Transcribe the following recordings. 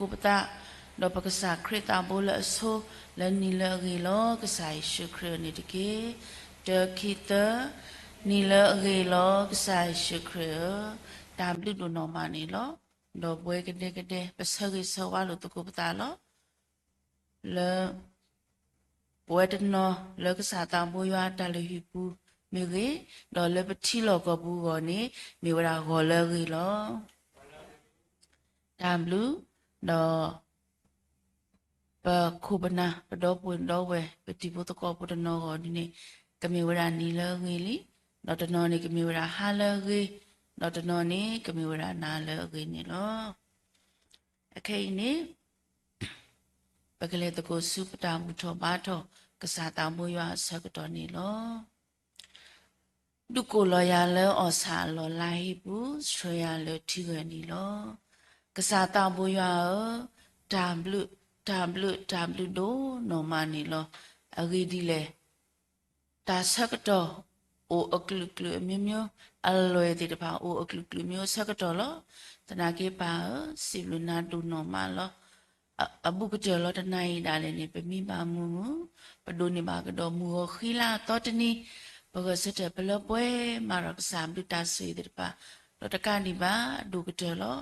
ပကစၢ်ခရံာ်အဘျုးအဖှိၣ်ပသး, ဒီးပကစၢ်ခရံာ်သးဘိလၢအဆိ, လၢနံၤလၢအဂ့ၤလီၤ ကစၢ်ယ့ၣ်ၡူးခရံာ်န့ၣ်တက့ၢ်. တၢ ခံ သၢ, နံၤလၢအဂ့ၤလီၤ ကစၢ်ယ့ၣ်ၡူးခရံာ်ဧၢ, တၢ်ဘျုးဒိၣ်နီၢ်မးန့ၣ်လီၤ. ဒီးပဝဲကဒဲကဒဲ ပဆၢဂ့ၤဆၢဝါလိာ်သကိးပသးလီၤ. လၢ ပဝဲတနီၤလၢကစၢ်သးဘိယွၤအတၢ်လုၢ်ဟံၣ်ပူၤမ့ၢ်ဂ့ၤ, ဒီးလၢပထံလီၢ်ကီၢ်ပူၤအဂီၢ်န့ၣ် မ့ၢ်ဝဲဒၣ်ဂီၤလၢအဂ့ၤလီၤ. တၢ်ဘျုး, ဒီး ပခိၣ်ပနၢ် ပဒီပုၢ်ဒီဝဲၢ် ပတံၤဖိသကိးဖိတနီၤဂီၢ်ဒ်န့ၣ် ကမ့ၢ်ဝဲဒၣ်နံၤလၢအဂ့ၤလံ, ဒီးတနီၤန့ၣ် ကမ့ၢ်ဝဲဒၣ်ဟါလၢအဂ့ၤ, ဒီးတနီၤန့ၣ် ကမ့ၢ်ဝဲဒၣ်နၤလၢအဂ့ၤန့ၣ်လီၤ. အခဲအံၤန့ၣ် ပကလဲၤသကိးဆူပတၢ်ဘူၣ်ထီၣ်ဘါထီၣ် ကစၢ်သးဘိယွၤအဆၢကတီၢ်န့ၣ်လီၤ. ဒုးကိးလီၤယၤလၢအီၣ်ဆၣ်အလီၢ်လါဟ့ပူၤ, ဆှၢယၤလၢထံဂၢၢ်နံၤလီၤ. ကစၢ်သးဘိယွၤဧၢ, တၢ်ဘျုး, တၢ်ဘျုး, တၢ်ဘျုးဒိၣ်နီၢ်မးန့ၣ်လီၤ. အဂ့ၢ်ဒ်လဲၣ်, တၢ်ဆၢကတီၢ်အိၣ်အကလုာ်ကလုာ်အမျိုးမျိုး, အလွဲၢ်သ့ၣ်တဖၣ်အိၣ်အကလုာ်ကလုာ်မျိုးအဆၢကတီၢ်လီၤ. သနာ်က့ပၢ်ဧၢ, စံးဘျုးနၤဒိၣ်နီၢ်မးလီၤ. အ, အဘူးကတၢၢ်လီၤ တနၤအံၤဒၣ်လဲာ်န့ၣ် ပမံဘၣ်မုာ်မုာ်, ပဒိးန့ၢ်ဘၣ်ကဒီးမုၢ်ဂီၤဃံလၤအသီတနံၤ, ပဂဲၤဆၢထၢၣ်ပလၢပှဲၤမၤဒီးကစၢ်ဘျုးတၢ်ဆိၣ်ဂ့ၤသ့ၣ်တဖၣ်, ဒီးတကးဒံးဘၣ် အဒိၣ်ကတၢၢ်လီၤ.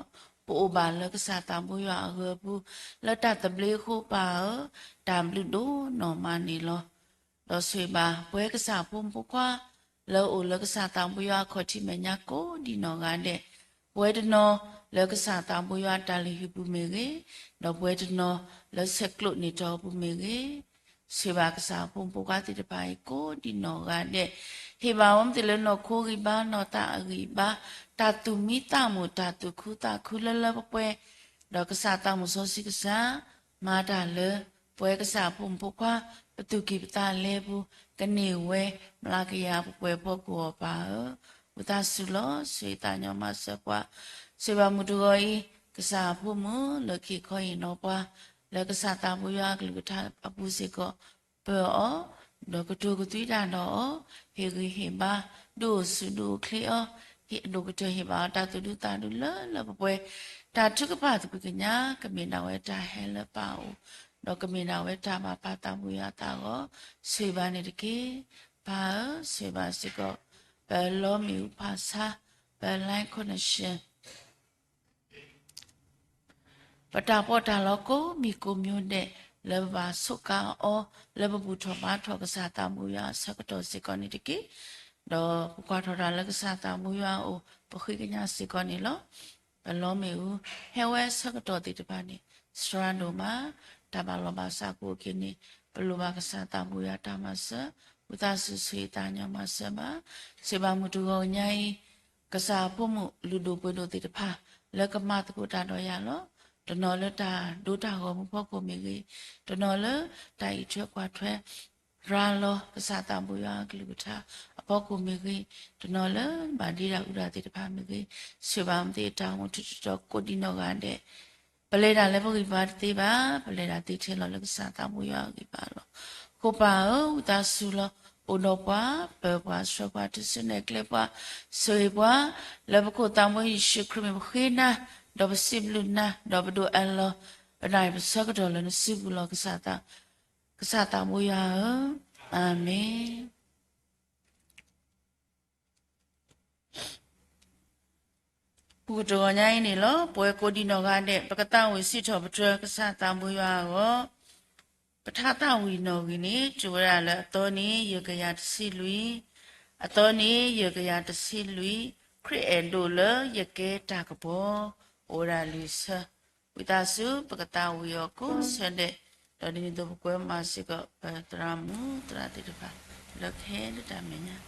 ပအိၣ်ဘၣ်လၢကစၢ်သးဘိယွၤအဂၢၤအပူၤ, လၢတၢ်သဘျ့အဃိပၢ်ဧၢ, တၢ်ဘျုးဒိၣ်နီၢ်မးန့ၣ်လီၤ. ဒီးဆိၣ်ဂ့ၤဘၣ်ပဝဲကစၢ်ဖိမုၣ်ဖိခွါ လၢအအိၣ်လၢကစၢ်သးဘိယွၤအခီၣ်ထံးမဲာ်ညါကိးဒံးနီၢ်ဂၤဒဲး, ပဝဲတနီၤလၢကစၢ်သးဘိယွၤတၢ်လုၢ်ဟံၣ်ပူၤမ့ၢ်ဂ့ၤ, ဒီးပဝဲတနီၤလၢဆဲးကျိးန့ၢ်တီၢ်အပူၤမ့ၢ်ဂ့ၤ, ဆိၣ်ဂ့ၤဘၣ်ကစၢ်ဖိမုၣ်ဖိခွါသ့ၣ်တဖၣ်အံၤကိးဒံးနီၢ်ဂၤဒဲး, ဟ့ၣ်ဘၣ်ဝဲမ့ၢ်သ့ၣ်လၢနီၢ်ခိဂံၢ်ဘါ နီၢ်သးအဂံၢ်ဘါ, တၢ်သူၣ်မံသးမုာ် တၢ်သူၣ်ခုသးခုလၢလၢပှဲၤပှဲၤ, ဒီးကစၢ်သးမုၣ်စီဆှံကစၢ် မၤတၢ်လၢပဝဲကစၢ်ဖိမုၣ်ဖိခွါ ပသူၣ်ကံၢ်ပသးလဲပူၤ ကန့ၢ်ဝဲ မျးကယၤပှဲၤပှဲၤဖီခိၣ်အီၤပၢ်ဧၢ, ဝံသးစူၤလီၤ ဆိၣ်ဂ့ၤသးညီမၤစၢၤပှၤ, ဆိၣ်ဂ့ၤဘၣ်မုၢ်တဂီၤအံၤ ကစၢ်ဖိမုၣ်လၢခံခီအံၤနီၢ်ပှၤ လၢကစၢ်သးဘိယွၤအကလုၢ်ကထါအပူၤစ့ၢ်ကီး ပၢၤအီၤ, ဒီးကတိၤကသွံတၢ်ဒီးအီၤ, ဟ့ၣ်ဂံၢ်ဟ့ၣ်ဘါ, ဒုးအိၣ်ဆူၣ်ဒုးအိၣ်ချ့အီၤ, ဟ့ၣ်အဒိၣ်ကတၢၢ်ဟ့ၣ်ဘၣ်အီၤ တၢ်သူၣ်ဒူသးဒူလၢလၢပှဲၤပှဲၤ, တၢ်ထုကဖၣ်သကွံာ်ကညး ကမ့ၢ်ဒၣ်ဝဲတၢ်ဟဲလၢပၢ်အအိၣ်, ဒီးကမ့ၢ်ဒၣ်ဝဲတၢ်ဘၣ်ပာ်သးဘိယွၤအသးအဂီၢ်, ဆိၣ်ဂ့ၤဘၣ်န့ၣ်တက့ၢ်. ပၢ်ဧၢ, ဆိၣ်ဂ့ၤဘၣ်စ့ၢ်ကီး ပလီမ့ၣ်အူဖးဆါ, ပ line connection ပတၢ်ပီးတၢ်လီကိးမံၤကိးမျိုးဒဲး လၢပဘၣ်ဆိးကါအီၤ လၢပဘူၣ်ထီၣ်ဘါထီၣ်ကစၢ်သးဘိယွၤအဆၢကတီၢ်စ့ၢ်ကီးန့ၣ်တက့ၢ်. ဒီးပကွၢ်ထီၣ်တၢ်လၢကစၢ်သးဘိယွၤအအိၣ် ပဃ့ကညးစ့ၢ်ကီးန့ၣ်လီၤ. ပလီမ့ၣ်အူ ဟဲဝဲဆၢကတီၢ်သ့ၣ်တဖၣ်န့ၣ် စှၤဒိၣ်မး, တၢ်ဘၣ်လီၤဘၣ်စးကအိၣ်က့ၤန့ၣ် ပလိၣ်ဘၣ်ကစၢ်သးဘိယွၤတၢ်မၤစၢၤ, ဝံသးစူၤဆိၣ်ဂ့ၤသးညီမၤစၢၤဘၣ်. စံးဘၣ်မုၢ်တဂီၤညါအံၤ ကစၢ်အဖိမုၣ်လုၢ်ဒိၣ်ပှ့ၤဒိၣ်သ့ၣ်တဖၣ် လၢကမၤသကိးတၢ်ဒီးယၤလီၤ. တနီၤလၢတၢ်ဒိတၢ်ဂီၤမူဖီခိၣ်မ့ၢ်ဂ့ၤ, တနီၤလၢတၢ်အံးထွဲကွၢ်ထွဲ ရၤလီၤကစၢ်သးဘိယွၤအကလုၢ်ကထါအဖီခိၣ်မ့ၢ်ဂ့ၤ, တနီၤလၢဘၣ်ဒ့တၢ်အုးတၢ်သ့ၣ်တဖၣ်မ့ၢ်ဂ့ၤ, ဆိၣ်ဂ့ၤဘၣ်မ့ၢ်သ့ၣ်တၢ်အိၣ်မူထူးတတီၤကိးဒံးနီၢ်ဂၤဒဲး ပလဲၤတၢ်လၢပဂံၢ်ပဘါတသ့ဘၣ်, ပလဲၤတၢ်သ့ထဲလီၤလၢကစၢ်သးဘိယွၤအဂံၢ်ဘါလီၤ. အဃိပၢ်ဧၢ, ဝံသးစူၤလီၤ. အိၣ်ဒီးပှၤ, ပၢၤပှၤ, ဆှၢပှၤ, တုၤဆူနဲၣ်ကျဲပှၤ, ဆိၣ်ဂ့ၤပှၤ, လၢပခိၣ်သးဘိယ့ၣ်ၡူးခရံာ်မ့ၢ်ပဃ့နၤ, ဒီးပစံးဘျုးနၤ, ဒီးပဒိးအၢၣ်လီၤ ပနၢ်အံၤပဆၢကတီၢ်လၢနစုပူၤလီၤ. ကစၢ်သးဘိယွၤဧၢ, အၤမ့ၣ်. မုၢ်ကတၢၢ်ဂီၤညါအံၤန့ၣ်လီၤ. ပဝဲကိးဒံးနီၢ်ဂၤဒဲး ပကသးဝံၣ်စံးထီၣ်ပတြၢၤကစၢ်သးဘိယွၤအဂီၢ်, ပထါသးဝံၣ်နီၣ်ဂံၢ်န့ၣ် တုၤဝဲဒၣ်လၢအသီန့ၣ် ယဲၢ်ကယၤတဆံလွံၢ်, အသီန့ၣ် ယဲၢ်ကယၤတဆံလွံၢ်, ခရံာ်အဲၣ်ဒိးလၢယကဲတၢ်ကပီၤ, အိၣ်ဝဲဒၣ်လွံၢ်ဆၢ ဝံသးစူၤ ပကသးဝံၣ်အီၤကိးဆၢဒဲး, ဒီးဒ်န့ၣ်အသိးပကွဲမၤစ့ၢ်ကီး ပသရၣ်မုၣ်သရၣ်သ့ၣ်တဖၣ် လၢခဲလၢာ်တၢ်မဲာ်ညါ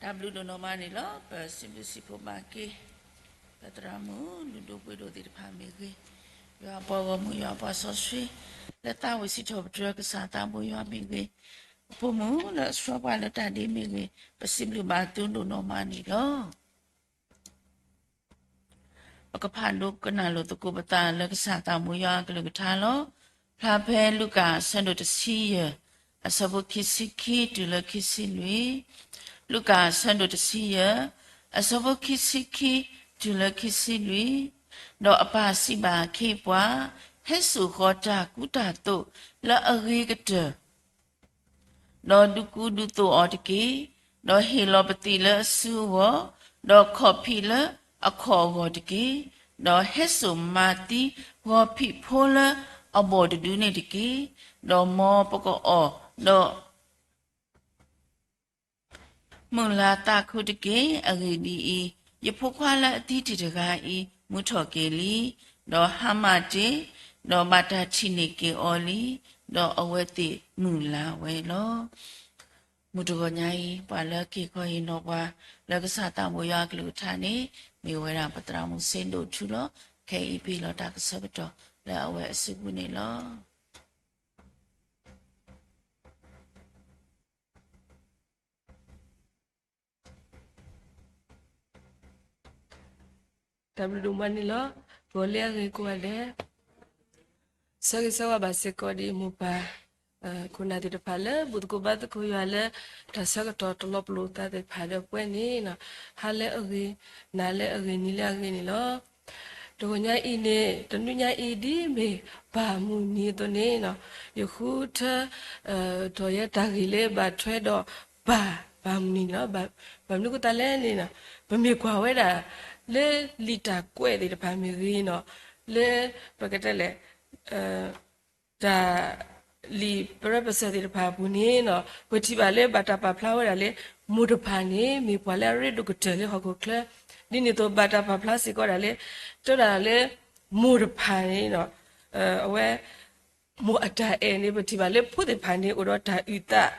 တၢ်ဘျုးဒိၣ်နီၢ်မးန့ၣ်လီၤ. ပစံးဘျုးစံးဖှိၣ်ဘၣ်က့ၤ ပသရၣ်မုၣ်လုၢ်ဒိၣ်ပှ့ၤဒိၣ်သ့ၣ်တဖၣ်မ့ၢ်ဂ့ၤ, ယွၤအပှၤဂီၢ်မုၢ် ယွၤအပှၤစီဆှံ လၢသးဝံၣ်စံးထီၣ်ပတြၢၤကစၢ်သးဘိယွၤမ့ၢ်ဂ့ၤ, ပဖိမုၣ်လၢအဆှၢပှၤလၢတၢ်ဒ့မ့ၢ်ဂ့ၤ, ပစံးဘျုးဘၣ်သုဒိၣ်နီၢ်မးန့ၣ်လီၤ. ပကဖးဒိကနၣ်လိာ်သကိးပသးလၢကစၢ်သးဘိယွၤအကလုၢ်ကထါလီၤ. ဖျါဖဲလူၤကၣ်အဆၢဒိၣ်တဆံယဲၢ်, အဆၢဖိခံဆံခံတုၤလၢခံဆံလွံၢ်, လူၤကၣ်အဆၢဒိၣ်တဆံယဲၢ်, အဆၢဖိခံဆံခံတုၤလၢခံဆံလွံၢ်, ဒီးအပၢ်စံးဘၣ်အခ့အပှၤ, ဟဲစိာ်ဃီၤတၢ်ကူတၢ်သိးလၢအဂ့ၤကတၢၢ် ဒီးဒုးကူဒုးသိးအီၤတက့ၢ်. ဒီးဟ့ၣ်လီၤပသံးလၢအစုအဂီၢ်, ဒီးခီၣ်ဖံးလၢအခီၣ်အဂီၢ်တက့ၢ်. ဒီးဟဲစိာ်မၤသံဂီၤဖံးဖိလၢအဘီၣ်တဒုန့ၣ်တက့ၢ်. ဒီးမ်ပကအီၣ်, ဒီး မုၢ်လၢ်သးခုတက့ၢ်. အဂ့ၢ်ဒ်အံၤ, ယဖိခွါလၢအသံတ့ၢ်တဂၤအံၤ မူထီၣ်က့ၤလံ, ဒီးဟါမၢ်တ့ၢ်, ဒီးဘၣ်တၢ်ထံၣ်န့ၢ်က့ၤအီၤလံ, ဒီးအဝဲသ့ၣ်မုၢ်လၢ်ဝဲလီၤ. မုၢ်တဂီၤညါအံၤ ပှၤလၢက့ၤခီဟ့ၣ်နီၤပှၤ လၢကစၢ်သးဘိယွၤအကလုၢ်ကထါန့ၣ် မ့ၢ်ဝဲဒၣ်ပသရၣ်မုၣ်စ့ဒိၣ်ထူလီၤ. ခဲအံၤပဟ့ၣ်လီၤတၢ်ကဆၢကတီၢ်လၢအဝဲအစုပူၤန့ၣ်လီၤ. တၢ်ဘျုးဒိၣ်မးန့ၣ်လီၤ. ဂီၤလၢအဂ့ၤကိးဂၤဒဲး, ဆၢဂ့ၤဆၢဝါဘၣ်စ့ၢ်ကီးဒ်မိၢ်ပၢ် ခိၣ်နၢ်သ့ၣ်တဖၣ်လၢ ဘူၣ်သကိးဘါသကိးယွၤလၢ တၢ်ဆၢကတီၢ်တလီၤပလိာ်သးသ့ၣ်တဖၣ်ဒီးပဝဲန့ၣ်, ဟါလၢအဂ့ၤ, နၤလၢအဂ့ၤ, နံၤလၢအဂ့ၤန့ၣ်လီၤ. တဂီၤညါအံၤန့ၣ် တနွံညါအံၤဒ်မ့ၢ်ပၢ်မုၢ်နံၤအသိးန့ၣ်, ယဃုထၢ ထီၣ်ယဲတၢ်ဂ့ၢ်လၢဘၣ်ထွဲဒီးပၢ်, ပၢ်မုၢ်နံၤန့ၣ်လီၤ. ဘၣ်မနုၤအဃိသတးလဲၣ်န့ၣ်, ပမ့ၢ်ကွၢ်ဝဲဒၣ် လၢလံာ်တၢ်ကွဲးသ့ၣ်တဖၣ်မ့ၢ်ဂ့ၤန့ၣ်, လၢပကတဲလဲၣ် တၢ် လံာ်ပရၢပစၢၤသ့ၣ်တဖၣ်အပူၤန့ၣ်, ပထံၣ်ဘၣ်လၢဘၣ်တၢ်ပာ်ဖျါဝဲဒၣ်လၢ မိၢ်တဖၣ်န့ၣ် မ့ၢ်ပှၤလၢအရ့ဒိၣ်ကတၢၢ်လၢဟီၣ်ခိၣ်ချၢ, ဒ်န့ၣ်အသိးဘၣ်တၢ်ပာ်ဖျါစ့ၢ်ကီးဒၣ်လၢ တဲဒၣ်လၢ မိၢ်တဖၣ်န့ၣ် အဝဲ မိၢ်အတၢ်အဲၣ်န့ၣ် ပထံၣ်ဘၣ်လၢဖိသ့ၣ်တဖၣ်န့ၣ် အိၣ်ဒီးတၢ်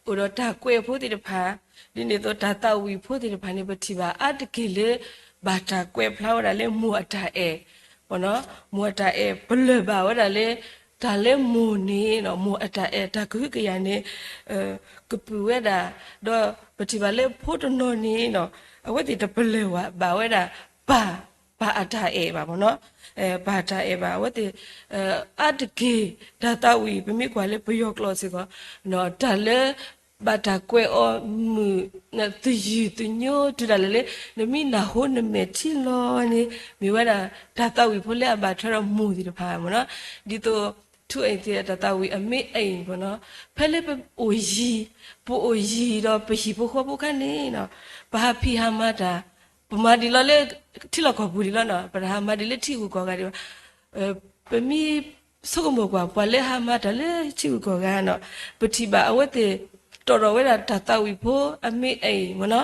အုၣ်သး, အိၣ်ဒီးတၢ်ကွဲးဖိသ့ၣ်တဖၣ်, ဒ်န့ၣ်အသိးတၢ်သးဝံၣ်ဖိသ့ၣ်တဖၣ်န့ၣ် ပထံၣ်ဘၣ်အါတက့ၢ်လၢ ဘၣ်တၢ်ကွဲးဖျါဝဲဒၣ်လၢမိၢ်အတၢ်အဲၣ်, မိၢ်အတၢ်အဲၣ် ပလၢၢ်ဘၣ်ဝဲဒၣ်လၢ တၢ်လၢမိၢ်န့ၣ် မိၢ်အတၢ်အဲၣ်တၢ်ကဟုကယာ်န့ၣ် ကပုာ်ဝဲဒၣ်, ဒီးပထံၣ်ဘၣ်လၢဖိတနီၤန့ၣ် အဝဲသ့ၣ်တပလၢၢ်ဘၣ်ဝဲဒၣ် ပၢ်, ပၢ်အတၢ်အဲၣ်ဘၣ်မ့ၢ်နီၤ, ပၢ်တၢ်အဲၣ်ဘၣ် အဝဲသ့ၣ် အါတက့ၢ် တၢ်သးဝံၣ် ပမ့ၢ်ကွၢ်လၢပယီၤကျိာ်စ့ၢ်ကီး တၢ်လၢ ဘၣ်တၢ်ကွဲးအီၤမုာ် သယုၢ်သညိတုၤဒၣ်လဲာ်လၢ နမ့ၢ်နၢ်ဟူနမဲာ်ထံလီၤန့ၣ် မ့ၢ်ဝဲဒၣ်တၢ်သးဝံၣ်ဖိလၢအဘၣ်ထွဲဒီးမိၢ်သ့ၣ်တဖၣ်မ့ၢ်နီၤ, ဒ်သိး ထူအ့ၣ်သ့ၣ် တၢ်သးဝံၣ်အမ့ၢ်အအံၤမ့ၢ်နီၤ, ဖဲလၢပအိၣ်ယံၤ, ပအိၣ်ယံၤဒီးပဟံၣ်ဖိဃီဖိအခါန့ၣ်နီၤ, ပဟးဖံးဟးမၤတၢ်, ပမၤဒံးလီၤလၢ ထံလီၢ်ကီၢ်ပူၤဒံးလီၤနီၤ, ပတဟးမၤဒံးလၢထံဂုၤကီၢ်ဂၤဒံးဘၣ် ပမ့ၢ်ဆိကမိၣ်ကွၢ် ပှၤလၢဟးမၤတၢ်လၢထံဂုၤကီၢ်ဂၤနီၤ, ပထံၣ်ဘၣ်အဝဲသ့ၣ် တီၣ်ထီၣ်ဝဲဒၣ်တၢ်သးဝံၣ်ဖိအမ့ၢ်အအံၤမ့ၢ်နီၤ,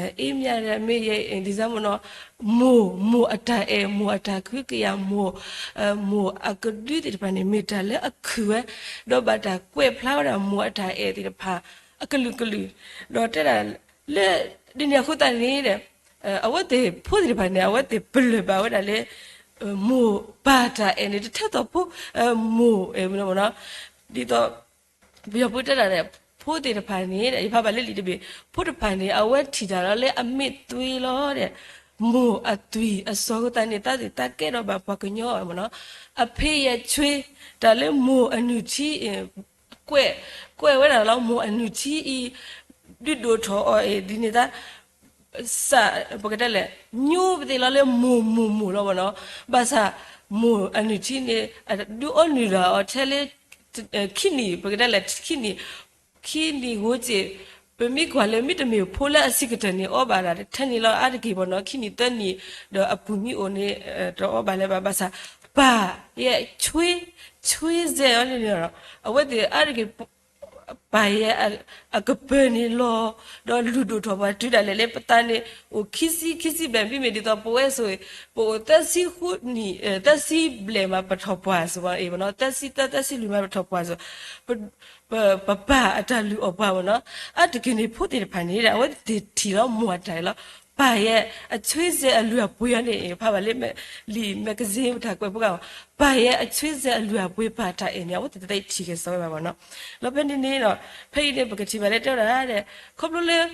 အ့မ့ၢ်မ့ၢ်ယဲအံၤ ဒ်သိးမ့ၢ်နီၤ, မိၢ်, မိၢ်အတၢ်အဲၣ်, မိၢ်အတၢ်ကဟုကယာ်, မိၢ်, မိၢ်အကဒုသ့ၣ်တဖၣ်န့ၣ် မ့ၢ်တၢ်လၢအခုၣ်ဝဲ, ဒီးဘၣ်တၢ်ကွဲးဖျါဝဲဒၣ်မိၢ်အတၢ်အဲၣ်သ့ၣ်တဖၣ် အကလုာ်ကလုာ်, ဒီးတဲဒၣ်လၢ ဒ်န့ၣ်အဃိသတးန့ၣ် အဝဲသ့ၣ်ဖိသ့ၣ်တဖၣ်န့ၣ် အဝဲသ့ၣ်ပလၢၢ်ဘၣ်ဝဲဒၣ်လၢ မိၢ်ပၢ်တၢ်အဲၣ်န့ၣ် တထဲသိးဖိ မိၢ်အဲၣ်မ့ၢ်နီၤ, ဒ်သိး ပယီၤဖိတဲဒၣ်န့ၣ် ဖိသ့ၣ်တဖၣ်န့ၣ် ယဖးဘၣ်လၢလံာ်တဘ့ၣ် ဖိတဖၣ်န့ၣ် အဝဲထံၣ်တၢ်လီၤလၢအမ့ၢ်သွံလီၤဒီး မိၢ်အသွံၣ်အစီၤအဃိသတးန့ၣ် သးသ့ၣ်သးကဲဒီးဘၣ်ပှၤကညီမ့ၢ်နီၤ, အဖံးယဲၢ်ဆွ့ တၢ်လၢမိၢ်အနုၢ်ထံ ကွဲး, ကွဲးဝဲဒၣ်လၢမိၢ်အနုၢ်ထံအံၤ ဒုးဒိၣ်ထီၣ်အီၤအံၤ ဒ်န့ၣ်သတး စး ပကတဲလဲၣ် ညိပသ့ၣ်လီၤလၢမိၢ်မိၢ်မိၢ်လီၤမ့ၢ်နီၤ, ဘၣ်ဆၣ် မိၢ်အနုၢ်ထံန့ၣ် ဒုးအီနုၢ်ဒၣ်အီၤထဲလၢ ခံနံၣ် ပကတဲလဲၣ် ခံနံၣ် ခံနံၣ်ဂိၢ်စ့ၢ်, ပမ့ၢ်ကွၢ်လၢမ့တမ့ၢ်ဖိလၢအဆံးကတၢၢ်န့ၣ် အီဘၣ်ဒၣ်ထဲန့ၣ်လီၤ အါတက့ၢ်မ့ၢ်နီၤ, ခံနံၣ်သၢနံၣ် ဒီးအပူၤမ့ၢ်အိၣ်န့ၣ် တအီဘၣ်လၢၤဘၣ်, ဘၣ်ဆၣ် ပၢ်ယဲၢ်ဆွ့, ဆွ့စဲးအီၤန့ၣ် အဝဲသ့ၣ်အါတက့ၢ် ပၢ်ယဲအကပၢၤန့ၣ်လီၤ, ဒီးလုၢ်ဒိၣ်ထီၣ်ပှၤတုၤဒၣ်လဲာ်လၢပသးန့ၣ် အိၣ်ခံဆံ ခံဆံဘျဲၣ် မ့မ့ၢ်ဒ်သိးပဝဲဆိၣ်ဂ့ၤ ပအိၣ်သၢဆံဃုနံၣ် သၢဆံဘျဲၣ်မးပထီၣ်ပှၢ်စ့ၢ်ကီး သၢဆံသၢ သၢဆံလွံၢ်မးပထီၣ်ပှၢ်စ့ၢ်ကီး ပပၢ်အတၢ်လုၢ်အီၣ်ပှၤမ့ၢ်နီၤ, အါတက့ၢ်န့ၣ် ဖိသ့ၣ်တဖၣ်န့ၣ် အဝဲသ့ၣ်ထံၣ်လီၤမိၢ်အတၢ်အဲၣ်လီၤ. ပၢ်ယဲအဆွေးဇာ်အလုၢ်အပှ့ၤအီၤန့ၣ် ဖးဘၣ်လၢလံာ် magazine ပတၢ်ကွဲးဖိဂၤ, ပၢ်ယဲအဆွေးဇာ်အလုၢ်အပှ့ၤ ပၢ်တၢ်အဲၣ်န့ၣ် အဝဲသ့ၣ်တသ့ထံၣ်က့ၤစ့ၢ်ဝဲဘၣ်မ့ၢ်နီၤ. လီၤဖဲန့ၣ်န့ၣ်ဒီး ဖဲအံၤန့ၣ် ပကထံၣ်ဘၣ်လၢတဲဝဲဒၣ်ဒီး ခီဖျိလၢ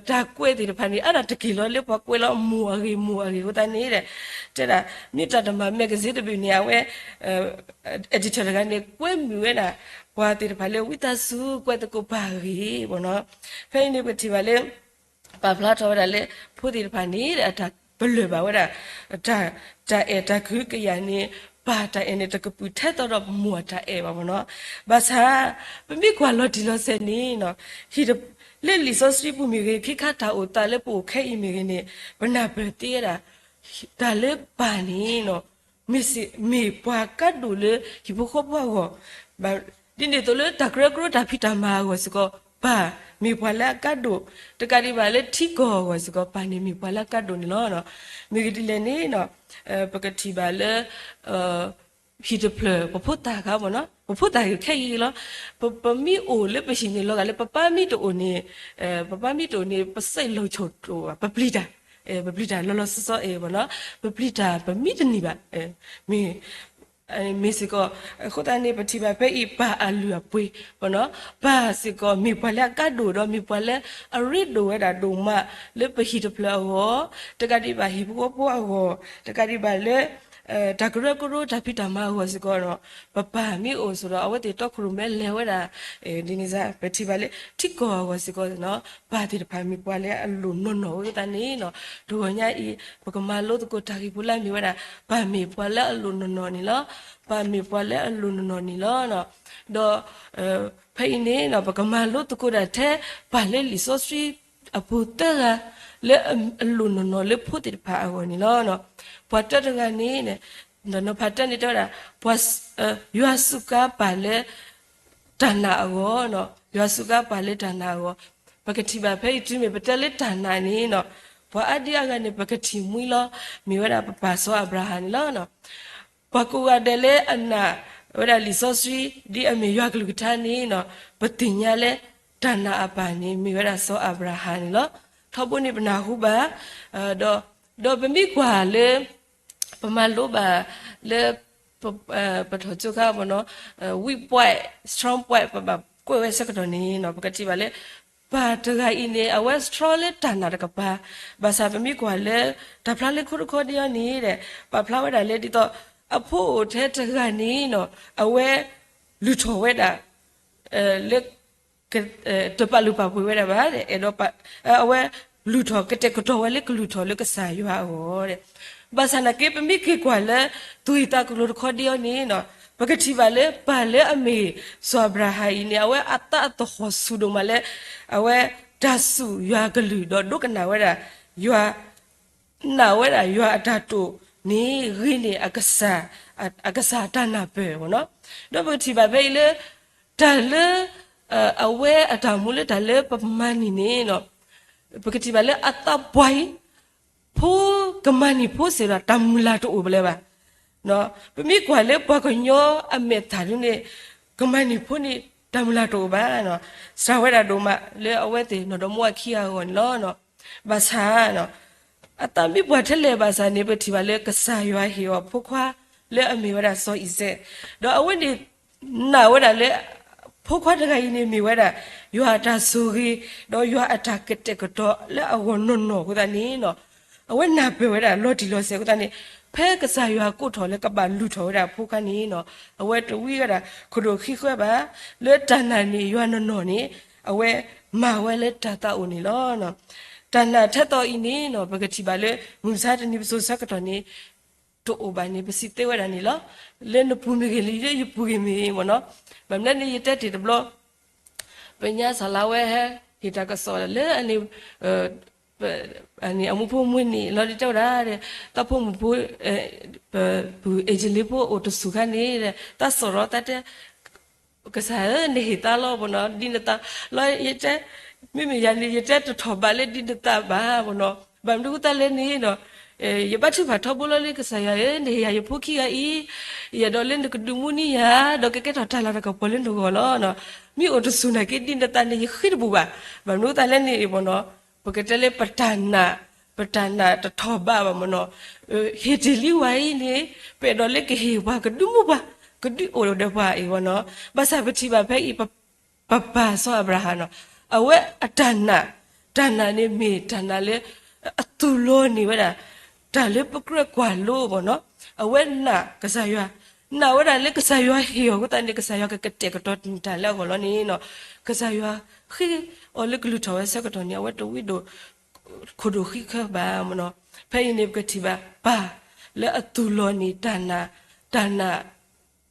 တၢ်ကွဲးသ့ၣ်တဖၣ်န့ၣ် အါဒၣ်တက့ၢ်လီၤလၢပှၤကွဲးလီၤမိၢ်အဂ့ၢ်မိၢ်အဂ့ၢ်အဃိသတးန့ၣ်ဒီး တဲဒၣ် မ့ၢ်တၢ်တမၤ magazine တဘ့ၣ်န့ၣ် အဝဲ editor တဂၤန့ၣ် ကွဲမုာ်ဝဲဒၣ် ပှၤသ့ၣ်တဖၣ်လၢဝံသးစူၤကွဲးသကိးပၢ်အဂ့ၢ်မ့ၢ်နီၤ. ဖဲအံၤန့ၣ် ပကထံၣ်ဘၣ်လၢ ပာ်ဖျါထီၣ်ဝဲဒၣ်လၢ ဖိသ့ၣ်တဖၣ်န့ၣ် အတၢ်ပလၢၢ်ဘၣ်ဝဲဒၣ် တၢ်အဲၣ်တၢ်ကဟုကယာ်န့ၣ် ပၢ်တၢ်အဲၣ်န့ၣ် တကပုာ်ထဲသိးဒီးမိၢ်အတၢ်အဲၣ်ဘၣ်မ့ၢ်နီၤ. ဘၣ်ဆၣ် ပမ့ၢ်ကွၢ်လီၤတံၢ်လီၤဆဲးန့ၣ် ဟံၣ်တ လၢလံာ်စီဆှံပူၤမ့ၢ်ဂ့ၤ ခ့ခါတၢ်အိၣ်သးလၢပအိၣ်ခဲအံၤမ့ၢ်ဂ့ၤန့ၣ် ပနၢ်ပၢၢ်သ့ဝဲဒၣ် တၢ်လၢပၢ်န့ၣ် မ့ၢ်စ့ၢ် မ့ၢ်ပှၤကါဒိၣ်လၢဟံၣ်ဖိဃီဖိအဂီၢ်, ဒ်န့ၣ်အသိးလၢတၢ်ကရၢကရိတၢ်ဖံးတၢ်မၤအဂီၢ်စ့ၢ်ကီး ပၢ်မ့ၢ်ပှၤလၢအကါဒိၣ်, တကးဒံးဘၣ်လၢထံကီၢ်အဂီၢ်စ့ၢ်ကီး ပၢ်န့ၣ်မ့ၢ်ပှၤလၢအကါဒိၣ်န့ၣ်လီၤ. မ့ၢ်ဂ့ၢ်ဒ်လဲၣ်န့ၣ် ပကထံၣ်ဘၣ်လၢ ဟံၣ်တဖျၢၣ် ပဖိသၣ်ခါမ့ၢ်နီၤ ပဖိသၣ်ဂ့ၤခဲအံၤလီၤ. ပမ့ၢ်အိၣ်လၢပဟံၣ်န့ၣ်လီၤဂာ်လၢပပၢ်မ့ၢ်တအိၣ်န့ၣ် ပပၢ်မ့ၢ်တအိၣ်န့ၣ် ပစိတ်လုံခြုံးတအိၣ်ဘၣ် ပပျံၤတၢ် ပပျံၤတၢ်လီၤလီၤဆီဆီမ့ၢ်နီၤ ပပျံၤတၢ်ပမံတန့ၢ်ဘၣ်. မ့ၢ် မ့ၢ်စ့ၢ်ကီး အဃိသတးန့ၣ် ပထံၣ်ဘၣ်ဖဲအံၤ ပၢ်အလုၢ်အပှ့ၤမ့ၢ်နီၤ ပၢ်စ့ၢ်ကီး မ့ၢ်ပှၤလၢအကါဒိၣ်ဒီး မ့ၢ်ပှၤလၢအရ့ဒိၣ်ဝဲဒၣ်ဒိၣ်မး လၢပဟံၣ်တဖျၢၣ်အဂီၢ်, တကးဒံးဘၣ်ဟံၣ်ဖိဃီဖိအဂီၢ်, တကးဒံးဘၣ်လၢ တၢ်ကရၢကရိတၢ်ဖံးတၢ်မၤအဂီၢ်စ့ၢ်ကီးနီၤ ပပၢ်မ့ၢ်အိၣ်ဆိးဒီး အဝဲသ့ၣ်တီခိၣ်ရိၣ်မဲလဲၤဝဲဒၣ် ဒ်န့ၣ်စ့ၢ် ပထံၣ်ဘၣ်လၢ ထံကီၢ်အဂီၢ်စ့ၢ်ကီးနီၤ ပၢ်သ့ၣ်တဖၣ်မ့ၢ်ပှၤလၢအလိၣ်နီၢ်နီၢ်ဝဲသတးန့ၣ်နီၤ တဂီၤညါအံၤ ပကမၤလိသကိးတၢ်ဂ့ၢ်ဖိလၢအမ့ၢ်ဝဲဒၣ် ပၢ်မ့ၢ်ပှၤလၢအလိၣ်နီၢ်နီၢ်န့ၣ်လီၤ. ပၢ်မ့ၢ်ပှၤလၢအလိၣ်နီၢ်နီၢ်န့ၣ်လီၤ. ဒီး ဖဲအံၤန့ၣ် ပကမၤလိသကိးဒၣ်ထဲ ပၢ်လၢလံာ်စီဆှံအပူၤသၢဂၤ လၢအလိၣ်နီၢ်နီၢ်လၢဖိသ့ၣ်တဖၣ်အဂီၢ်န့ၣ်လီၤ. ပှၤတၢတဂၤန့ၣ် နီၤဖးတၢန့ၣ်တဲဝဲဒၣ် ပှၤ ယွၤစူးကါပၢ်လၢ တၢ်နာ်အဂီၢ်, ယွၤစူးကါပၢ်လၢတၢ်နာ်အဂီၢ်, ပကထံၣ်ဘၣ်ဖဲအံၤတုၤမ့ၢ်ပတဲလၢတၢ်နာ်န့ၣ်နီၤ ပှၤအါဒံအါဂၤန့ၣ် ပကထံၣ်မှံလီၤ မ့ၢ်ဝဲဒၣ်ပပၢ်စီၤအၤဘြၤဟၣ်န့ၣ်လီၤ. ပှၤကိးဂၤဒဲးလၢအနာ်ဝဲဒၣ်လံာ်စီဆှံ ဒ်အမ့ၢ်ယွၤကလုၢ်ကထါန့ၣ်နီၤ ပသ့ၣ်ညါလၢ တၢ်နာ်အပၢ်န့ၣ် မ့ၢ်ဝဲဒၣ်စီၤအၤဘြၤဟၣ်န့ၣ်လီၤ. ထီဘိန့ၣ်ပနၢ်ဟူဘၣ် ဒီး ဒီးပမ့ၢ်ကွၢ်လၢ ပမၤလိဘၣ်လၢ ပထီၣ်ကၠိခါမ့ၢ်နီၤ weak point, strong point ပဘၣ်ကွဲးဝဲဆၢကတီၢ်န့ၣ်နီၤ ပကထံၣ်ဘၣ်လၢ ပၢ်တဂၤအံၤန့ၣ် အဝဲ strong လၢတၢ်နာ်တကပၤ, ဘၣ်ဆၣ်ပမ့ၢ်ကွၢ်လၢ တၢ်ဖျါလၢခိတခီဒ်အံၤန့ၣ်ဒီး ပာ်ဖျါဝဲဒၣ်လၢဒ်သိး အဖိအိၣ်ထဲတဂၤန့ၣ်နီၤ အဝဲ လုၢ်ထီၣ်ဝဲဒၣ် လၢ တပာ်လုၢ်ပာ်ပှ့ၤဝဲဒၣ်ဘၣ် အဲၣ်ဒိး အဝဲ လုၢ်ထီၣ်ကတဲာ်ကတီၤဝဲလၢကလုၢ်ထီၣ်လၢကစၢ်ယွၤအဂီၢ် ဘၣ်ဆၣ်နာ်က့ ပမ့ၢ်က့ၤကွၢ်လၢ သူၣ်ဂ့ၢ်သးကလိၤတခီဒ်အံၤန့ၣ်နီၤ ပကထံၣ်ဘၣ်လၢပၢ်လၢအမ့ၢ်စီၤအၤဘြၤဟၣ်အံၤန့ၣ် အဝဲအသးအသဟီၣ်ဆူၣ်ဒိၣ်မးလၢ အဝဲတၢ်စူၢ်ယွၤကလုၢ်ဒီးဒိကနၣ်ဝဲဒၣ် ယွၤ နာ်ဝဲဒၣ်ယွၤအတၢ်တိာ်န့ၣ် ဂ့ၤန့ၢ်အကစၢ် အကစၢ်အတၢ်နၢ်ပၢၢ်မ့ၢ်နီၤ. ဒီးပကထံၣ်ဘၣ်ဖဲအံၤလၢ တၢ်လၢ အဝဲအတၢ်မူလၢတၢ်လၢပမၤန့ၢ်န့ၣ် ပကထံၣ်ဘၣ်လၢအသးပှၢ်အံၤ ဖိကမၤန့ၢ်ဖိစ့ၢ်ဒီး တၢ်မုၢ်လၢ်တအိၣ်လၢၤဘၣ်. ပမ့ၢ်ကွၢ်လၢပှၤကညီအမဲာ်သၣ်ဒ်န့ၣ် ကမၤန့ၢ်ဖိန့ၣ် တၢ်မုၢ်လၢ်တအိၣ်ဘၣ်. စှၤဝဲဒၣ်ဒိၣ်မးလၢအဝဲသ့ၣ်နီၢ်ဒီမါဝၤခံဂၤအဂီၢ်န့ၣ်လီၤ. ဘၣ်ဆၣ် အသးမ့ၢ်ပှၢ်ထဲလဲၣ်ဘၣ်ဆၣ်န့ၣ် ပထံၣ်ဘၣ်လၢကစၢ်ယွၤဟ့ၣ်အီၤဖိခွါ လၢအမ့ၢ်ဝဲဒၣ်စီၤအံၤစဲး, ဒီးအဝဲန့ၣ် နာ်ဝဲဒၣ်လၢ ဖိခွါတဂၤအံၤန့ၣ်မ့ၢ်ဝဲဒၣ် ယွၤအတၢ်ဆိၣ်ဂ့ၤ ဒီးယွၤအတၢ်ကတဲာ်ကတီၤလၢအဂီၢ်နီၢ်နီၢ်အဃိသတးန့ၣ် အဝဲနၢ်ပၢၢ်ဝဲဒၣ်လီၤတံၢ်လီၤဆဲးအဃိသတးန့ၣ် ဖဲကစၢ်ယွၤကိးထီၣ်လၢကဘၣ်လုၢ်ထီၣ်ဝဲဒၣ်ဖိခွါန့ၣ် အဝဲတဝံဝဲဒၣ်ခိၣ်ဒိၣ်ခံဃၢဘၣ် လၢတၢ်နာ်န့ၣ်ယွၤနီၢ်နီၢ်န့ၣ် အဝဲမၤဝဲလၢတၢ်သးအိၣ်န့ၣ်လီၤ. တၢ်နာ်ထဲသိးအံၤန့ၣ် ပကထံၣ်ဘၣ်လၢ မုၢ်မဆါတနံၤပစိၤဆၢကတီၢ်န့ၣ် တအိၣ်ဘၣ်န့ၣ် ပစံးသ့ဝဲဒၣ်န့ၣ်လီၤ. လၢနပူၤမ့ၢ်ဂ့ၤ လၢယပူၤဂ့ၤမ့ၢ်ဂ့ၤမ့ၢ်နီၤ, ဘၣ်မနုၤန့ၣ် ယတဲတ့ၢ်တဘျီ ပညါစၢ်လါဝဲဟဲ ဟ့ၣ်တၢ်ကစီၣ်လၢအန့ၣ် အမူဖိမုၢ်န့ၣ် လီၤဒ်တဲဝဲဒၣ် တၢ်ဖိမုၣ်ဖိ ပပုၢ်အ့ၣ်ကလံဖိအိၣ်တဆူၣ်ခါန့ၣ် တၢ်စိာ်ရီတၢ်တဲ ကစၢ်ဧၢ နဟ့ၣ်သါလီၤမ့ၢ်နီၤ, ဒ်နသးလီၤ ယတဲ, မ့မ့ၢ်ယၤန့ၣ် ယတဲတထီၣ်ဘးလၢဒ်နသးဘၣ်မ့ၢ်နီၤ. ဘၣ်မနုၤအဃိသတးလဲၣ်န့ၣ်နီၤ, ယဘါထုကဖၣ်ထီဘိလီၤလၢကစၢ်ယွၤဧၢ, နဟ့ၣ်ယၤယဖိခံဂၤအံၤ, ယအဲၣ်ဒိးလၢနကဒုးမူန့ၢ်ယၤ, ဒီးကကဲထီၣ်တၢ်လၤတၢ်ကပီၤလၢနဂီၢ်လီၤ. မ့ၢ်အိၣ်တစူၢ်နာ်က့ဒ်နသးန့ၣ် ယဃ့တဘူးဘၣ်. ဘၣ်မနုၤအဃိသတးလဲၣ်န့ၣ်မ့ၢ်နီၤ, ပကတဲလၢပတၢ်နာ်, ပတၢ်နာ်တထီၣ်ဘးဘၣ်မ့ၢ်နီၤ, ဟ့ၣ်တ့ၢ်လံဝဲအံၤန့ၣ် ပအဲၣ်ဒိးလၢကဟ့ၣ်ပှၤ ကဒုးမူပှၤ, ကဒုးအိၣ်ဒီးပှၤအံၤမ့ၢ်နီၤ. ဘၣ်ဆၣ်ပထံၣ်ဘၣ်ဖဲအံၤ ပပၢ်စီၤအၤဘြၤဟၣ်နီၤ, အဝဲအတၢ်နာ်, တၢ်နာ်န့ၣ်မ့ၢ်တၢ်နာ်လၢ အသူၣ်လီၤန့ၢ်ဝဲဒၣ် တၢ်လၢပကြၢးကွၢ်လိမ့ၢ်နီၤ, အဝဲနာ်ကစၢ်ယွၤ, နာ်ဝဲဒၣ်လၢကစၢ်ယွၤဟ့ၣ်အီၤအဃိသတးန့ၣ် ကစၢ်ယွၤကကတဲာ်ကတီၤတၢ်လၢအဂီၢ်လီၤန့ၣ်နီၤ, ကစၢ်ယွၤဃ့အီၤလၢကလုၢ်ထီၣ်ဝဲဆၢကတီၢ်န့ၣ် အဝဲတဝံဒိၣ်ခိၣ်ဒိၣ်ဃံခဲဘၣ်မ့ၢ်နီၤ. ဖဲအံၤန့ၣ် ပကထံၣ်ဘၣ်ပၢ်လၢအသူၣ်လီၤန့ၢ်တၢ်နာ်, တၢ်နာ်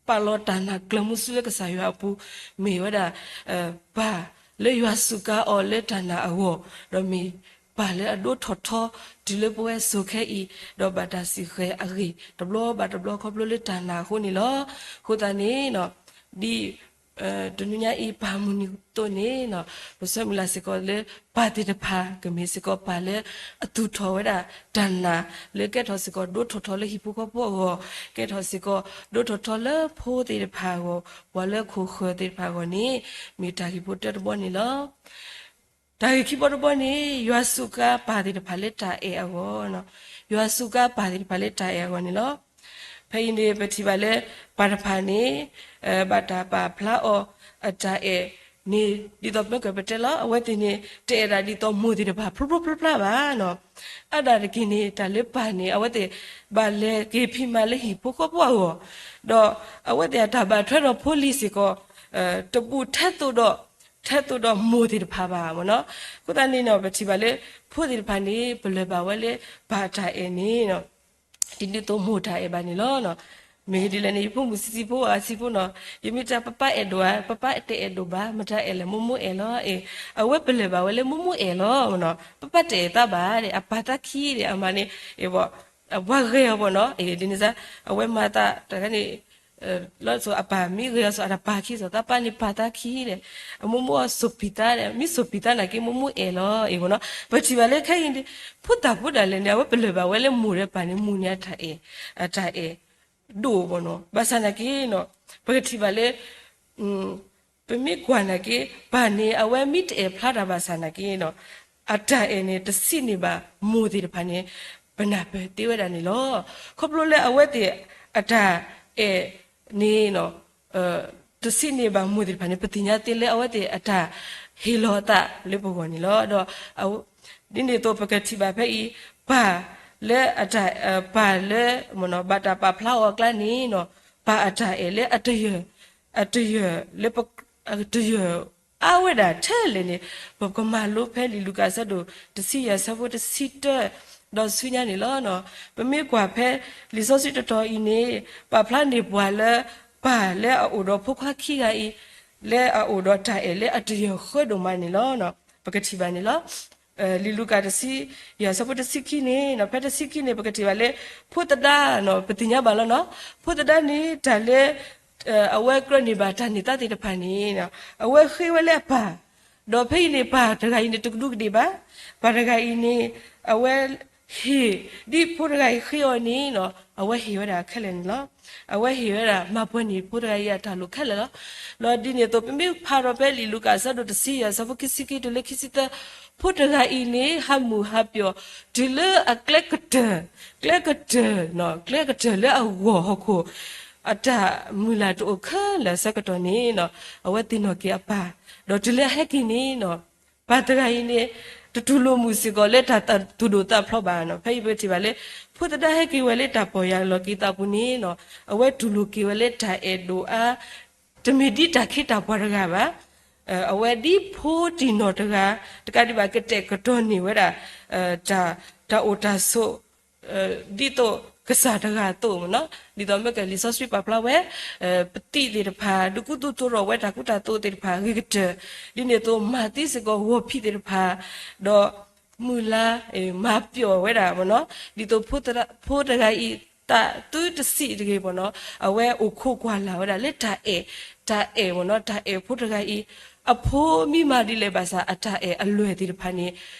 ပာ်လီၤတၢ်နာ်ကျၢၤမူဆူလၢကစၢ်ယွၤအပူၤ, မ့ၢ်ဝဲဒၣ် ပၢ်လၢယွၤစူးကါအီၤလၢတၢ်နာ်အဂီၢ်, ဒီးမ့ၢ်ပၢ်လၢအဒိးထီၣ်ထီ တုၤလၢပဝဲစိၤခဲအံၤ, ဒီးဘၣ်တၢ်စံၣ်ဃဲၤအဂ့ၢ် တဘျီဘၣ်တဘျီခီဖျိလၢတၢ်နာ်အဃိန့ၣ်လီၤ. အဃိသတးန့ၣ် ဒ် တနွံညါအံၤ ပၢ်မုၢ်နံၤအသိးန့ၣ် ပဆၢမုၢ်လၢ်စ့ၢ်ကီးလၢ ပၢ်သ့ၣ်တဖၣ် ကမ့ၢ်စ့ၢ်ကီးပၢ်လၢအသူၣ်ထီၣ်ဝဲဒၣ်တၢ်နာ် လၢကဲထီၣ်စ့ၢ်ကီးဒိးထီၣ်ထီလၢဟံၣ်ဖိဃီဖိအဂီၢ်, ကဲထီၣ်စ့ၢ်ကီးဒိးထီၣ်ထီလၢဖိသ့ၣ်တဖၣ်အဂီၢ်, ပှၤလၢခိၣ်ဃၢၤသ့ၣ်တဖၣ်အဂီၢ်န့ၣ် မ့ၢ်တၢ်ဂ့ၢ်ဖိတၢတဘီန့ၣ်လီၤ. တၢ်ဂ့ၢ်ခံဘီတဘီန့ၣ် ယွၤစူးကါပၢ်သ့ၣ်တဖၣ်လၢတၢ်အဲၣ်အဂီၢ်, ယွၤစူးကါပၢ်သ့ၣ်တဖၣ်လၢတၢ်အဲၣ်အဂီၢ်န့ၣ်လီၤ. ဖဲအံၤန့ၣ် ပထံၣ်ဘၣ်လၢ ပၢ်တဖၣ်န့ၣ် ဘၣ်တၢ်ပာ်ဖျါအီၤအတၢ်အဲၣ်န့ၣ် ဒ်သိးမ့ၢ်ကပတဲလီၤ အဝဲသ့ၣ်န့ၣ် တအဲၣ်ဒၣ်ဒ်သိးမိၢ်သ့ၣ်တဖၣ် ဖျိဖျိဖျါဖျါဘၣ်နီၤ. အါဒၣ်တက့ၢ်န့ၣ် တၢ်လၢပၢ်န့ၣ် အဝဲသ့ၣ်ဘၣ်လဲၤက့ၤဖံးမၤလၢဟံၣ်ဖိဃီဖိအဂီၢ်, ဒီးအဝဲသ့ၣ်အတၢ်ဘၣ်ထွဲဒီးဖိလံၤစ့ၢ်ကီး တဘူးထဲသိးဒီး ထဲသိးဒီးမိၢ်သ့ၣ်တဖၣ်ဘၣ်မ့ၢ်နီၤ. အဃိသတးန့ၣ်နီၤ ပထံၣ်ဘၣ်လၢ ဖိသ့ၣ်တဖၣ်န့ၣ် ပလၢၢ်ဘၣ်ဝဲလၢပၢ်တၢ်အဲၣ်န့ၣ် ဒ်န့ၣ်အသိးမိၢ်တၢ်အဲၣ်ဘၣ်န့ၣ်လီၤ. မ့ၢ်ဒ်လဲၣ်န့ၣ် ယဖိမုၣ်ဆံးဆံးဖိ အဆံးဖိနီၤ ယမ့ၢ်တဲပၢ်ပၢ်အဲၣ်ဒိၣ်ဧါ, ပၢ်ပၢ်တအဲၣ်ဒိၣ်ဘၣ်, မတၤအဲၣ်လဲၣ် မိၢ်မိၢ်အဲၣ်လီၤ. အ့ အဝဲပလၢၢ်ဘၣ်ဝဲလၢမိၢ်မိၢ်အဲၣ်လီၤမ့ၢ်နီၤ. ပၢ်ပၢ်တအဲၣ်သးဘၣ်ဒီး အပၢ်သးခံဒီး အမၤန့ၣ် အ့ ပှၤဂဲၤအီၤဘၣ်နီၤ. အ့ ဒ်န့ၣ်စ့ၢ် အဝဲမၤသးတၢ်န့ၣ် လီၤစိၤအပၢ်မ့ၢ်ဂဲၤအီၤစိၤ အတၢ်ပၢ်ခံစိၤ သးပၢ်န့ၣ်ပၢ်သးခံဒီး အမိၢ်မိၢ်အီၤစိာ်ပံာ်သးဒီး မ့ၢ်စိာ်ပံာ်သးနာ်က့ မိၢ်မိၢ်အဲၣ်လီၤ အ့ၣ်မ့ၢ်နီၤ. ပထံၣ်ဘၣ်လၢခဲအံၤန့ၣ် ဖိသၣ်ဖိဒၣ်လဲာ်န့ၣ် အဝဲပလၢၢ်ဘၣ်ဝဲလၢမိၢ်ဒီးပၢ်န့ၣ် မိၢ်န့ၣ်အတၢ်အဲၣ် အတၢ်အဲၣ်ဒိၣ်မ့ၢ်နီၤ. ဘၣ်ဆၣ်နာ်က့နီၤ ပကထံၣ်ဘၣ်လၢ ပမ့ၢ်ကွၢ်နာ်က့ ပၢ်န့ၣ် အဝဲမ့ၢ်တအဲၣ်ဖျါတၢ်ဘၣ်ဆၣ်နာ်က့နီၤ အတၢ်အဲၣ်န့ၣ် တဆံးန့ၢ်ဘၣ်မိၢ်သ့ၣ်တဖၣ်န့ၣ် ပနၢ်ပၢၢ်သ့ဝဲဒၣ်န့ၣ်လီၤ. ခီဖျိလၢအဝဲသ့ၣ်အတၢ်အဲၣ်န့ၣ် တဆံးန့ၢ်ဘၣ်မိၢ်သ့ၣ်တဖၣ်န့ၣ် ပသ့ၣ်ညါသ့လၢအဝဲသ့ၣ်အတၢ်ဟ့ၣ်လီၤအသးလၢပဂီၢ်န့ၣ်လီၤ. ဒီး ဒ်န့ၣ်အသိးပကထံၣ်ဘၣ်ဖဲအံၤ ပၢ်လၢအတၢ် ပၢ်လၢ ဘၣ်တၢ်ပာ်ဖျါအီၤအကျါန့ၣ်နီၤ ပၢ်အတၢ်အဲၣ်လၢအတယၢၢ် အတယၢၢ်လၢ တယၢၢ်အါဝဲဒၣ်ထဲလဲၣ်န့ၣ် ပကမၤလိဖဲလံာ်လူၤကၣ်အဆၢဒိၣ်တဆံယဲၢ်အဆၢဖိတဆံတၢ ဒီးဆူညါန့ၣ်လီၤ. ပမ့ၢ်ကွၢ်ဖဲလံာ်စီဆှံတတီၤအံၤန့ၣ် ပာ်ဖျါန့ၢ်ပှၤလၢ ပၢ်လၢအအိၣ်ဒီးဖိခွါခံဂၤအံၤ လၢအအိၣ်ဒီးတၢ်အဲၣ်လၢအတယၢၢ်ဃၢဒိၣ်မးန့ၣ်လီၤ. ပကထံၣ်ဘၣ်န့ၣ်လီၤ. လံာ်လူၤကၣ်တဆံယဲၢ်အဆၢဖိတဆံခံန့ၣ် ဖဲတဆံခံန့ၣ် ပကထံၣ်ဘၣ်လၢ ဖိသဒါနီၤ ပသ့ၣ်ညါဘၣ်လီၤနီၤ ဖိသဒါန့ၣ် တၢ်လၢ အဝဲကြၢးန့ၢ်ဘၣ်တၢ်န့ၢ်သါသ့ၣ်တဖၣ်န့ၣ် အဝဲဃ့ဝဲလၢအပၢ်, ဒီးဖဲအံၤန့ၣ် ပၢ်တဂၤအံၤန့ၣ် တကဒူးကဒ့ၣ်ဘၣ်, ပၢ်တဂၤအံၤန့ၣ် အဝဲဟ့ၣ် ဒ်ဖိတဂၤအံၤဃ့အီၤန့ၣ်နီၤ အဝဲဟ့ၣ်ဝဲဒၣ်ခဲလၢာ်န့ၣ်လီၤ. အဝဲဟ့ၣ်ဝဲဒၣ်မၤပှဲၤန့ၢ်ဖိတဂၤအံၤအတၢ်လိၣ်ခဲလၢာ်လီၤ. ဒီးဒ်န့ၣ်အသိး ပမ့ၢ်ဖးဒီးဖဲလံာ်လူၤကၣ်အဆၢဒိၣ်တဆံယဲၢ်အဆၢဖိခံဆံခံတုၤလၢခံဆံသၢ ဖိတဂၤအံၤန့ၣ် ဟးမုာ်ဟးပျီၣ် တုၤလၢအကျဲကတၢၢ်, ကျဲကတၢၢ်, ကျဲကတၢၢ်လၢအဂီၢ်ဟီၣ်ခိၣ် အတၢ်မုၢ်လၢ်တအိၣ်ခဲလၢာ်အဆၢကတီၢ်န့ၣ်နီၤ အဝဲသ့ၣ်နီၣ်က့ၤအပၢ်, ဒီးတုၤလၢအဟဲက့ၤန့ၣ်နီၤ ပၢ်တဂၤအံၤန့ၣ် တတူၢ်လိာ်မုာ်စ့ၢ်ကီးလၢတၢ်သူၣ်ဒိၣ်သးဖျိးဘၣ်နီၤ. ဖဲအံၤပထံၣ်ဘၣ်လၢ ဖိသဒါဟဲက့ၤဝဲလၢတၢ်ပီၢ်ယၢ်လီၤက့ၤသးပူၤန့ၣ်နီၤ အဝဲတူၢ်လိာ်က့ၤဝဲလၢတၢ်အဲၣ်ဒိၣ်အါ တမ့ၢ်ဒ်တၢ်ခ့တၢ်ပှၤတဂၤဘၣ်. အဝဲဒ်ဖိတံၢ်နီၢ်တဂၤ တကးဒံးဘၣ်ကတဲာ်ကတီၤန့ၢ်ဝဲဒၣ် တၢ်အိၣ်တၢ်ဆိး ဒ်သိးကစၢ်တဂၤအသိးမ့ၢ်နီၤ, ဒ်သိးမ့ၢ်ကလံာ်စီဆှံပာ်ဖျါဝဲ ပသံၣ်သ့ၣ်တဖၣ် ဒုးကူသိသိးထီၣ်ဝဲတၢ်ကူတၢ်သိးသ့ၣ်တဖၣ် ဂ့ၤကတၢၢ်, ဒ်န့ၣ်အသိးမၤသံစ့ၢ်ကီးဂီၤဖံးသ့ၣ်တဖၣ်, ဒီးမုၢ်လၢ် မၤပျီၣ်ဝဲဒၣ်မ့ၢ်နီၤ, ဒ်သိးဖိတဂၤအံၤ တၢ်သုတစံးတဂ့ၤဘၣ်နီၤ, အဝဲအိၣ်ခိးကွၢ်လၢ်ဝဲဒၣ်လၢတၢ်အဲၣ်, တၢ်အဲၣ်ဘၣ်နီၤ, တၢ်အဲၣ်ဖိတဂၤအံၤ, အဖိမံမၤဒ်လဲၣ်ဘၣ်ဆၣ် အတၢ်အဲၣ်အလွဲၢ်သ့ၣ်တဖၣ်န့ၣ်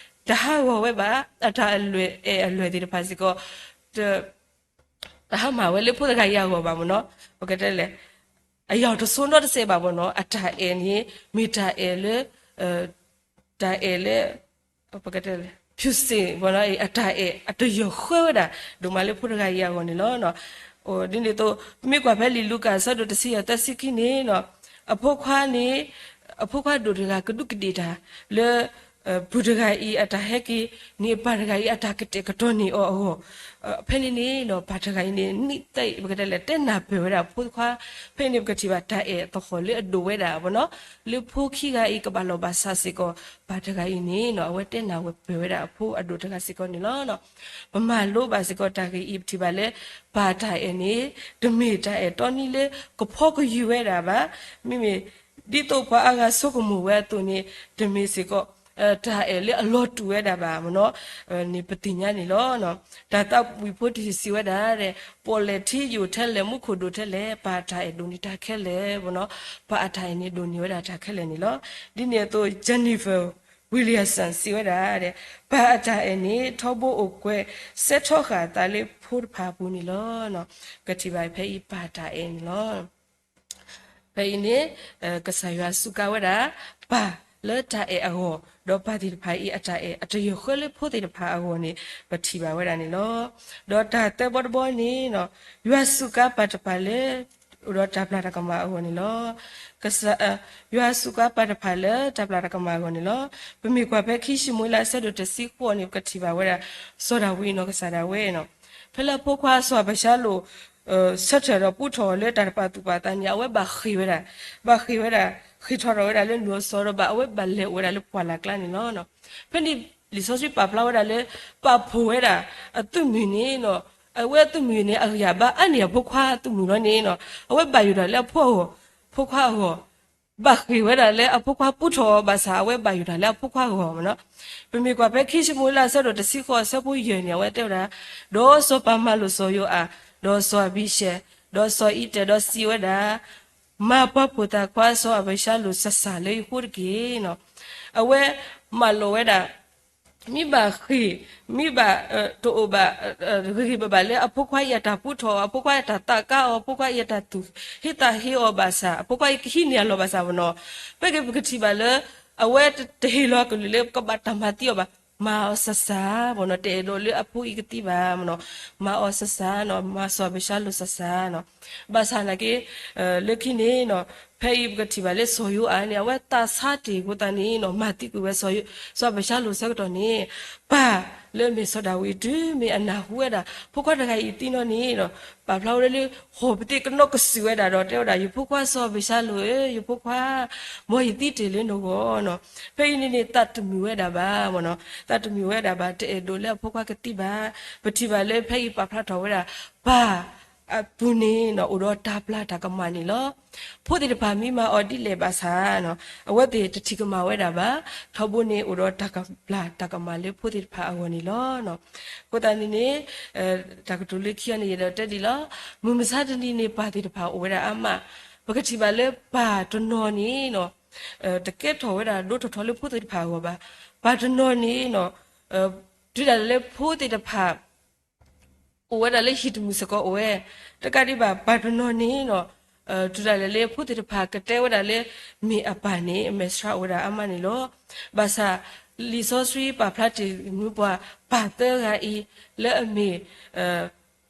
တဟးဂီၤဝဲဘၣ်, အတၢ်အဲၣ်အလွဲၢ်သ့ၣ်တဖၣ်စ့ၢ်ကီး တဟးမၤဝဲလၢဖိတဂၤအံၤအဂီၢ်ဘၣ်မ့ၢ်နီၤ, ပကတဲလဲၣ်, အယီၢ်တဆိနီတစဲးဘၣ်မ့ၢ်နီၤ, အတၢ်အဲၣ်န့ၣ် မ့ၢ်တၢ်အဲၣ်လၢ တၢ်အဲၣ်လၢ ပကတဲလဲၣ် ဖြူစင် ဘၣ်နီၤ, အတၢ်အဲၣ်အတယၢၢ်ဃၢဝဲဒၣ် ဒိၣ်မးလၢဖိတဂၤအံၤအဂီၢ်န့ၣ်လီၤ. ဒ်န့ၣ်အသိး ပမ့ၢ်ကွၢ်ဖဲလံာ်လူၤကၣ်အဆၢဒိၣ်တဆံယဲၢ်သၢဆံခံန့ၣ်နီၤ, အဖိခွါန့ၣ် အဖိခွါဒိၣ်တဂၤကဒူးကဒ့ၣ်တၢ်လၢ ပုၢ်တဂၤအံၤအတၢ်ဟဲက့ၤန့ၣ် ပၢ်တဂၤအံၤအတၢ်ကတဲာ်ကတီၤန့ၢ်အီၤအဂီၢ်, ဖဲန့ၣ်န့ၣ်နီၤ ပၢ်တဂၤအံၤန့ၣ် နံၣ်သ့ၣ် ပကတဲလဲၣ် တဲနၢ်ပၢၢ်ဝဲဒၣ်အဖိခွါ, ဖဲန့ၣ်ပကထံၣ်ဘၣ်တၢ်အဲၣ်သဟီၣ်လၢအဒိၣ်ဝဲဒၣ်ဘၣ်နီၤ, လၢဖိခံဂၤအံၤကဘၣ်လီၢ်ဘၣ်စးစ့ၢ်ကီး ပၢ်တဂၤအံၤန့ၣ်နီၤ အဝဲတဲနၢ်ပၢၢ်ဝဲဒၣ်အဖိအဒိၣ်တဂၤစ့ၢ်ကီးန့ၣ်လီၤ. ပမၤလိဘၣ်စ့ၢ်ကီးတၢ်ဂ့ၢ်အံၤ ပထံၣ်ဘၣ်လၢ ပၢ်တၢ်အဲၣ်န့ၣ် တမ့ၢ်တၢ်အဲၣ်တီနံၤလၢကဖီကယုၢ်ဝဲဒၣ်ဘၣ်, မ့မ့ၢ် ဒ်သိးပှၤအါဂၤဆိကမိၣ်ဝဲအသိးန့ၣ် တမ့ၢ်စ့ၢ်ကီး တၢ်အဲၣ်လၢအလီၤတူာ်ဝဲဒၣ်ဘၣ်မ့ၢ်နီၤ, န့ၣ်ပသ့ၣ်ညါန့ၣ်လီၤ. တၢ်သးဝံၣ်ဖိတယုၢ်စံးဝဲဒၣ်, ပီၣ်လဲၣ်ထံယိာ်ထဲလဲၣ် မူခိၣ်ဒိၣ်ထဲလဲၣ် ပၢ်တၢ်အဲၣ်ဒိၣ်န့ၢ်တၢ်ခဲလၢာ်မ့ၢ်နီၤ, ပၢ်အတၢ်အဲၣ်န့ၣ်ဒိၣ်န့ၢ်ဝဲဒၣ်တၢ်ခဲလၢာ်န့ၣ်လီၤ. ဒ်န့ၣ်အသိး Jennifer Williamson စံးဝဲဒၣ်, ပၢ်အတၢ်အဲၣ်န့ၣ် ထီဘိအိၣ်ကွဲး စဲထီဃာ်အသးလၢဖိတဖၣ်အပူၤန့ၣ်လီၤ. ကထံၣ်ဘၣ်ဖဲအံၤပၢ်တၢ်အဲၣ်န့ၣ်လီၤ. ဖဲအံၤန့ၣ် ကစၢ်ယွၤစူးကါဝဲဒၣ် ပၢ်လၢတၢ်အဲၣ်အဂီၢ်, ဒီးပၢ်သ့ၣ်တဖၣ်အံၤအတၢ်အဲၣ်အတယၢၢ်ဃၢလၢဖိသ့ၣ်တဖၣ်အဂီၢ်န့ၣ် ပထံၣ်ဘၣ်ဝဲဒၣ်န့ၣ်လီၤ. ဒီးတၢ်သၢဘီတဘီန့ၣ် ယွၤစူးကါပၢ်တဖၣ်လၢ အိၣ်ဒီးတၢ်ပျၢ်တၢ်ကမၣ်အဂီၢ်န့ၣ်လီၤ. ကစၢ် ယွၤစူးကါပၢ်တဖၣ်လၢတၢ်ပျၢ်တၢ်ကမၣ်အဂီၢ်န့ၣ်လီၤ. ပမ့ၢ်ကွၢ်ဖဲခံၡမူၤအ့လးအဆၢဒိၣ်တဆံဃိးန့ၣ် ပကထံၣ်ဘၣ်ဝဲဒၣ် စီၤဒၤဝံးနီၢ်ကစၢ်ဒၣ်ဝဲနီၤ, ဖဲလၢအဖိခွါစီၤအၤဘၡါလိၣ် ဆၢထၢၣ်ဒီးပူထီၣ်အီၤလၢတၢ်တပာ်သူၣ်ပာ်သးန့ၣ် အဝဲဘၣ်ဃ့ၢ်ဝဲဒၣ်, ဘၣ်ဃ့ၢ်ဝဲဒၣ်, ဃ့ၢ်ထီၣ်ထီၣ်ဝဲဒၣ်လၢနူၤအစီၤဒီးဘၣ် အဝဲဘၣ်လဲၤအိၣ်ဝဲဒၣ်လၢပှၢ်လၢ်ကျါန့ၣ်လီၤ. ဖဲန့ၣ်လံာ်စီဆှံပာ်ဖျါဝဲဒၣ်လၢ ပာ်ဖှိၣ်ဝဲဒၣ် အသုးမုၢ်န့ၣ်နီၤ, အဝဲအသုးမုၢ်န့ၣ် အဂံၢ်အဘါအါန့ၢ်အဖိခွါအသုးမုၢ်လီၤန့ၣ်နီၤ, အဝဲဘၣ်ယိၣ်တၢ်လၢအဖိအဂီၢ်, ဖိခွါအဂီၢ် ဘၣ်ဃ့ၢ်ဝဲဒၣ်လၢအဖိခွါပူထီၣ်အီၤဘၣ်ဆၣ် အဝဲဘၣ်ယိၣ်တၢ်လၢအဖိခွါအဂီၢ်မ့ၢ်နီၤ. ပမ့ၢ်ကွၢ်ဖဲခံၡမူၤအ့လးအဆၢဒိၣ်တဆံဃိးအဆၢဖိယဲၢ်န့ၣ် အဝဲတဲဝဲဒၣ်, ဒီးစီၤပၤမၤလိာ်စီၤယိၤအၣ်, ဒီးစီၤအဘံၤၡဲး, ဒီးစီၤအံၤတဲာ်, ဒီးစံးဝဲဒၣ်, မၤပှၤဖိသၣ်ခွါစီၤအၤဘၡါလိၣ်စၢ်စၢ်လၢယဃိတက့ၢ်နီၤ. အဝဲမၤလိာ်ဝဲဒၣ် မ့ၢ်ဘၣ်ဃ့ၢ်, မ့ၢ်ဘၣ်တအိၣ်ဘၣ် ဂ့ၤဂ့ၤဘၣ်ဘၣ်လၢအဖိခွါအံၤအတၢ်ပူထီၣ်အီၤ, အဖိခွါအံၤအတၢ်သးကါအီၤ, အဖိခွါအံၤအတၢ်သူၣ်ဟ့သးဟ့အီၤဘၣ်ဆၣ် အဖိခွါအံၤကဟံးန့ၢ်အလီၢ်ဘၣ်ဆၣ်မ့ၢ်နီၤ, ဖဲက့ၤပကထံၣ်ဘၣ်လၢ အဝဲတဟ့ၣ်လီၤအကလုၢ်လၢကဘၣ်တၢ်မၤသံအီၤဘၣ်, မၤအီၤစၢ်စၢ်မ့ၢ်နီၤ, တအဲၣ်ဒိးလၢအဖိအံၤကသံဘၣ်မ့ၢ်နီၤ, မၤအီၤစၢ်စၢ်နီၤ, မၤစီၤအၤဘၡါလိၣ်စၢ်စၢ်နီၤ. ဘၣ်ဆၣ်နာ်က့ လၢခံန့ၣ်နီၤ, ဖဲအံၤပကထံၣ်ဘၣ်လၢစီၤယိၤအၣ်န့ၣ် အဝဲသးဆါတ့ၢ်အဃိသတးန့ၣ်နီၤ, မၤသံကွံာ်ဝဲ စီၤအၤဘၡါလိၣ်အဆၢကတီၢ်န့ၣ်, ပၢ်လၢအမ့ၢ်စီၤဒၤဝံးတုၤမ့ၢ်အနၢ်ဟူဝဲဒၣ် ဖိခွါတဂၤအံၤသံနီၤန့ၣ်နီၤ, ပာ်ဖျါဝဲဒၣ်လၢ ဟီၣ်ပသ့ၣ်ကနီၣ်ကစုာ်ဝဲဒၣ်ဒီးတဲဝဲဒၣ်, ယဖိခွါစီၤအၤဘၡါလိၣ်ဧၢ, ယဖိခွါ, မ်ယသံတ့ၢ်လၢနဂီၢ်နီၤ. ဖဲအံၤန့ၣ်န့ၣ် သးတမုာ်ဝဲဒၣ်ဘၣ်မ့ၢ်နီၤ, သးတမုာ်ဝဲဒၣ်ဘၣ်, တအဲၣ်ဒိးလၢအဖိခွါကသံဘၣ်. ပထံၣ်ဘၣ်လၢဖဲအံၤပာ်ဖျါထီၣ်ဝဲဒၣ် ပၢ်အပူၤန့ၣ်နီၤ အိၣ်ဒီးတၢ်ပျၢ်တၢ်ကမၣ်န့ၣ်လီၤ. ဖိသ့ၣ်တဖၣ်မ့ၢ်မၤအီၤဒ်လဲၣ်ဘၣ်ဆၣ်နီၤ, အဝဲသ့ၣ်တထံၣ်ကမၣ်ဝဲဒၣ်ဘၣ်. ထီဘိန့ၣ်အိၣ်ဒီးတၢ်ပျၢ်တၢ်ကမၣ်လၢဖိသ့ၣ်တဖၣ်အဂီၢ်န့ၣ်လီၤ. အဃိသတးန့ၣ်န့ၣ် တၢ်ကတိၤလၢခံအံၤန့ၣ် ယအဲၣ်ဒိးတဲဒ်လီၤ. မုၢ်မဆါတနံၤန့ၣ် ပၢ်သ့ၣ်တဖၣ်အိၣ်ဝဲဒၣ်အါမး, ပကထံၣ်ဘၣ်လၢပၢ်တနီၤန့ၣ်နီၤ, တကဲထီၣ်ဝဲဒၣ်ဒိထီၣ်ထီလၢဖိသ့ၣ်တဖၣ်အဂီၢ်ဘၣ်. ပၢ်တနီၤန့ၣ်နီၤ, တုၤဒၣ်လဲာ်လၢဖိသ့ၣ်တဖၣ် အိၣ်ဝဲဒၣ်လၢဟံၣ်တမုာ်စ့ၢ်ကီးအိၣ်ဝဲ, တကးဒံးဘၣ် ပၢ်တနီၤန့ၣ်နီၤ, တုၤဒၣ်လဲာ်လၢဖိသ့ၣ်တဖၣ်ကတဲဝဲဒၣ်လၢ မ့ၢ်အပၢ်န့ၣ် အမဲာ်ဆှးအိၣ်ဝဲဒၣ်အါမးန့ၣ်လီၤ. ဘၣ်ဆၣ် လံာ်စီဆှံပာ်ဖျါတ့ၢ်မုၢ်ပှၢ် ပၢ်သၢဂၤအံၤ လၢအမ့ၢ်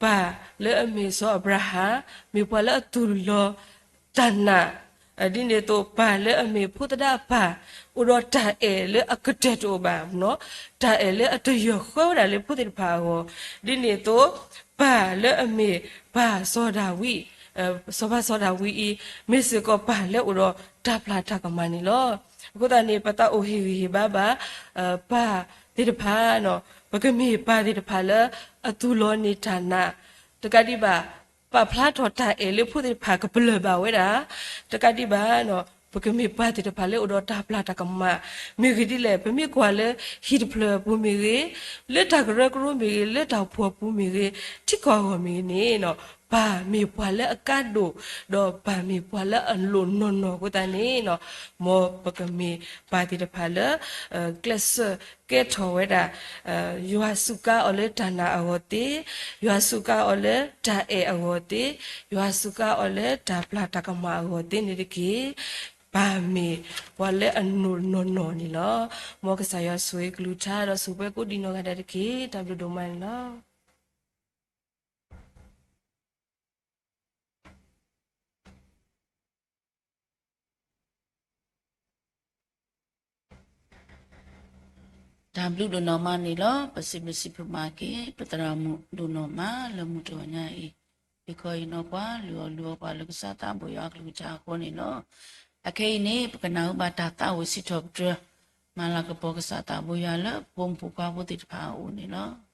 ပၢ်လၢအမ့ၢ်စီၤအၤဘြၤဟၣ် မ့ၢ်ပှၤလၢအသူၣ်လီၤတၢ်နာ်, ဒ်န့ၣ်အသိး ပၢ်လၢအမ့ၢ်ဖိသဒါအပၢ် အိၣ်ဒီးတၢ်အဲၣ်လၢအကတၢၢ်တအိၣ်ဘၣ်နီၤ, တၢ်အဲၣ်လၢအတယၢၢ်ဃၢဝဲဒၣ်လၢဖိသ့ၣ်တဖၣ်အဂီၢ်, ဒ်န့ၣ်အသိး ပၢ်လၢအမ့ၢ်ပၢ်စီၤဒၤဝံး, စီၤပၤစီၤဒၤဝံးအံၤ မ့ၢ်စ့ၢ်ကီးပၢ်လၢအိၣ်ဒီးတၢ်ပျၢ်တၢ်ကမၣ်န့ၣ်လီၤ. အဃိသတးန့ၣ် ပသးအိၣ်ဟ့ၣ်ဂံၢ်ဟ့ၣ်ဘါဘၣ် ပၢ်သ့ၣ်တဖၣ်နီၤ, ပကမ့ၢ်ပၢ်သ့ၣ်တဖၣ်လၢအသူၣ်လီၤန့ၢ်တၢ်နာ်, တကးဒံးဘၣ် ပာ်ဖျါထီၣ်တၢ်အဲၣ်လၢဖိသ့ၣ်တဖၣ်ကပလၢၢ်ဘၣ်ဝဲဒၣ်, တကးဒံးဘၣ်နီၤ, ပကမ့ၢ်ပှၤသ့ၣ်တဖၣ်လၢအိၣ်ဒီးတၢ်ပျၢ်တၢ်ကမၣ် မ့ၢ်ဂ့ၤဒ်လဲၣ်, ပမ့ၢ်ကွၢ်လၢဟံၣ်တဖျၢၣ်အပူၤမ့ၢ်ဂ့ၤ, လၢတၢ်ကရၢကရိမ့ၢ်ဂ့ၤ, လၢတၢ်အိၣ်ဖှိၣ်အပူၤမ့ၢ်ဂ့ၤ, ထံကီၢ်အဂီၢ်မ့ၢ်ဂ့ၤန့ၣ်, ပၢ်မ့ၢ်ပှၤလၢအကါဒိၣ်, ဒီးပၢ်မ့ၢ်ပှၤလၢအလိၣ်နီၢ်နီၢ်အဃိသတးန့ၣ်, မ်ပကမ့ၢ်ပၢ်သ့ၣ်တဖၣ်လၢ ကျဲးစၢးကဲထီၣ်ဝဲဒၣ် ယွၤစူးကါအီၤလၢတၢ်နာ်အဂီၢ်သ့, ယွၤစူးကါအီၤလၢတၢ်အဲၣ်အဂီၢ်သ့, ယွၤစူးကါအီၤလၢတၢ်ပျၢ်တၢ်ကမၣ်အဂီၢ်သ့န့ၣ်တက့ၢ်. ပၢ်မ့ၢ်ပှၤလၢအလိၣ်နီၢ်နီၢ်န့ၣ်လီၤ. မ်ကစၢ်ယွၤဆိၣ်ဂ့ၤကလုၢ်ကထါ ဒီးဆိၣ်ပှဲၤကိးဒံးနီၢ်ဂၤဒဲးတက့ၢ်. တၢ်ဘျုးဒိၣ်မးန့ၣ်လီၤ. တၢ်ဘျုးဒိၣ်နီၢ်မးန့ၣ်လီၤ. ပစံးဘျုးစံးဖှိၣ်မၤက့ၤ ပသရၣ်မုၣ်ဒိၣ်နီၢ်မးလၢမုၢ်တနံၤညါအံၤ, ဒ်ခီအံၤနီၢ်ပှၤ လုၢ်အီၣ်လုၢ်အီပှၤလၢကစၢ်သးဘိယွၤအကလုၢ်ကထါအဃိန့ၣ်လီၤ. အခဲအံၤန့ၣ် ပကနၢ်ဟူဘၣ်တၢ်သးဝံၣ်စံးထီၣ်ပတြၢၤ မၤလၤကပီၤကစၢ်သးဘိယွၤလၢပဖိမုၣ်ဖိခွါဖိသ့ၣ်တဖၣ်အအိၣ်န့ၣ်လီၤ.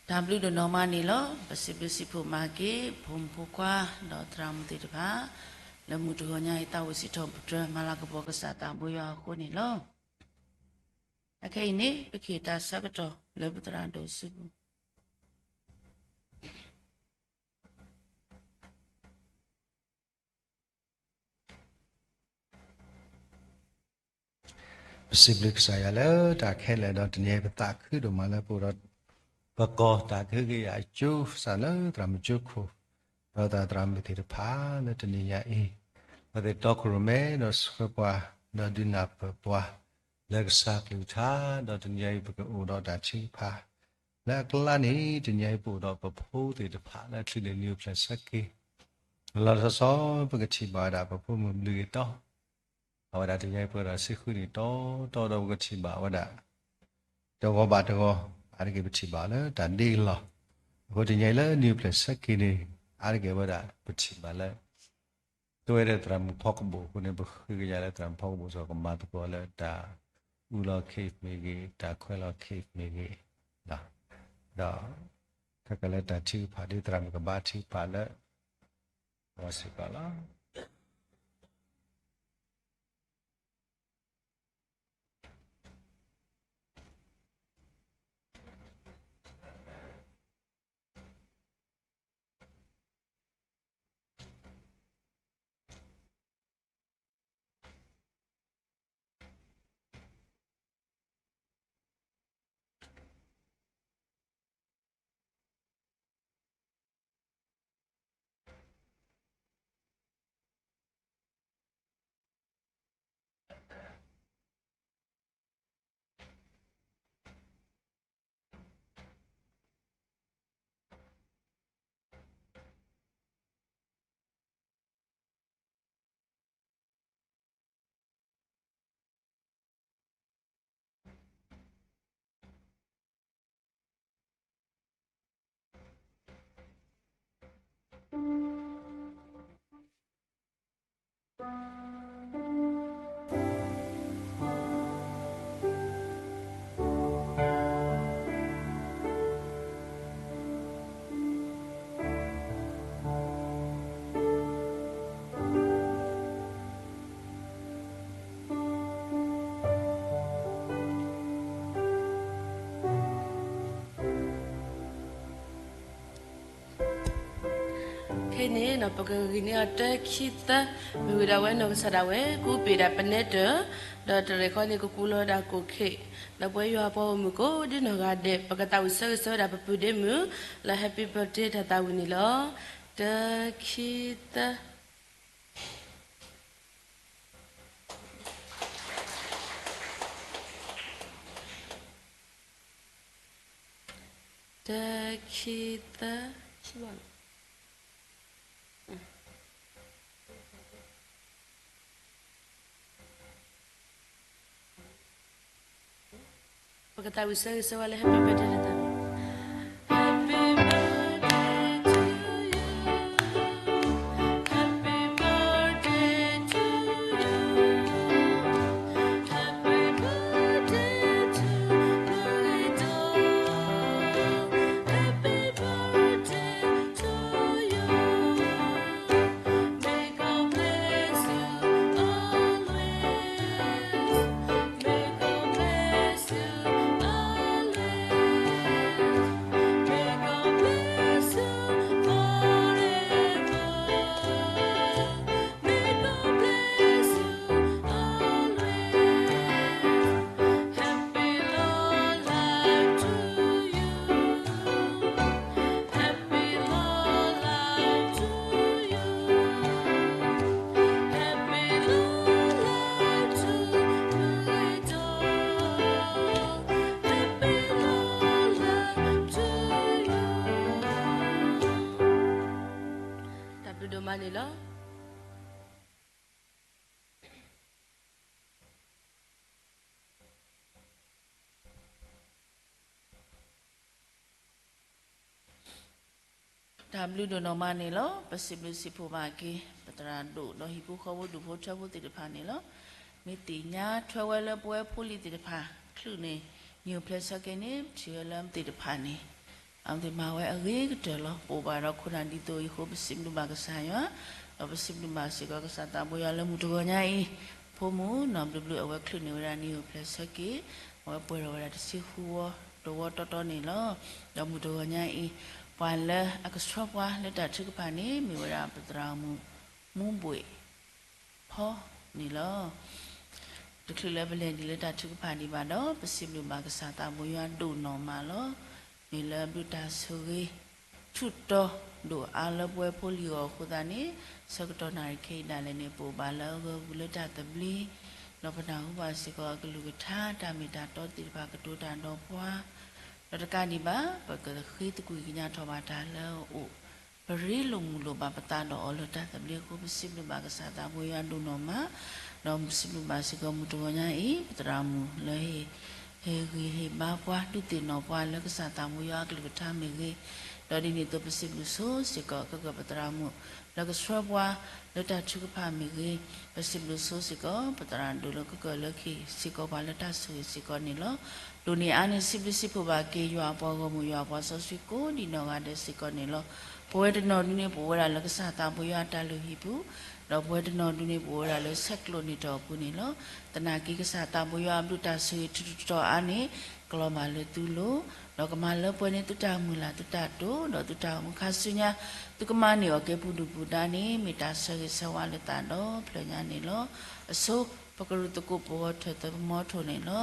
တၢ်ဘျုးဒိၣ်နီၢ်မးန့ၣ်လီၤ. ပစံးဘျုးစံးဖှိၣ်မၤက့ၤ ဖိမုၣ်ဖိခွါ ဒီးသရၣ်မုၣ်သ့ၣ်တဖၣ် လၢမုၢ်တဂီၤညါအံၤ သးဝံၣ်စံးထီၣ်ပတြၢၤ မၤလၤကပီၤကစၢ်သးဘိယွၤအဃိန့ၣ်လီၤ. အခဲအံၤန့ၣ် ပကဟ့ၣ်တၢ်ဆၢကတီၢ်လၢပသရၣ်ဒိၣ်စုပူၤ ပစံးဘျုးကစၢ်ယွၤလၢတၢ်ခဲလၢာ်ဒီး တနံၤအံၤ ပသးခုဒိၣ်မးလၢပအိၣ်ဒီး ပကီၢ်တၢ်ကဟုကယာ်အကၠိ ကစၢ်လၢသရၣ်မုၣ်ကၠိခိၣ် ဒီးသရၣ်မုၣ်သ့ၣ်တဖၣ်လၢတနံၤညါအံၤ အဝဲသ့ၣ်တီခိၣ်ရိၣ်မဲဒီးဆှၢပှၤ ဒီးဒုးနၢ်ပၢၢ်ပှၤ လၢကစၢ်ကလုၢ်ကထါ ဒီးတနံၤညါအံၤ ပကအိၣ်ဒီးတၢ်ထုကဖၣ် လၢအကျါန့ၣ် တနံၤညါအံၤ ပအိၣ်ဒီးပဖိသ့ၣ်တဖၣ်လၢအချုးန့ၢ် new place ဆၢက့ၤ လီၤလီၤဆီဆီ ပကထံၣ်ဘၣ်ဝဲဒၣ် ပဖိမုၣ်ဘျုးဂ့ၤတီ အဝဲဒၣ်တနံၤညါအံၤ ပှဲၤဒီးဆံဃုနံၣ်တီတီဒီး ပကထံၣ်ဘၣ်ဝဲဒၣ် တဂီၤဘၣ်တဂီၤ အါတက့ၢ် ပထံၣ်ဘၣ်လၢတၢ်ဒ့လီၤ. အဃိတနံၤညါအံၤလၢ new place ဆၢက့ၤန့ၣ် အါတက့ၢ်ဝဲဒၣ် ပထံၣ်ဘၣ်လၢ ကဝဲဒၣ်သရၣ်မုၣ်ဖီကဘိၣ်အဃိန့ၣ် ပဃ့ကညးလၢသရၣ်မုၣ်ဖီကဘိၣ် စီၤကမၤသကိးလၢတၢ်အူလီၤ cake မ့ၢ်ဂ့ၤ, တၢ်ခွဲးလီၤ cake မ့ၢ်ဂ့ၤ, ဒီး ခဲကလၢတၢ်ထုကဖၣ်ဒ်သရၣ်မုၣ်ကဘါထုကဖၣ်လၢ အဝဲစ့ၢ်ကီးလီၤ. ခဲအံၤန့ၣ် ပကဂံၢ်န့ၢ်အီၤတၢ ခံ သၢ, မ့ၢ်ဝံၤဒၣ်ဝဲနီၢ်ကစၢ်ဒၣ်ဝဲ ကအိၣ်ပ့ၤဒၣ်ပနဲတၢၢ်, ဒီးတရဲၣ်ဃီန့ၣ် ကကူလီၤဝဲဒၣ်ကိၣ်ခ့ၣ်, ဒီးပဝဲယွၤပှၤဂီၢ်မုၢ်ကိးဒ်နီၢ်ဂၤဒဲး ပကသးဝံၣ်ဆၢဂ့ၤဆၢဝါဒၣ်ပပုၢ်ဒ့မုၣ် လၢ Happy Birthday တၢ်သးဝံၣ်န့ၣ်လီၤ. တၢ ခံ သၢ တၢ ခံ သၢ ပကသးဝံၣ်ဆၢဂ့ၤဆၢဝါလၢ Happy Birthday တၢ်သးဝံၣ် Happy birthday to you. Happy birthday to you. Happy birthday to you. Happy birthday to you. May God bless you always. May God bless you always. May God bless you forever. May God bless you always. Happy long life to you. Happy long life to you. Happy long life to you, Happy long life to you. တၢ်ဘျုးဒိၣ်မးန့ၣ်လီၤ. တၢ်ဘျုးဒိၣ်နီၢ်မးန့ၣ်လီၤ. ပစံးဘျုးစံးဖှိၣ်ဘၣ်က့ၤ ပသရၣ်ဒိၣ်ဒီးဟံၣ်ဖိဃီဖိဒူၣ်ဖိထၢဖိသ့ၣ်တဖၣ်န့ၣ်လီၤ. မ့ၢ်သ့ၣ်ညါထွဲဝဲလၢပဝဲဖိလံၤသ့ၣ်တဖၣ် ချုးန့ၢ် new place ဆၢက့ၤန့ၣ် ပထံၣ်ဝဲလၢမ့ၢ်သ့ၣ်တဖၣ်န့ၣ် အဝဲသ့ၣ်မၤဝဲအဂ့ၤကတၢၢ်လီၤ. ပအိၣ်ဘၣ်ဒီးခိၣ်နၢ်ဒ်သိးအံၤအဃိ ပစံးဘျုးဘၣ်ကစၢ်ယွၤ, ဒီးပစံးဘျုးဘၣ်စ့ၢ်ကီးကစၢ်သးဘိယွၤလၢမုၢ်တဂီၤညါအံၤ, ဖိမုၣ်နီၢ်ဘျုးဘျုး အဝဲချုးန့ၢ်ဝဲဒၣ်နံၣ်အိၣ်ဖျဲၣ်ဆၢက့ၤ, အဝဲပှဲၤထီၣ်ဝဲဒၣ်တဆံဃုဝီ တဝီတီတီန့ၣ်လီၤ. ဒီးမုၢ်တဂီၤညါအံၤ, ပှၤလၢအကဆှၢပှၤလၢတၢ်ထုကဖၣ်န့ၣ် မ့ၢ်ဝဲဒၣ်ပသရၣ်မုၣ် မူဘှ့ၣ် ဖီန့ၣ်လီၤ. တချုးလၢပလဲၤဒံးလၢတၢ်ထုကဖၣ်ဒံးဘၣ်ဒီး ပစံးဘျုးဘၣ်ကစၢ်သးဘိယွၤဒိၣ်နီၢ်မးလီၤ. မ့ၢ်လၢအဘျုးတၢ်ဆိၣ်ဂ့ၤ ထူးတီၤဒိၣ်အါလၢပဝဲဖိလံၤအဂီၢ်အဃိသတးန့ၣ်, ဆၢကတီၢ်နၣ်ရံၣ်ခဲအံၤဒၣ်လဲာ်န့ၣ် ပအိၣ်ဘၣ်လၢအဂၢၤအဂုာ်လၢတၢ်သဘျ့, ဒီးပနၢ်ဟူဘၣ်စ့ၢ်ကီးအကလုၢ်ကထါ တၢ်မ့ၢ်တၢ်တီသ့ၣ်တဖၣ်ကတိၤတၢ်ဒီးပှၤ, ဒီးတကးဒံးဘၣ် ပကဃ့သကွံၢ်ကညးထီၣ်ဘၣ်တၢ်လၢအအိၣ် ပရ့လိာ်မုာ်လိာ်ဘၣ်ပသးဒီးအီၤလၢတၢ်သဘျ့အဃိ ပစံးဘျုးဘၣ်ကစၢ်သးဘိယွၤဒိၣ်နီၢ်မး, ဒီးပစံးဘျုးဘၣ်စ့ၢ်ကီးမုၢ်တဂီၤညါအံၤ ပသရၣ်မုၣ်လၢ ဟ့ၣ်ဂံၢ်ဟ့ၣ်ဘါပှၤ ဒုးသ့ၣ်နီၣ်ပှၤလၢကစၢ်သးဘိယွၤအကလုၢ်ကထါမ့ၢ်ဂ့ၤ, ဒီးဒ်န့ၣ်အသိးပစံးဘျုးဆိစ့ၢ်ကီး ကကၢၢ်ပသရၣ်မုၣ်လၢကဆှၢပှၤလၢတၢ်ထုကဖၣ်မ့ၢ်ဂ့ၤ, ပစံးဘျုးဆိစ့ၢ်ကီး ပသရၣ်ဒိၣ်လၢကကၢၢ်လၢခံစ့ၢ်ကီးပှၤလၢတၢ်ဆိၣ်ဂ့ၤစ့ၢ်ကီးန့ၣ်လီၤ. ဒိၣ်န့ၢ်အါန့ၢ် စံးဘျုးစံးဖှိၣ်ဘၣ်က့ၤ ယွၤအပှၤဂီၢ်မုၢ် ယွၤအပှၤစီဆှံကိးဒံးနီၢ်ဂၤဒဲးစ့ၢ်ကီးန့ၣ်လီၤ. ပဝဲတနီၤဒုန့ၣ် ပအိၣ်ဝဲဒၣ်လၢကစၢ်သးဘိယွၤအတၢ်လုၢ်ဟံၣ်ပူၤ, ဒီးပဝဲတနီၤဒုန့ၣ် ပအိၣ်ဝဲဒၣ်လၢဆဲးကျိးနံၣ်တီၢ်အပူၤန့ၣ်လီၤ. သနာ်က့ကစၢ်သးဘိယွၤအဘျုးတၢ်ဆိၣ်ဂ့ၤထူးထူးတီၤတီၤအါန့ၣ် ကလီၤဘၣ်လၢသုလိၤ, ဒီးကမၤလၢပှဲၤန့ၢ်သုတၢ်မုၢ်လၢ်သုတၢ်တိာ်, ဒီးသုတၢ်အိၣ်မူခါဆူညါ သုကမၤန့ၢ်အီၤကဲပူၤဒုၣ်ပူၤဒါန့ၣ် မ့ၢ်တၢ်ဆၢဂ့ၤဆၢဝါလၢသးဒီဖျၢၣ်ညါန့ၣ်လီၤ. အဆိ ပကရူၢ်သကိးပဂီၤထၢၣ်သၢပမီထိၣ်န့ၣ်လီၤ.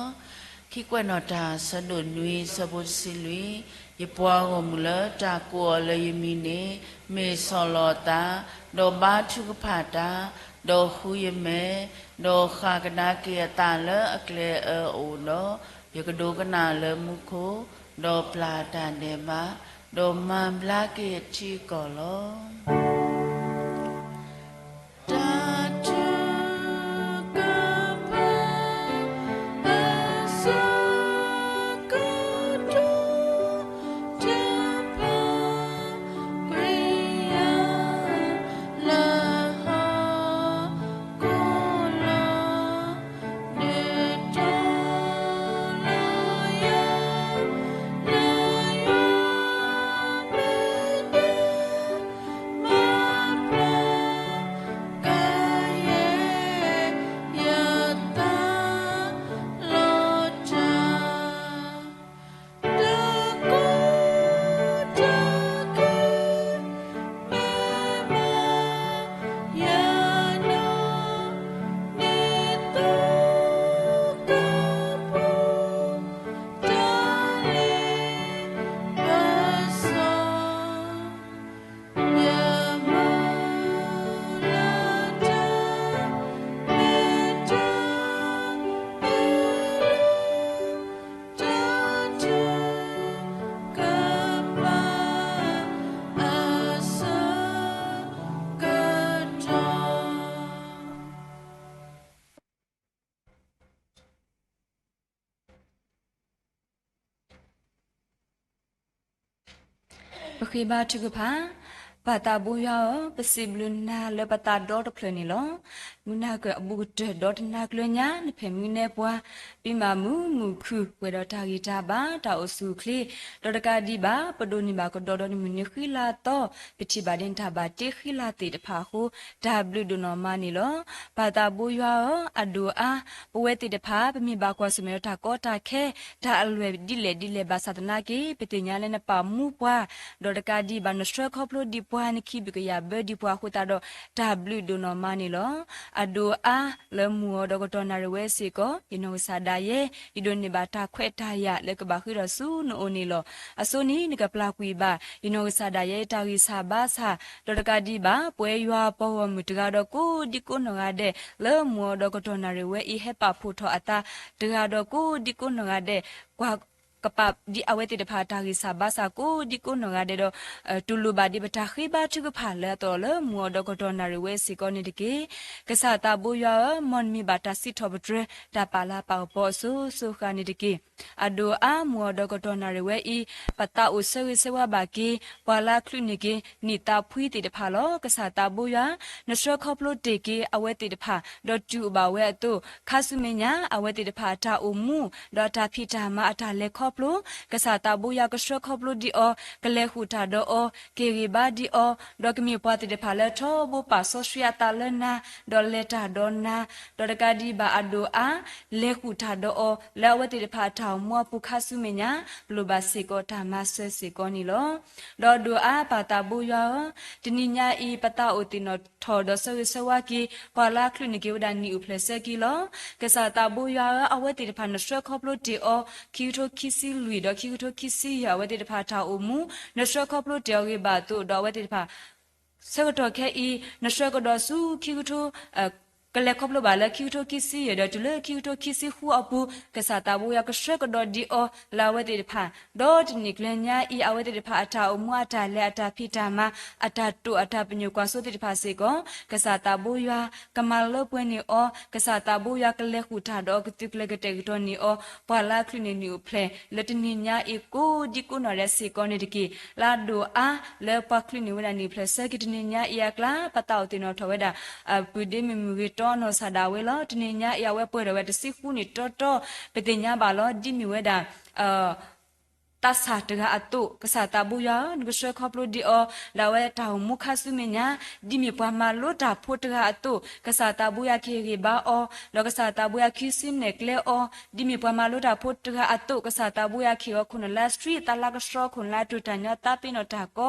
ခံကွဲးနီၣ်တၢ် ဆၢဒိၣ်နွံ ဆၢဖိတဆံလွံၢ်, ယပှၤဂီၢ်မုၢ်လၢတၢ်ကိးအီၤလၢယမံၤန့ၣ် မ့ၢ်ဆီၣ်လီၤအသး, ဒီးဘါထုကဖၣ်တၢ်, ဒီးဃုယမဲာ်, ဒီးဃၣ်ကဒါက့ၤအသးလၢအကျဲအၢအအိၣ်ဒီး, ယကဒိကနၣ်လၢမူခိၣ်, ဒီးပျၢ်တၢ်ဒဲးဘး, ဒီးမၤဘျါက့ၤအထံအကီၢ်လီၤ. တၢ်ထုကဖၣ် အဆၢကတီၢ် တဖၣ် ကွံာ်ယၤ လၢဟီၣ်ခိၣ်လီၤ. ဒုးတီလၢယၤ လၢယွၤမ့ၢ်ဒဲး မၤပျၢ်ကယဲၢ်ယသး လီၤတၢ် တၢ်ကိးတၢ်ဂီၤ မ့ၢ်မၤယၤနီၢ် မ့ၢ်သိကပူၤ တၢ်လ့ပစီ ယမုၢ်လၢ်တၢ် မ့ၢ်တၢ်မ့ၢ်လၢ တၢ်ထုကဖၣ် အဆၢကတီၢ် ပဃ့ဘါထုကဖၣ်, ပၢ်သးဘိယွၤဧၢ, ပစံးဘျုးနၤလၢပသးဒီတဖျၢၣ်န့ၣ်လီၤ. မုၢ်နၤကၢၢ်အဘူးကတၢၢ်ဒီးတနၤကျၢၤညါ နဖဲၣ်မံနဲပှၤ ပံမၤမုာ်မုာ်ခုၣ် ပှဲၤဒီးတၢ်ဂံၢ်တၢ်ဘါ တၢ်အိၣ်ဆူၣ်အိၣ်ချ့, ဒီးတကးဒံးဘၣ် ပဒိးန့ၢ်ဘၣ်ကဒီးဒီးနမုၢ်နံၤဃံလၤသီ, ပထံၣ်ဘၣ်ဒ်နတၢ်ဘၣ်တ့ဃံလၤသ့ၣ်တဖၣ်အဃိ တၢ်ဘျုးဒိၣ်နီၢ်မးန့ၣ်လီၤ. ပၢ်သးဘိယွၤဧၢ, အဒိၣ်အါ ပဝဲသ့ၣ်တဖၣ် ပမ့ၢ်ဘၣ်ကွၢ်ဆၢၣ်မဲာ်ဒီးတၢ်ကီတၢ်ခဲ တၢ်အလွဲၢ်ဒ်လဲၣ်ဒ်လဲၣ်ဘၣ်ဆၣ်သနာ်က့ ပသ့ၣ်ညါလၢနပာ်မူပှၤ, ဒီးတကးဒံးဘၣ် နဆှၢခီဖျိဒံးပှၤ နခံဘျုးကယၤဘၢဒံးပှၤအဃိသတးဒီး တၢ်ဘျုးဒိၣ်နီၢ်မးန့ၣ်လီၤ. အဒိၣ်အါ လၢမုၢ်အီၤဒီးကတီၢ်နၣ်ရံၣ်ဝဲစ့ၢ်ကီး ယနီၢ်ကစၢ်ဒၣ်ယဲ ယဒိးန့ၢ်ဘၣ်တၢ်ခွဲးတၢ်ယာ်လၢကဘၣ်ဃ့ထီၣ်ဆူနအိၣ်န့ၣ်လီၤ. အဆိန့ၣ် နကပျၢ်ကွံာ်ဘၣ် ယနီၢ်ကစၢ်ဒၣ်ယဲတၢ်ဂံၢ်စၢ်ဘါစၢ်, ဒီးတကးဒံးဘၣ် ပဝဲယွၤအပှၤဂီၢ်မုၢ်တဂၤဒီးကိးဒံကိးနီၢ်ဂၤဒဲး လၢမုၢ်အီၤဒီးကတီၢ်နၣ်ရံၣ်ဝဲအံၤ ဟဲပာ်ဖှိၣ်ထီၣ်အသး တဂၤဒီးကိးဒံကိးနီၢ်ဂၤဒဲး ကွၢ် ကပာ်ဒ်အဝဲသ့ၣ်တဖၣ်တၢ်ဂံၢ်စၢ်ဘါစၢ်ကိးဒံကိးနီၢ်ဂၤဒဲးဒီး တူၢ်လိာ်ဘၣ်ဒံးပတၢ်ဃ့ဘါထုကဖၣ်လၢအသီၣ်လၢမုၢ်အီၤဒီးကတီၢ်နၣ်ရံၣ်ဝဲစ့ၢ်ကီးန့ၣ်တက့ၢ်. ကစၢ်သးဘိယွၤဧၢ, မ်နမံၤဘၣ်တၢ်စံးထီၣ်ပတြၢၤ တၢ်ပာ်လၤပာ်ကပီၤအစိၤစိၤဃၣ်န့ၣ်တက့ၢ်. အဒိၣ်အါမူၤအီၤဒီးကတီၢ်နၣ်ရံၣ်ဝဲအံၤ, ပသးအိၣ်ဆၢဂ့ၤဆၢဝါဘၣ်က့ၤ ပှၤလၢအချုးန့ၢ်က့ၤ နံၣ်သးဖှံသ့ၣ်တဖၣ်လီၤ. ကစၢ်သးဘိယွၤ, နဆှၢခီဖျိတ့ၢ်က့ၤအဝဲသ့ၣ်တဖၣ် ဒီးတုၤအိၣ်ဘၣ်ဝဲအသိး, ခါဆူမဲာ်ညါ အဝဲသ့ၣ်တဖၣ်အတၢ်အိၣ်မူ ဒီးအတၢ်ဖံးတၢ်မၤအတၢ်လဲၤခီဖျိ, ကစၢ်သးဘိယွၤကဆှၢခီဖျိဒံးအီၤ, ကလဲၤဃုာ်တၢ်ဒီးအီၤ, ကဟ့ၣ်ဂံၢ်ဘါဒံးအီၤ, ဒီးကမ့ၢ်ပှၤသ့ၣ်တဖၣ်လၢထီဘိပာ်စီဆှံအသးလၢနၤ, ဒီးလဲၤတၢ်ဒီးနၤ, ဒီးတကးဒံးဘၣ်အဒိၣ်အါ လဲၤဃုာ်တၢ်ဒီးအီၤ လၢအဝဲသ့ၣ်တဖၣ်အတၢ်အိၣ်မူအပူၤခါဆူမဲာ်ညါ, လိၣ်ဘၣ်စ့ၢ်ကီးတၢ်မၤစၢၤစ့ၢ်ကီးန့ၣ်လီၤ. ဒီးအဒိၣ်အါပၢ်သးဘိယွၤဧၢ, တနံၤညါအံၤ ပသးအိၣ်သ့ၣ်နီၣ်ထီၣ်ဒီးဆၢဂ့ၤဆၢဝါက့ၤ ပှၤလၢအချုးန့ၢ်က့ၤဝဲဒၣ်နံၣ်အိၣ်ဖျဲၣ်ဆၢက့ၤလီၤ. ကစၢ်သးဘိယွၤဧၢ, အဝဲသ့ၣ်တဖၣ်နဆှၢခီဖျိတ့ၢ်အီၤ ခံကထိခံဆံလွံၢ် ဒီးခံကထိခံဆံယဲၢ် အဝဲသ့ၣ်တဖၣ်တၢ်အိၣ်မူ, နဆှၢခီဖျိတ့ၢ်အီၤဂ့ၤဘၣ်အသိး ဒီးအဝဲသ့ၣ်တဖၣ် ဆၢကတီၢ်ခဲအံၤ နဆှၢကဒီးဆူခံကထိ ကလဲၤခီဖျိဘၣ်လၢခံကထိခံဆံယဲၢ် ဒီးတုၤလၢခံကထိခံဆံဃုအပူၤ, ကစၢ်သးဘိယွၤကဆှၢကဒီးဒံးအီၤ လၢအဝဲသ့ၣ်တဖၣ်, ဒီးတနံၤကျၢၤညါအံၤ အဝဲသ့ၣ်တဖၣ်အတၢ်အိၣ်မူအတၢ်လဲၤအတၢ်ဖံးတၢ်မၤ အတၢ်တိာ်အတၢ်ပညိၣ်ကွၢ်စိသ့ၣ်တဖၣ်စ့ၢ်ကီး, ကစၢ်သးဘိယွၤ ကမၤလၢပှဲၤန့ၢ်အီၤ, ကစၢ်သးဘိယွၤကလဲၤဃုာ်တၢ်ဒီးအီၤ ကသုးကျဲၤကတဲာ်ကတီၤန့ၢ်အီၤ, ပှၤလၢအချုးန့ၢ်နံၣ်အိၣ်ဖျဲၣ် လၢတနံၤညါအံၤကိးဒံကိးနီၢ်ဒဲးစ့ၢ်ကီးန့ၣ်တက့ၢ်. လၢအဒိၣ်အါလၢပှၤချုးန့ၢ်ဝဲဒၣ်နံၣ်အိၣ်ဖျဲၣ်ဆၢက့ၤတနံၤညါအံၤအကျါ ပသးအိၣ်သ့ၣ်နီၣ်ထီၣ်ဝဲဒၣ် ပုၢ်ဒ့မုၣ်မုၢ်ဂ့ၤတီနီၢ်ဆၣ်ဒၣ်ဝဲလီၤ. တနံၤညါအံၤအဝဲပှဲၤထီၣ်ဝဲတဆံဃုနံၣ်တီတီ, ပသ့ၣ်ညါဘၣ်လီၤ ဒ်မ့ၢ်ဝဲဒၣ် သးစၢ်တဂၤအသိး, ကစၢ်သးဘိယွၤဧၢ, နကဆှၢခီဖျိဒံးအီၤ လၢအဝဲတၢ်အိၣ်မူခါဆူမဲာ်ညါ, ဒ်မ့ၢ်ပှၤမၤလိတၢ်ဖိတဂၤအသိး, ကစၢ်သးဘိယွၤကဟ့ၣ်ဂံၢ်ဘါအီၤ, ဒီးကစၢ်သးဘိယွၤခံဆူနဲၣ်ကျဲအီၤ, ဒ်မ့ၢ်ပှၤမၤလိတၢ်ဖိတဂၤအသိး, ကစၢ်သးဘိယွၤကဟ့ၣ်အီၤခိၣ်နၢ်လၢအဆှံ သးလၢကဆှီခိၣ်နၢ်လၢအတူၢ်တၢ်ညီ သးပ့ၤနီၣ်တၢ်ကီ,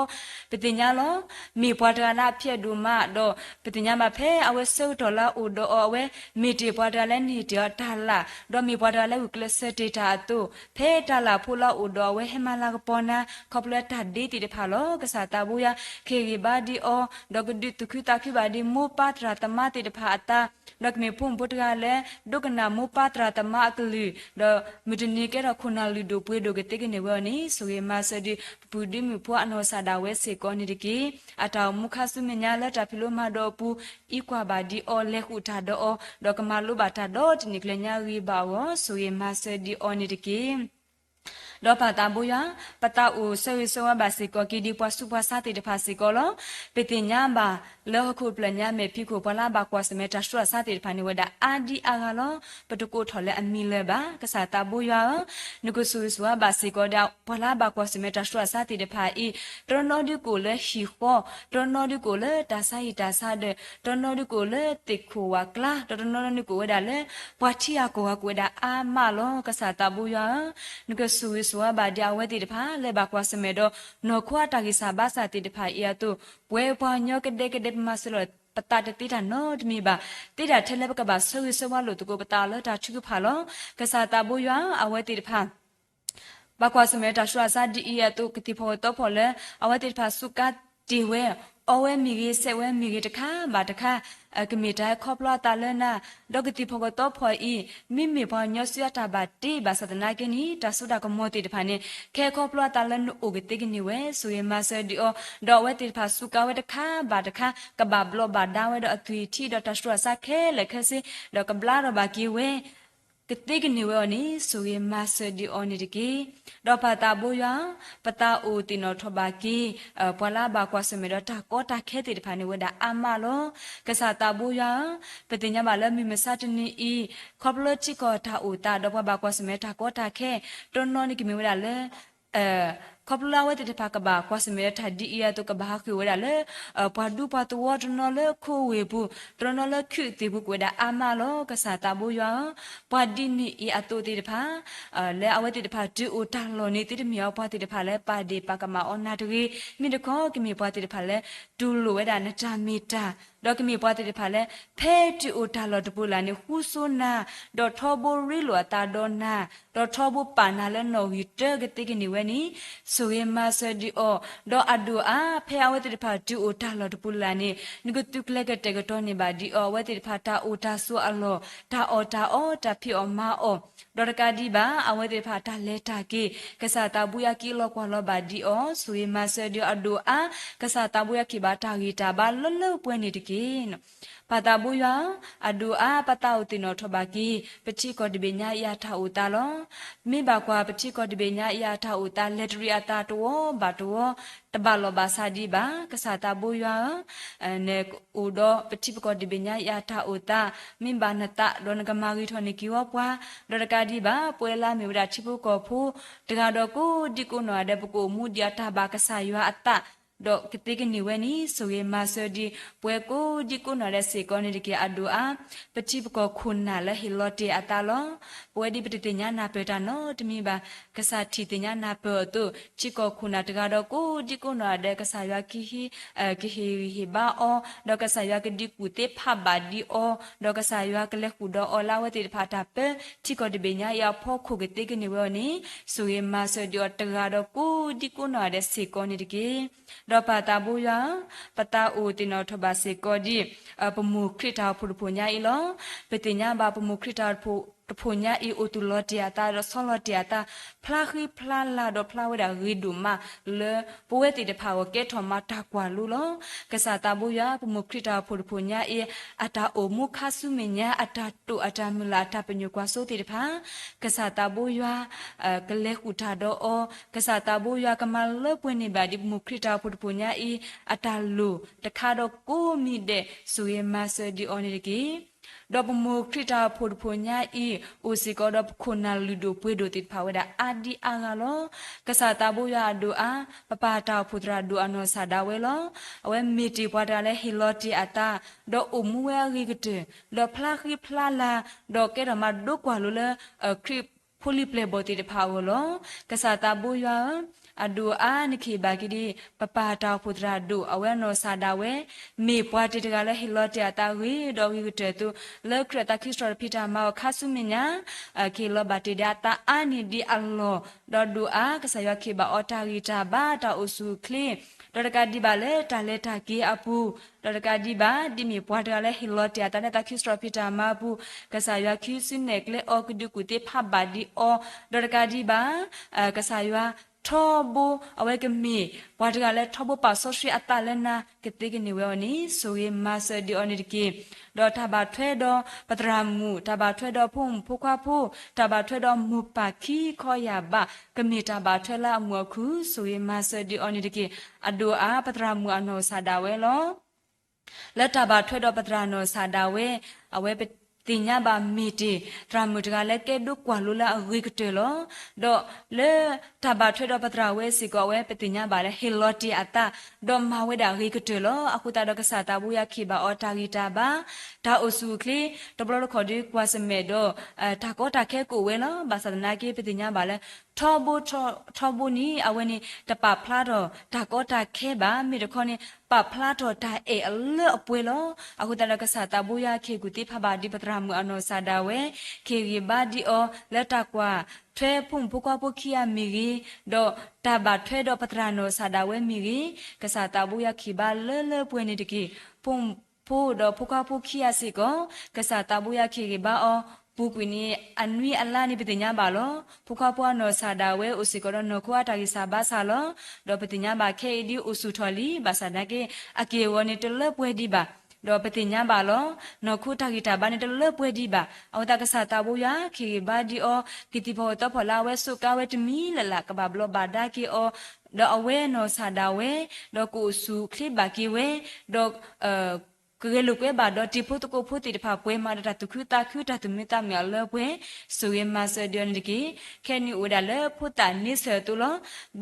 ပသ့ၣ်ညါလီၤ. မ့ၢ်ပှၤတဂၤလၢအဖျဲးဒိၣ်မးဒီး ပသ့ၣ်ညါဘၣ်ဖဲအဝဲဆၢကတီၢ်လၢအအိၣ်ဒီးအီၤ အဝဲမ့ၢ်တ့ၢ်ပှၤတဂၤလၢနဟ့ၣ်တ့ၢ်အီၤတၢ်လၢ်, ဒီးမ့ၢ်ပှၤတဂၤလၢဂုာ်ကျဲးစၢးတ့ၢ်တၢ်အသိး, ဖဲတၢ်လၢ်ဖိလၢအအိၣ်ဒီးအဝဲဟဲမၤလၤကပီၤနၤ ခီဖျိလၢတၢ်ဒ့သ့ၣ်တဖၣ်လီၤ. ကစၢ်သးဘိယွၤ ကဟ့ၣ်ဂံၢ်ဘါဒံးအီၤ, ဒီးကဒုးသူၣ်ခုသးခုဘၣ်ဒံးမိၢ်ပၢ်သရၣ်သမါသ့ၣ်တဖၣ်အသး, ဒီးကမ့ၢ်ဖိမုၣ်ဖိတဂၤလၢ ဒိကနၣ်မိၢ်ပၢ်သရၣ်သမါအကလုၢ်, ဒီးမုၢ်တနံၤကဲထီၣ်ခိၣ်နၢ်လုၢ်ဒိၣ်ပှ့ၤဒိၣ်ကသ့ကန့ၢ်ဝဲအီၤန့ၣ် ဆိၣ်ဂ့ၤမၤစၢၤဒံး ပပုၢ်ဒ့မုၣ်ဖိအနီၢ်ကစၢ်ဒၣ်ဝဲစ့ၢ်ကီးန့ၣ်တက့ၢ်. အတၢ်အိၣ်မူခါဆူမဲာ်ညါလၢတၢ်ဖံးလိမၤဒိးအပူၤ, အံးကွၢ်ဘၣ်ဒံးအီၤ လဲၤဃုာ်တၢ်ဒီးအီၤ, ဒီးကမၤလိဘၣ်တၢ်ဒီးတနံၤကျၢၤညါဂ့ၤဘၣ်အဂီၢ် ဆိၣ်ဂ့ၤမၤစၢၤဒံးအီၤန့ၣ်တက့ၢ်. ဒီးပၢ်သးဘိယွၤ, ပသးအိၣ်ဆၢဂ့ၤဆၢဝါဘၣ်စ့ၢ်ကီးက့ၤဒံးပှၤဆူးပှၤဆါသ့ၣ်တဖၣ်စ့ၢ်ကီးလီၤ. ပသ့ၣ်ညါဘၣ်လၢဟီၣ်ခိၣ်ဖျၢၣ်ညါ မဲာ်ဖံးခိၣ်ပှၤလၢအဘၣ်ကွၢ်ဆၢၣ်မဲာ်တၢ်ဆူးတၢ်ဆါသ့ၣ်တဖၣ်န့ၣ် အိၣ်ဝဲဒၣ်အါဒံအါဂၤလီၤ. ပတကိးထီၣ်လၢအမံၤလၢၤဘၣ်. ကစၢ်သးဘိယွၤဧၢ, နကဆိၣ်ဂ့ၤဆိၣ်ဝါဘၣ်စ့ၢ်ကီးဒီး ပှၤလၢအဘၣ်ကွၢ်ဆၢၣ်မဲာ်တၢ်ဆူးတၢ်ဆါသ့ၣ်တဖၣ်အံၤ, တနီၤနီၤဒုးကအိၣ်လၢဟံၣ်ဃီ, တနီၤနီၤဒုးကအိၣ်လၢတၢ်ဆါဟံၣ်တၢ်ဆါဒၢး, တနီၤနီၤဒုးကအိၣ်လၢသ့ၣ်ခိၣ်ဝၣ်ကျါ, ဒီးတနီၤနီၤဒုးကအိၣ်ဝဲဒၣ်လၢ ပှၤထံဂၤကီၢ်ဂၤကအိၣ်ဝဲဒၣ်အါမးလီၤ. ကစၢ်သးဘိယွၤဧၢ, နကဆိၣ်ဂ့ၤဆိၣ်ဝါဘၣ်ဒံးအဝဲသ့ၣ်တဖၣ် လၢဘၣ်ကွၢ်ဆၢၣ်မဲာ်ဒီး နီၢ်ခိအတၢ်ဂံၢ်စၢ်ဘါစၢ်သ့ၣ်တဖၣ်အံၤအသိး, ပဝဲပှၤကညီကဒဲကဒဲ ပမၤစၢၤလီၤပသးတသ့တၢ်နီတမံၤဘၣ်. သ့တၢ်ထဲလၢပကဘၣ်ဆၢဂ့ၤဆၢဝါလိာ်သကိးပသးအီၤလၢတၢ်ထုကဖၣ်လီၤ. ကစၢ်သးဘိယွၤဧၢ, အဝဲသ့ၣ်တဖၣ် ဘၣ်ကွၢ်ဆၢၣ်မဲာ်တၢ်ဆူးတၢ်ဆါဒ်အံၤအသိး ကသ့ၣ်ဖီၣ်ကသီဖီၣ်လၢ အဝဲသ့ၣ်တဖၣ်စူးကါတ့ၢ်ဝဲ, အီဝဲမ့ၢ်ဂ့ၤ စဲးဝဲမ့ၢ်ဂ့ၤတခါဘၣ်တခါ, ကမ့ၢ်တၢ်ဟဲခီဖျိအသးလၢနၤ, ဒီးကသ့ၣ်ဖီၣ်ကသီဖီၣ်အံၤ မ့မ့ၢ်ပှၤကညီစုအတၢ်ဘၣ်တ့ဘၣ်ဆၣ်သနာ်က့န့ၣ် တၢ်စိတၢ်ကမီၤသ့ၣ်တဖၣ်န့ၣ် ကဟဲခီဖျိအသးလၢနအိၣ်ကသ့ကန့ၢ်ဝဲ ဆိၣ်ဂ့ၤမၤစၢၤဒံးအီၤ, ဒီးအဝဲသ့ၣ်တဖၣ်စူးကါဝဲတခါဘၣ်တခါ ကဘၣ်ဘျီးဘၣ်ဒါဝဲဒီးအသွံၣ်ထံ ဒီးတၢ်ဆူးတၢ်ဆါခဲလၢာ်ခဲဆ့, ဒီးကဘျါထီၣ်ဘၣ်က့ၤဝဲ ကသ့ကန့ၢ်ဝဲအီၤန့ၣ် ဆိၣ်ဂ့ၤမၤစၢၤဒံးအီၤန့ၣ်တက့ၢ်. ဒီးပၢ်သးဘိယွၤဧၢ, ပသးအိၣ်သ့ၣ်နီၣ်ထီၣ်ဘၣ်က့ၤ ပှၤလၢအဘၣ်ကွၢ်ဆၢၣ်မဲာ်ဒီးတၢ်ကီတၢ်ခဲသ့ၣ်တဖၣ်န့ၣ် အိၣ်ဝဲဒၣ်အါမးလီၤ. ကစၢ်သးဘိယွၤဧၢ, ပသ့ၣ်ညါဘၣ်လၢမုၢ်မဆါတနံၤအံၤ ခီဖျိထံကီၢ်တၢ်အိၣ်သး ဒီးပှၤဘၣ်ကွၢ်ဆၢၣ်မဲာ်တၢ်ကီတၢ်ခဲ တနီၤန့ၣ်ကမ့ၢ်ဝဲဒၣ်လၢ ခီဖျိလၢအဝဲသ့ၣ်တဖၣ်ကဘၣ်ကွၢ်ဆၢၣ်မဲာ်ဒီးတၢ်ဒ်အံၤအသိး ကဘၣ်ဟးဃုာ်ဝဲဒၣ်လၢ ပှၤဒူပှၤသဝီ တနီၤလၢခိဝ့ၢ်ပူၤ, တနီၤလၢခုးသ့ၣ်ပူၤ ကအိၣ်ဝဲဒၣ်အါမးလီၤ. ကစၢ်သးဘိယွၤဧၢ, ပှၤဒ်န့ၣ်အံၤအသိးသ့ၣ်တဖၣ် လၢအဝဲသ့ၣ်တဖၣ်တုၤအိၣ်တၢ်လီၢ်န့ၣ် သုတမ့ၢ်အီၤပှၤသ့ၣ်တဖၣ်လၢပာ်ဒ့ၣ်ပာ်ကမၣ်အီၤနၤတဂ့ၤ, မ့ၢ်တခီ ကမ့ၢ်ပှၤသ့ၣ်တဖၣ်လၢ တူၢ်လိာ်ဝဲဒၣ်နတၢ်မ့ၢ်တၢ်, ဒီးကမ့ၢ်ပှၤသ့ၣ်တဖၣ်လၢ ဖဲတုၤအိၣ်တၢ်လီၢ်တပူၤလၢ်န့ၣ် ဃူစိနၤ, ဒီးထီဘိရ့လိာ်အသးဒီးနၤ, ဒီးထီဘိပာ်နၤလၢနီၣ်ဂံၢ်တၢကသ့ကန့ၢ်ဝဲန့ၣ် ဆိၣ်ဂ့ၤမၤစၢၤဒံးအီၤ, ဒီးအဒိၣ်အါ ဖဲအဝဲသ့ၣ်တဖၣ်တုၤအိၣ်တၢ်လီၢ်တပူၤလၢ်န့ၣ် နကသုးကျဲၤကတဲာ်ကတီၤန့ၢ်ဘၣ်ဒံးအီၤ အဝဲသ့ၣ်တဖၣ်တၢ်အိၣ်တၢ်ဆိးအလီၢ်, တၢ်အီၣ်တၢ်အီ, တၢ်ဖံးအီၣ်မၤအီၣ် ဒီးတကးဒံးဘၣ် အဝဲသ့ၣ်တဖၣ်တၢ်လဲၤတၢ်က့ၤ ကစၢ်သးဘိယွၤက့ၤလီၤကွၢ်လီၤဘၣ်ဒံးအီၤ, ဆိၣ်ဂ့ၤမၤစၢၤဒံးအီၤအဒိၣ်အါ, ကစၢ်သးဘိယွၤက့ၤဘၣ်တၢ်ဂံၢ်တၢ်ဘါလၢလၢပှဲၤန့ၣ်တက့ၢ်. ပၢ်သးဘိယွၤဧၢ, အဒိၣ်အါ ပသးအိၣ်သ့ၣ်နီၣ်ထီၣ်ဘၣ်က့ၤ ပထံကီၢ်တဘ့ၣ်ညါအံၤအတၢ်အိၣ်သးလီၤ. မ့ၢ်ဘၣ်ကွၢ်ပထံကီၢ်တဘ့ၣ်ညါအံၤအတၢ်အိၣ်သး လဲၤတရံးအသးတဝီဘၣ်တဝီ, တဘၣ်လီၢ်ဘၣ်စးဒံးဘၣ်. ကစၢ်သးဘိယွၤဧၢ, နအိၣ်ဒီးပထံပကီၢ်တဘ့ၣ်ညါအံၤအတၢ်အိၣ်သး, မ့ၢ်ဘၣ်နသးဒီးနကမၤဂ့ၤထီၣ်နက့ၤဝဲပှၤ, ဒီးတကးဒံးဘၣ် ပဝဲလၢအမ့ၢ်ဝဲဒၣ်ထံဖိကီၢ်ဖိ တဂၤဒီးကိးဒံကိးနီၢ်ဂၤဒဲး ပကအိၣ်မူဒံးအတၢ်ဘၣ်ကစၢ်ယွၤအသး ဒီးကသ့ကန့ၢ်ဝဲန့ၣ် ဆိၣ်ဂ့ၤမၤစၢၤဒံး ပဝဲကိးဒံကိးနီၢ်ဂၤဒဲးစ့ၢ်ကီးန့ၣ်တက့ၢ်. အဒိၣ်အါ ပထံပကီၢ်ခိၣ်နၢ်လၢဟ့ၣ်လီၤတ့ၢ်အသးလီၤ. ပဝဲဒ်ပတသ့ၣ်ညါနၢ်ပၢၢ်တၢ်နီတမံၤဘၣ်. ကစၢ်ထံၣ်သ့ၣ်ညါနၢ်ပၢၢ်အသိး ထံကီၢ်ခိၣ်နၢ်တဂၤဒီးကိးဒံကိးနီၢ်ဂၤဒဲး ကစၢ်ယွၤကဟ့ၣ်ဂံၢ်ဟ့ၣ်ဘါအီၤ, ဒီးကစၢ်ယွၤကဒုးကူၣ်သ့ဖးဘၣ်ဒံးအီၤ, ဒီးကစၢ်ယွၤကလဲၤဃုာ်ဒီးအီၤလၢအဝဲသ့ၣ်တဖၣ်တၢ်ပၢ ထံကီၢ်တဘ့ၣ်ညါအံၤအဖီခိၣ်ကသ့ကန့ၢ်ဝဲအီၤန့ၣ် ဆိၣ်ဂ့ၤမၤစၢၤဒံးအီၤတဂၤဒီးကိးဒံကိးနီၢ်ဂၤဒဲးစ့ၢ်ကီးန့ၣ်တက့ၢ်. ဒီးပၢ်သးဘိယွၤဧၢ, ပသးအိၣ်သ့ၣ်နီၣ်ထီၣ်ဘၣ်စ့ၢ်ကီးဒံး ပမိၢ်ခရံာ်တၢ်အိၣ်ဖှိၣ်တဖှိၣ်ညါအံၤလီၤ. ပသ့ၣ်ညါဘၣ်ပမိၢ်ခရံာ်တၢ်အိၣ်ဖှိၣ်တဖှိၣ်ညါအံၤ အိၣ်သူၣ်လီၤတ့ၢ်အသးဒီးဆီလီၤတ့ၢ်အသး ဖျါဃံဖျါလၤဒီးဖျါဝဲဒၣ်ဂ့ၤဒိၣ်မး လၢပဝဲသ့ၣ်တဖၣ်အဂီၢ် ကဲထီၣ်မးတၢ်ကွၢ်လိလီၤ. ကစၢ်သးဘိယွၤ ပမိၢ်ခရံာ်တၢ်အိၣ်ဖှိၣ်တဖှိၣ်ညါအံၤ အတၢ်အိၣ်မူခါဆူမဲာ်ညါ အတၢ်တိာ်အတၢ်မုၢ်လၢ် အတၢ်ပညိၣ်ကွၢ်စိသ့ၣ်တဖၣ် ကစၢ်သးဘိယွၤ ကလဲၤဃုာ်တၢ်ဒီးအီၤ, ကစၢ်သးဘိယွၤကမၤလၢပှဲၤန့ၢ်ဘၣ်ဒံး ပမိၢ်ခရံာ်တၢ်အိၣ်ဖှိၣ်တဖှိၣ်ညါအံၤ အတၢ်လိၣ်တခါဒီးကိးမံၤဒဲး ဆိၣ်ဂ့ၤမၤစၢၤဒံးအီၤန့ၣ်တက့ၢ်. ဒီးပမိၢ်ခရံာ်တၢ်အိၣ်ဖှိၣ်တဖှိၣ်ညါအံၤ အိၣ်စ့ၢ်ကီးဒီးပခိၣ်နၢ်လုၢ်ဒိၣ်ပှ့ၤဒိၣ်သ့ၣ်တဖၣ်ဝဲဒၣ်အါဒံအါဂၤလီၤ. ကစၢ်သးဘိယွၤအဒိၣ်အါ ပပၢ်တၢ်အိၣ်ဖှိၣ်သရၣ်ဒိၣ်အနီၢ်ကစၢ်ဒၣ်ဝဲလီၤ. အဝဲမ့ၢ်တ့ၢ်ပှၤတဂၤလၢဟ့ၣ်လီၤတ့ၢ်အသး ဒီးအိၣ်မူဝဲအဂ့ၤကတၢၢ် ဒီးဖျါဃံဖျါလၤ ဒီးကဲထီၣ်မးဒိကွၢ်လိလၢ ခရံာ်ဖိလံၤပျဲၢ်ဘီၣ်သ့ၣ်တဖၣ်အဂီၢ်လီၤ. ကစၢ်သးဘိယွၤဧၢ, အဒိၣ်အါနကဟ့ၣ်ဘၣ်က့ၤဒံး ပပၢ်တၢ်အိၣ်ဖှိၣ်သရၣ်ဒိၣ် အဝဲအနီၢ်ကစၢ်ဒၣ်ဝဲ မ့ၢ်ပှၤတ့ၢ်တဂၤလၢဟ့ၣ်လီၤတ့ၢ်အသးဂ့ၤဒီးဂ့ၤကတၢၢ်အသိး လၢခရံာ်အသးခုစရီတဖံးတၢ်မၤအီၤခါဆူမဲာ်ညါ ကဟ့ၣ်လီၤဘၣ်တ့ၢ်ဒံးအသးအါန့ၢ်ဒံးအလီၢ် ဒီးဒိၣ်အါ ကစၢ်ယွၤကဟ့ၣ်ဘၣ်အီၤတၢ်ဂံၢ်တၢ်ဘါတၢ်အိၣ်ဆူၣ်အိၣ်ချ့ ဒီးတကးဒံးဘၣ်လၢတၢ်လဲၤတၢ်က့ၤအပူၤ ဒီးတကးဒံးဘၣ် ဒ်မ့ၢ်ပှၤတဂၤလၢဟ့ၣ်လီၤတ့ၢ်အသးလၢသးခုစရီတဖံးတၢ်မၤအပူၤ ကစၢ်ယွၤခံစုနဲၣ်ကျဲအီၤကဒုးကူၣ်သ့ဖးဘၣ်ဒံးအီၤ ဒီးတကးဒံးဘၣ် ကစၢ်ယွၤထီဘိ အဝဲကမ့ၢ်ပှၤတဂၤလၢထီဘိပာ်စီဆှံအသးလၢနၤ ကသ့ကန့ၢ်ဝဲအီၤန့ၣ် ဆိၣ်ဂ့ၤမၤစၢၤဒံးအီၤန့ၣ်တက့ၢ်. ဒီးတၢ်ဘၣ်ထွဲဒီးပသရၣ်မုၣ် တၢ်ဘၣ်ထွဲဒီးဖိမုၣ်ဖိခွါဖိ တၢ်ဘၣ်ထွဲဒီးမိၢ်ပၢ်ခံခီယၢ်ဘး ကမ့ၢ်တၢ်ဘၣ်ထွဲလၢအမုာ်အခုၣ် ဆိၣ်ဂ့ၤမၤစၢၤဒံးအီၤန့ၣ်တက့ၢ်. အဒိၣ်အါ ပသရၣ်မုၣ်အနီၢ်ကစၢ်ဒၣ်ဝဲလီၤ. လၢတၢ်ဘၣ်ထွဲဒီးပသရၣ်နီၢ်ကစၢ်ဒၣ်ဝဲ အဝဲပသ့ၣ်ညါဘၣ်မ့ၢ်တ့ၢ် သရၣ်မုၣ်တဂၤလၢကဲဒိကွၢ်လိလၢအဂ့ၤကတၢၢ်လီၤ. ဒီးလၢတၢ်ဘၣ်ထွဲဒီးပသရၣ်ဝဲစ့ၢ်ကီး အဝဲပသ့ၣ်ညါဘၣ်လၢဟ့ၣ်လီၤတ့ၢ်အသး ဒီးမၤဝဲဒၣ်ဂ့ၤကတၢၢ်လီၤ. အဃိသတးဒီးကစၢ်သးဘိယွၤကဟ့ၣ်ဘၣ်အီၤတၢ်ဂံၢ်တၢ်ဘါ တၢ်အိၣ်ဆူၣ်အိၣ်ချ့ တဘျီတခီၣ်ဒုးကွၢ်ဆၢၣ်မဲာ်ဒီး တၢ်ကီတၢ်ခဲကအိၣ်ဝဲလီၤ. ဘၣ်ဆၣ်သနာ်က့ ပသ့ၣ်ညါဘၣ်လၢ ထီဘိ ထီဘိန့ၣ် အဝဲန့ၣ် တပာ်ဖျါထီၣ်တၢ်ကီတၢ်ခဲဘၣ်, မ့ၢ်တခီန့ၣ် ပာ်ဖျါထီၣ်တၢ်အဲၣ်အလၢအပှဲၤလီၤ. အဃိသတးဒီးကစၢ်သးဘိယွၤကဟ့ၣ်ကူၣ်သ့ဖးဘၣ်ဒံးပသရၣ်မုၣ်အနီၢ်ကစၢ်ဒၣ်ဝဲ, ကဟ့ၣ်ဂံၢ်ဘါဒံးအီၤ လၢတၢ်ကွၢ်ထွဲဖိမုၣ်ဖိခွါဖိခံဂၤမ့ၢ်ဂ့ၤ, ဒီးတၢ်ဘၣ်ထွဲဒီးပသရၣ်နီၢ်ကစၢ်ဒၣ်ဝဲမ့ၢ်ဂ့ၤ, ကစၢ်သးဘိယွၤကဟ့ၣ်ဘါလၢလၢပှဲၤန့ၣ်တက့ၢ်. ဖိမုၣ်ဖိဒီးဖိခွါဖိခံဂၤစ့ၢ်ကီး ကစၢ်သးဘိယွၤကဟ့ၣ်ဂံၢ်ဘါအီၤ ပူၤကွံာ်န့ၣ် အနွံအလါန့ၣ် ပသ့ၣ်ညါဘၣ်လီၤ. ဖိခွါဖိအနီၢ်ကစၢ်ဒၣ်ဝဲအိၣ်စ့ၢ်ကီးဒီးနီၢ်ခိအတၢ်ဂံၢ်စၢ်ဘါစၢ်လီၤ. ဒီးပသ့ၣ်ညါဘၣ်ခဲအံၤဒ်အိၣ်ဆူၣ်ထီၣ်လံ, ဘၣ်ဆၣ်သနာ်က့ အက့ၢ်အဂီၤန့ၣ်တလၢပှဲၤဒံးဘၣ်. ဒီးပသ့ၣ်ညါဘၣ်လီၤ. နီၢ်ခိတၢ်ဂံၢ်တၢ်ဘါန့ၣ်တလၢပှဲၤဒံးဘၣ်. အဃိသတးကစၢ်သးဘိယွၤ ကဟ့ၣ်ဂံၢ်ဘါဒံးအီၤ ကသံၣ်ဖီၣ်သီဖီၣ်လၢအဝဲစူးကါဝဲတမံၤလၢ်လၢ် ကဘၣ်ဘျီးဘၣ်ဒါက့ၤအီၤ, ဒီးအဝဲနီၢ်ကစၢ်ဒၣ်ဝဲ, ဒီးကအိၣ်ဆူၣ်အိၣ်ချ့ဘၣ်က့ၤဝဲ, ဒီး ကဂဲၤလိာ်ကွဲဘၣ်ဒီးတံၤဖိသကိးဖိသ့ၣ်တဖၣ် ပှဲၤမးဒီးတၢ်သူၣ်ခုသးခု တၢ်သူၣ်မံသးမုာ်အလၢပှဲၤ, ဆိၣ်ဂ့ၤမၤစၢၤဒံးအီၤန့ၣ်တက့ၢ်. ခဲအံၤန့ၣ်အိၣ်ဝဲဒၣ်လၢဖိသၣ်န့ဆၢၣ်အသိးလ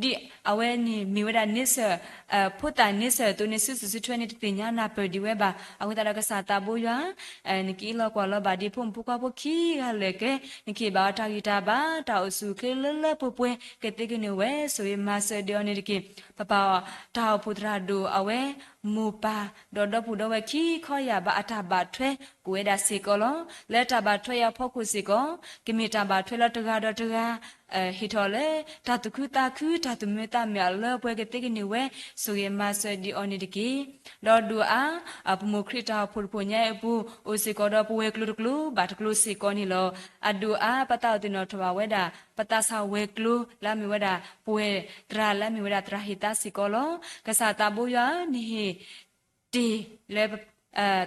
ီၤ. ဒ်အဝဲန့ၣ်မ့ၢ်ဝဲဒၣ်န့ဆၢၣ်, ဖိသၣ်န့ဆၢၣ်အသိးန့ၣ် စုစုဆူထွဲန့ၣ် တသ့ၣ်ညါနၢ်ပၢၢ်ဒံးဝဲဘၣ်. အဃိသတးဒီးကစၢ်သးဘိယွၤ နက့ၤလီၤကွၢ်လီၤဘၣ်ဒံးဖိမုၣ်ဖိခွါဖိခံဂၤလၢာ်ကဲ, နကဟ့ၣ်ဘၣ်အီၤတၢ်ဂံၢ်တၢ်ဘါ တၢ်အိၣ်ဆူၣ်အိၣ်ချ့လၢလၢပှဲၤပှဲၤ ကသ့ကန့ၢ်ဝဲ ဆိၣ်ဂ့ၤမၤစၢၤဒံးအီၤန့ၣ်တက့ၢ်. ပပၢ်တၢ်အိၣ်ဖှိၣ်သရၣ်ဒိၣ် အဝဲမိၢ်ပၢ် ဒီးဒီပုၢ်ဒီဝဲၢ်ခံ တၢ်လၢအမ့ၢ်ဝဲဒၣ်တၢ်လၢခံခီယၢ်ဘးအတၢ်ဘၣ်ထွဲ အိၣ်ဝဲဒၣ်စ့ၢ်ကီးလီၤ. လၢတၢ်ဘၣ်ထွဲအံၤအဖီခိၣ်စ့ၢ်ကီး ကမ့ၢ်တၢ်ဘၣ်ထွဲလၢတဂၤဒီးတဂၤ ဟ့ၣ်ထီၣ်လၢ တၢ်သူၣ်ခုသးခု တၢ်သူၣ်မံသးမုာ်အလၢပှဲၤကသ့ကန့ၢ်ဝဲ ဆိၣ်ဂ့ၤမၤစၢၤဒံးအီၤန့ၣ်တက့ၢ်. ဒီးဒိၣ်အါ ပမိၢ်ခရံာ်တၢ်အိၣ်ဖှိၣ်တဖှိၣ်ညါအံၤအပူၤ အိၣ်စ့ၢ်ကီးဒီးပဝဲၤကျိၤတကျိၤဘၣ်တကျိၤစ့ၢ်ကီးန့ၣ်လီၤ. အဒိၣ်အါ ပသးအိၣ်သ့ၣ်နီၣ်ထီၣ်ဘၣ်ဝဲဒၣ် ပသးစၢ်ဝဲၤကျိၤလၢအမ့ၢ်ဝဲဒၣ် ပဝဲၢ်သရၣ်လၢအမ့ၢ်ဝဲဒၣ်သရၣ်ဟ့ၣ်သါစ့ၢ်ကီးလီၤ. ကစၢ်သးဘိယွၤ နဟ့ၣ် တ့ၢ်လၢ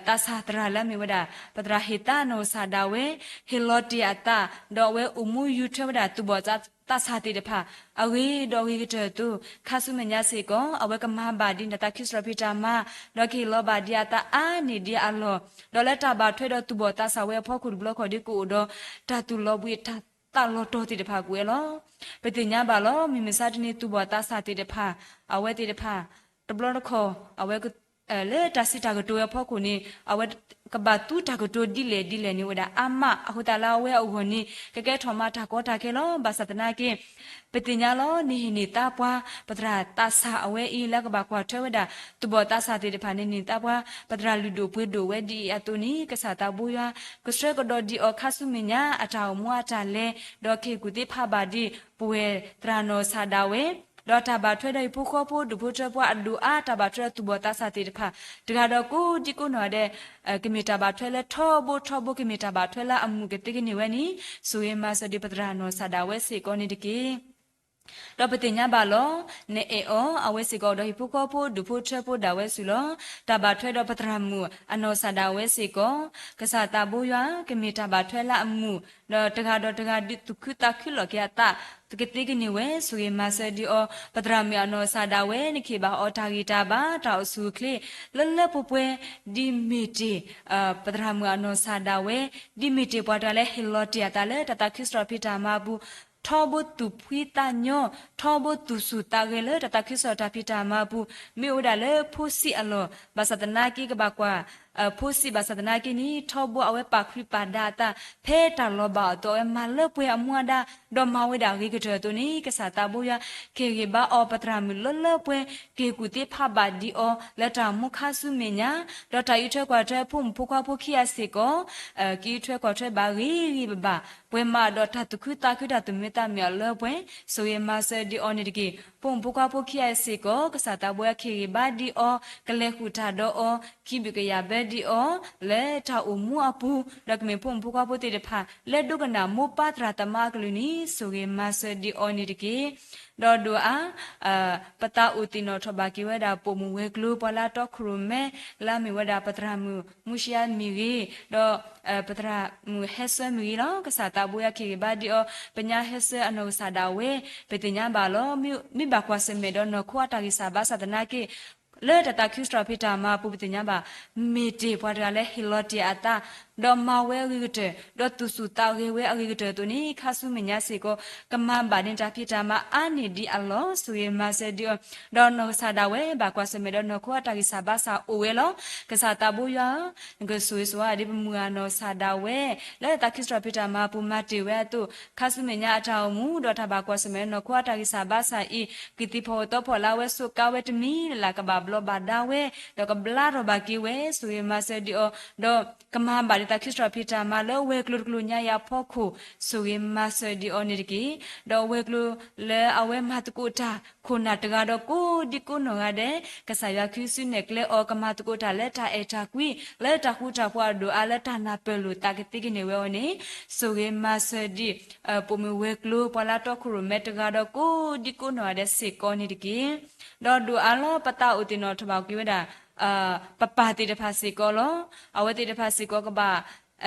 သးစၢ်သရၣ်လၢအမ့ၢ်ဝဲဒၣ် ပသရၣ်ဟ့ၣ်သါအနီၢ်ကစၢ်ဒၣ်ဝဲ ဟ့ၣ်လီၤတ့ၢ်အသး ဒီးအဝဲအိၣ်မူယူၤထွဲဝဲဒၣ်သူၣ်ဘီၣ်သးစၢ်သ့ၣ်တဖၣ် အဂ့ၤဒီးအဂ့ၤကတၢၢ်အသိး ခါဆူမဲာ်ညါစ့ၢ်ကီး အဝဲကမၤဘၣ်ဒ်န့ၣ်တၢ်သးခုစရီပံၤတၢ်မၤ ဒီးကဟ့ၣ်လီၤဘၣ်ဒံးအသးအါန့ၢ်ဒံးအလီၢ် ဒီးလၢတၢ်ဘၣ်ထွဲဒီးသူၣ်ဘီၣ်သးစၢ်ဝဲအဖီခိၣ်တဘျီခီၣ်ဒ်ကအိၣ်ဒီး တၢ်သူၣ်လီၤဘှံးတၢ်သးလီၤတီၤသ့ၣ်တဖၣ်ကွံာ်ဝဲလီၤ. ပသ့ၣ်ညါဘၣ်လီၤ မုၢ်မဆါတနံၤသူၣ်ဘီၣ်သးစၢ်သ့ၣ်တဖၣ် အဝဲသ့ၣ်တဖၣ် တဘျီတခီၣ် အဝဲ လၢတၢ်စံးတၢ်ကတိၤဝဲအဖီခိၣ်န့ၣ် အဝဲကဘၣ်သူတၢ်ကတိၤဒ်လဲၣ်ဒ်လဲၣ်န့ၣ်ဝဲဒၣ်အါမး အဃိသတးလၢအဝဲအဂီၢ်န့ၣ် ကကဲထီၣ်မးတၢ်ကီတၢ်ခဲလီၤ. ဘၣ်ဆၣ်သနာ်က့ ပသ့ၣ်ညါလီၤ နဟ့ၣ်န့ၢ်သါပှၤ ပသရၣ်သးစၢ်အဝဲအံၤ လၢကဘၣ်ကွၢ်ထွဲဝဲဒၣ် သူၣ်ဘီၣ်သးစၢ်သ့ၣ်တဖၣ်န့ၣ် န့ၢ်သါပှၤ ပသရၣ်လုၢ်ဒိၣ်ပှ့ၤဒိၣ်ဝဲဒ်အံၤအသိးန့ၣ် ကစၢ်သးဘိယွၤ ကဆှၢကဒီးဒံးအီၤခါဆူမဲာ်ညါ အတၢ်အိၣ်မူအတၢ်လဲၤ ဒီးကဟ့ၣ်ကူၣ်သ့ဖးဘၣ်ဒံး ပဝဲၢ်သရၣ်နီၢ်ကစၢ်ဒၣ်ဝဲ ဒီးတၢ်ဘၣ်ထွဲဒီးဟံၣ်ဖိဃီဖိဒူၣ်ဖိထၢဖိအဒိၣ်အါ တၢ်ဘၣ်ထွဲဒီးသူၣ်ဘီၣ်သးစၢ်သ့ၣ်တဖၣ် တဂၤဒီးကိးဒံကိးနီၢ်ဂၤဒဲး ကမ့ၢ်တၢ်ဘၣ်ထွဲလၢထီဘိထီဘိ ကမ့ၢ်တၢ်ဘၣ်ထွဲလၢအမုာ်ကသ့ကန့ၢ်ဝဲန့ၣ် ဆိၣ်ဂ့ၤမၤစၢၤဒံးပသရၣ်နီၢ်ကစၢ်ဒၣ်ဝဲစ့ၢ်ကီးန့ၣ်တက့ၢ်. ဒီးပသ့ၣ်ညါဘၣ်လီၤ နအဲၣ်အီၤ အဝဲစ့ၢ်ကီးဒီးဟံၣ်ဖိဃီဖိဒူၣ်ဖိထၢဖိဒၣ်ဝဲဆူၣ်လီၤ. တၢ်ဘၣ်ထွဲဒီးပသရၣ်မုၣ်အနီၢ်ကစၢ်ဒၣ်ဝဲစ့ၢ်ကီး ကစၢ်သးဘိယွၤ ကမ့ၢ်တၢ်ဘၣ်ထွဲလၢအမုာ် ဒီးတဂၤဒီးတဂၤဒုးသူၣ်ခုသးခုလီၤက့ၤအသး ကသ့ကန့ၢ်ဝဲ ဆိၣ်ဂ့ၤမၤစၢၤဒံးအီၤ ပသရၣ်မုၣ်အနီၢ်ကစၢ်ဒၣ်ဝဲ နကဟ့ၣ်ဘၣ်အီၤတၢ်ဂံၢ်တၢ်ဘါ တၢ်အိၣ်ဆူၣ်အိၣ်ချ့ လၢလၢပှဲၤပှဲၤ ဒ်မ့ၢ်တ့ၢ် ပသရၣ်မုၣ်အနီၢ်ကစၢ်ဒၣ်ဝဲ ဒ်မ့ၢ်တ့ၢ်ပှၤတဂၤလၢဟ့ၣ်လီၤတ့ၢ်အသးလၢတၢ်သးခုစရီပံၤတၢ်မၤအပူၤ ထီဘိသူၣ်ဖှံသးညီ ထီဘိသူၣ်ဆူၣ်သးဂဲၤလၢတၢ်သးခုစရီတၢ်ဖံးတၢ်မၤအပူၤ မ့ၢ်အိၣ်ဝဲဒၣ်လၢဖိဆံးအလီၢ် ဘၣ်ဆၣ်သနာ်က့ကဘၣ်ကွၢ် ဖိဆံးဘၣ်ဆၣ်သနာ်က့န့ၣ် ထီဘိအဝဲပာ်ခရံာ်ပာ်ဒါအသး ဖဲတၢ်လီၤဘၣ်အသိး အဝဲမၤလၢပှဲၤအမူအဒါ ဒီးမၤဝဲဒၣ်အဂ့ၤကတၢၢ်အသိးန့ၣ် ကစၢ်သးဘိယွၤ ကဟ့ၣ်ဂံၢ်ဘါအီၤပသရၣ်မုၣ်လၢလၢပှဲၤပှဲၤ ကဟ့ၣ်ကူၣ်သ့ဖးဘၣ်ဒံးအီၤ လၢတၢ်အိၣ်မူခါဆူမဲာ်ညါ ဒီးတၢ်အံးထွဲကွၢ်ထွဲဖိမုၣ်ဖိခွါဖိခံဂၤစ့ၢ်ကီး ကအံးထွဲကွၢ်ထွဲဘၣ်ဂ့ၤဂ့ၤဘၣ်ဘၣ် ပှဲၤမးဒီးတၢ်သူၣ်ခုသးခုတၢ်သူၣ်မံသးမုာ်အလၢပှဲၤ ဆိၣ်ဂ့ၤမၤစၢၤဒံးအီၤန့ၣ်တက့ၢ်. ဖိမုၣ်ဖိခွါဖိခံဂၤစ့ၢ်ကီး ကစၢ်သးဘိယွၤကဟ့ၣ်ဂံၢ်ဘါဒံးအီၤ ကလဲၤဃုာ်တၢ်ဒီးအီၤ ခံဘျုးကယၤဘၢဒံးအီၤ လၢတၢ်အိၣ်မူအပူၤ ဒီးကမ့ၢ်ဖိမုၣ်ဖိခွါဖိသ့ၣ်တဖၣ် လၢဒိကနၣ်မိၢ်ပၢ်သရၣ်သမါအကလုၢ်န့ၣ် ဆိၣ်ဂ့ၤမၤစၢၤဒံးအီၤန့ၣ်တက့ၢ်. ဒီးဒိၣ်အါ ပသးအိၣ်သ့ၣ်နီၣ်ထီၣ်ဘၣ်က့ၤဝဲဒၣ်ပိာ်မုၣ်ဝဲၤကျိၤ ပှၤလၢတီခိၣ်ရိၣ်မဲ လၢအမ့ၢ်ဝဲဒၣ်ပသရၣ်မုၣ်မူၡယါမ့ၢ်ဂ့ၤ ဒီး ပသရၣ်မုၣ်ဟဲဆၢမ့ၢ်ဂ့ၤလီၤ. ကစၢ်သးဘိယွၤကဟ့ၣ်ဂံၢ်ဘါဒံးအီၤ ပညါဟဲဆၢအနီၢ်ကစၢ်ဒၣ်ဝဲ ပသ့ၣ်ညါဘၣ်လီၤ. မ့ၢ်ဘၣ်ကွၢ်ဆၢၣ်မဲာ်ဒီးနီၢ်ခိအတၢ်ဂံၢ်စၢ်ဘါစၢ်သနာ်က့ လၢတၢ်သးခုစရီပံၤတၢ်မၤအပူၤ ပသ့ၣ်ညါဘၣ် မ့ၢ်တ့ၢ်ပှၤတဂၤလၢဟ့ၣ်လီၤတ့ၢ်အသး ဒီးမၤဝဲအဂ့ၤကတၢၢ် ဒီးသူၣ်ဆူၣ်သးဂဲၤဝဲအဂ့ၤကတၢၢ်အသိးန့ၣ် ခါဆူမဲာ်ညါစ့ၢ်ကီး ကမၤဘၣ်န့ၢ်တၢ်ဖံးတၢ်မၤအါန့ၢ်ဒံးအလီၢ် ဆိၣ်ဂ့ၤမၤစၢၤဒံးအီၤ ဒီးနီၢ်ကစၢ်ဒၣ်ဝဲ ဘၣ်ကွၢ်ဆၢၣ်မဲာ်ဒီးနီၢ်ခိအတၢ်ဂံၢ်စၢ်ဘါစၢ်အိၣ်ဝဲလီၤ. ကစၢ်သးဘိယွၤဧၢ, နကဆိၣ်ဂ့ၤဆိၣ်ဝါဒ်ပမုၢ်ဂၤနီၢ်ကစၢ်ဒၣ်ဝဲ လၢတၢ်သးခုစရီပံၤတၢ်မၤအပူၤမၤတ့ၢ်ဝဲအသိး ခါဆူမဲာ်ညါအတၢ်အိၣ်မူ ဒီးတၢ်ဘၣ်ကွၢ်ဆၢၣ်မဲာ်ဒီးနီၢ်ခိအတၢ်ဂံၢ်စၢ်ဘါစၢ်အံၤ ကသံၣ်ဖီၣ်အသီဖီၣ်လၢအဝဲဆိးကါဝဲတမံၤလၢ်လၢ် ကဘၣ်ဘျီဘၣ်ဒါဝဲ ဒီးကဘျါထီၣ်ဘၣ်က့ၤဝဲ ဆိၣ်ဂ့ၤမၤစၢၤဒံးအီၤ ဒီးကမၤဘၣ်ဒ်သးခုစရီပံၤတၢ်မၤလၢအဝဲၤကျိၤတကျိၤညါအံၤအဖီခိၣ် ဆိၣ်ဂ့ၤမၤစၢၤဒံးအီၤန့ၣ်တက့ၢ်. ဒီးအဝဲၤကျိၤလၢအဝဲမၤသကိးတၢ်ခိၣ်နၢ်တဂၤဒီးကိးဒံကိးနီၢ်ဂၤဒဲး ကစၢ်ယွၤခံစုနဲၣ်ကျဲအီၤ ကမၤသကိးတၢ်လၢတၢ်အဲၣ်တၢ်ကွံ လၢတၢ်ဃူတၢ်ဖိးအဒိၣ်အါ လၢတၢ်နၢ်ပၢၢ်လိာ်သးကသ့ကန့ၢ်ဝဲအီၤန့ၣ် ဆိၣ်ဂ့ၤမၤစၢၤဒံး ပိာ်မုၣ်ဝဲၤကျိၤ ပှၤလၢတီခိၣ်ရိၣ်မဲတဂၤဒီးကိးဒံကိးနီၢ်ဂၤဒဲးစ့ၢ်ကီးန့ၣ်တက့ၢ်. ဒီးဒိၣ်အါလီၤ ပသးအိၣ်သ့ၣ်နီၣ်ထီၣ်ဘၣ်က့ၤဝဲဒၣ် ပပၢ်သ့ၣ်တဖၣ်စ့ၢ်ကီးလီၤ. အဝဲသ့ၣ်တဖၣ်စ့ၢ်ကီးကဘၣ်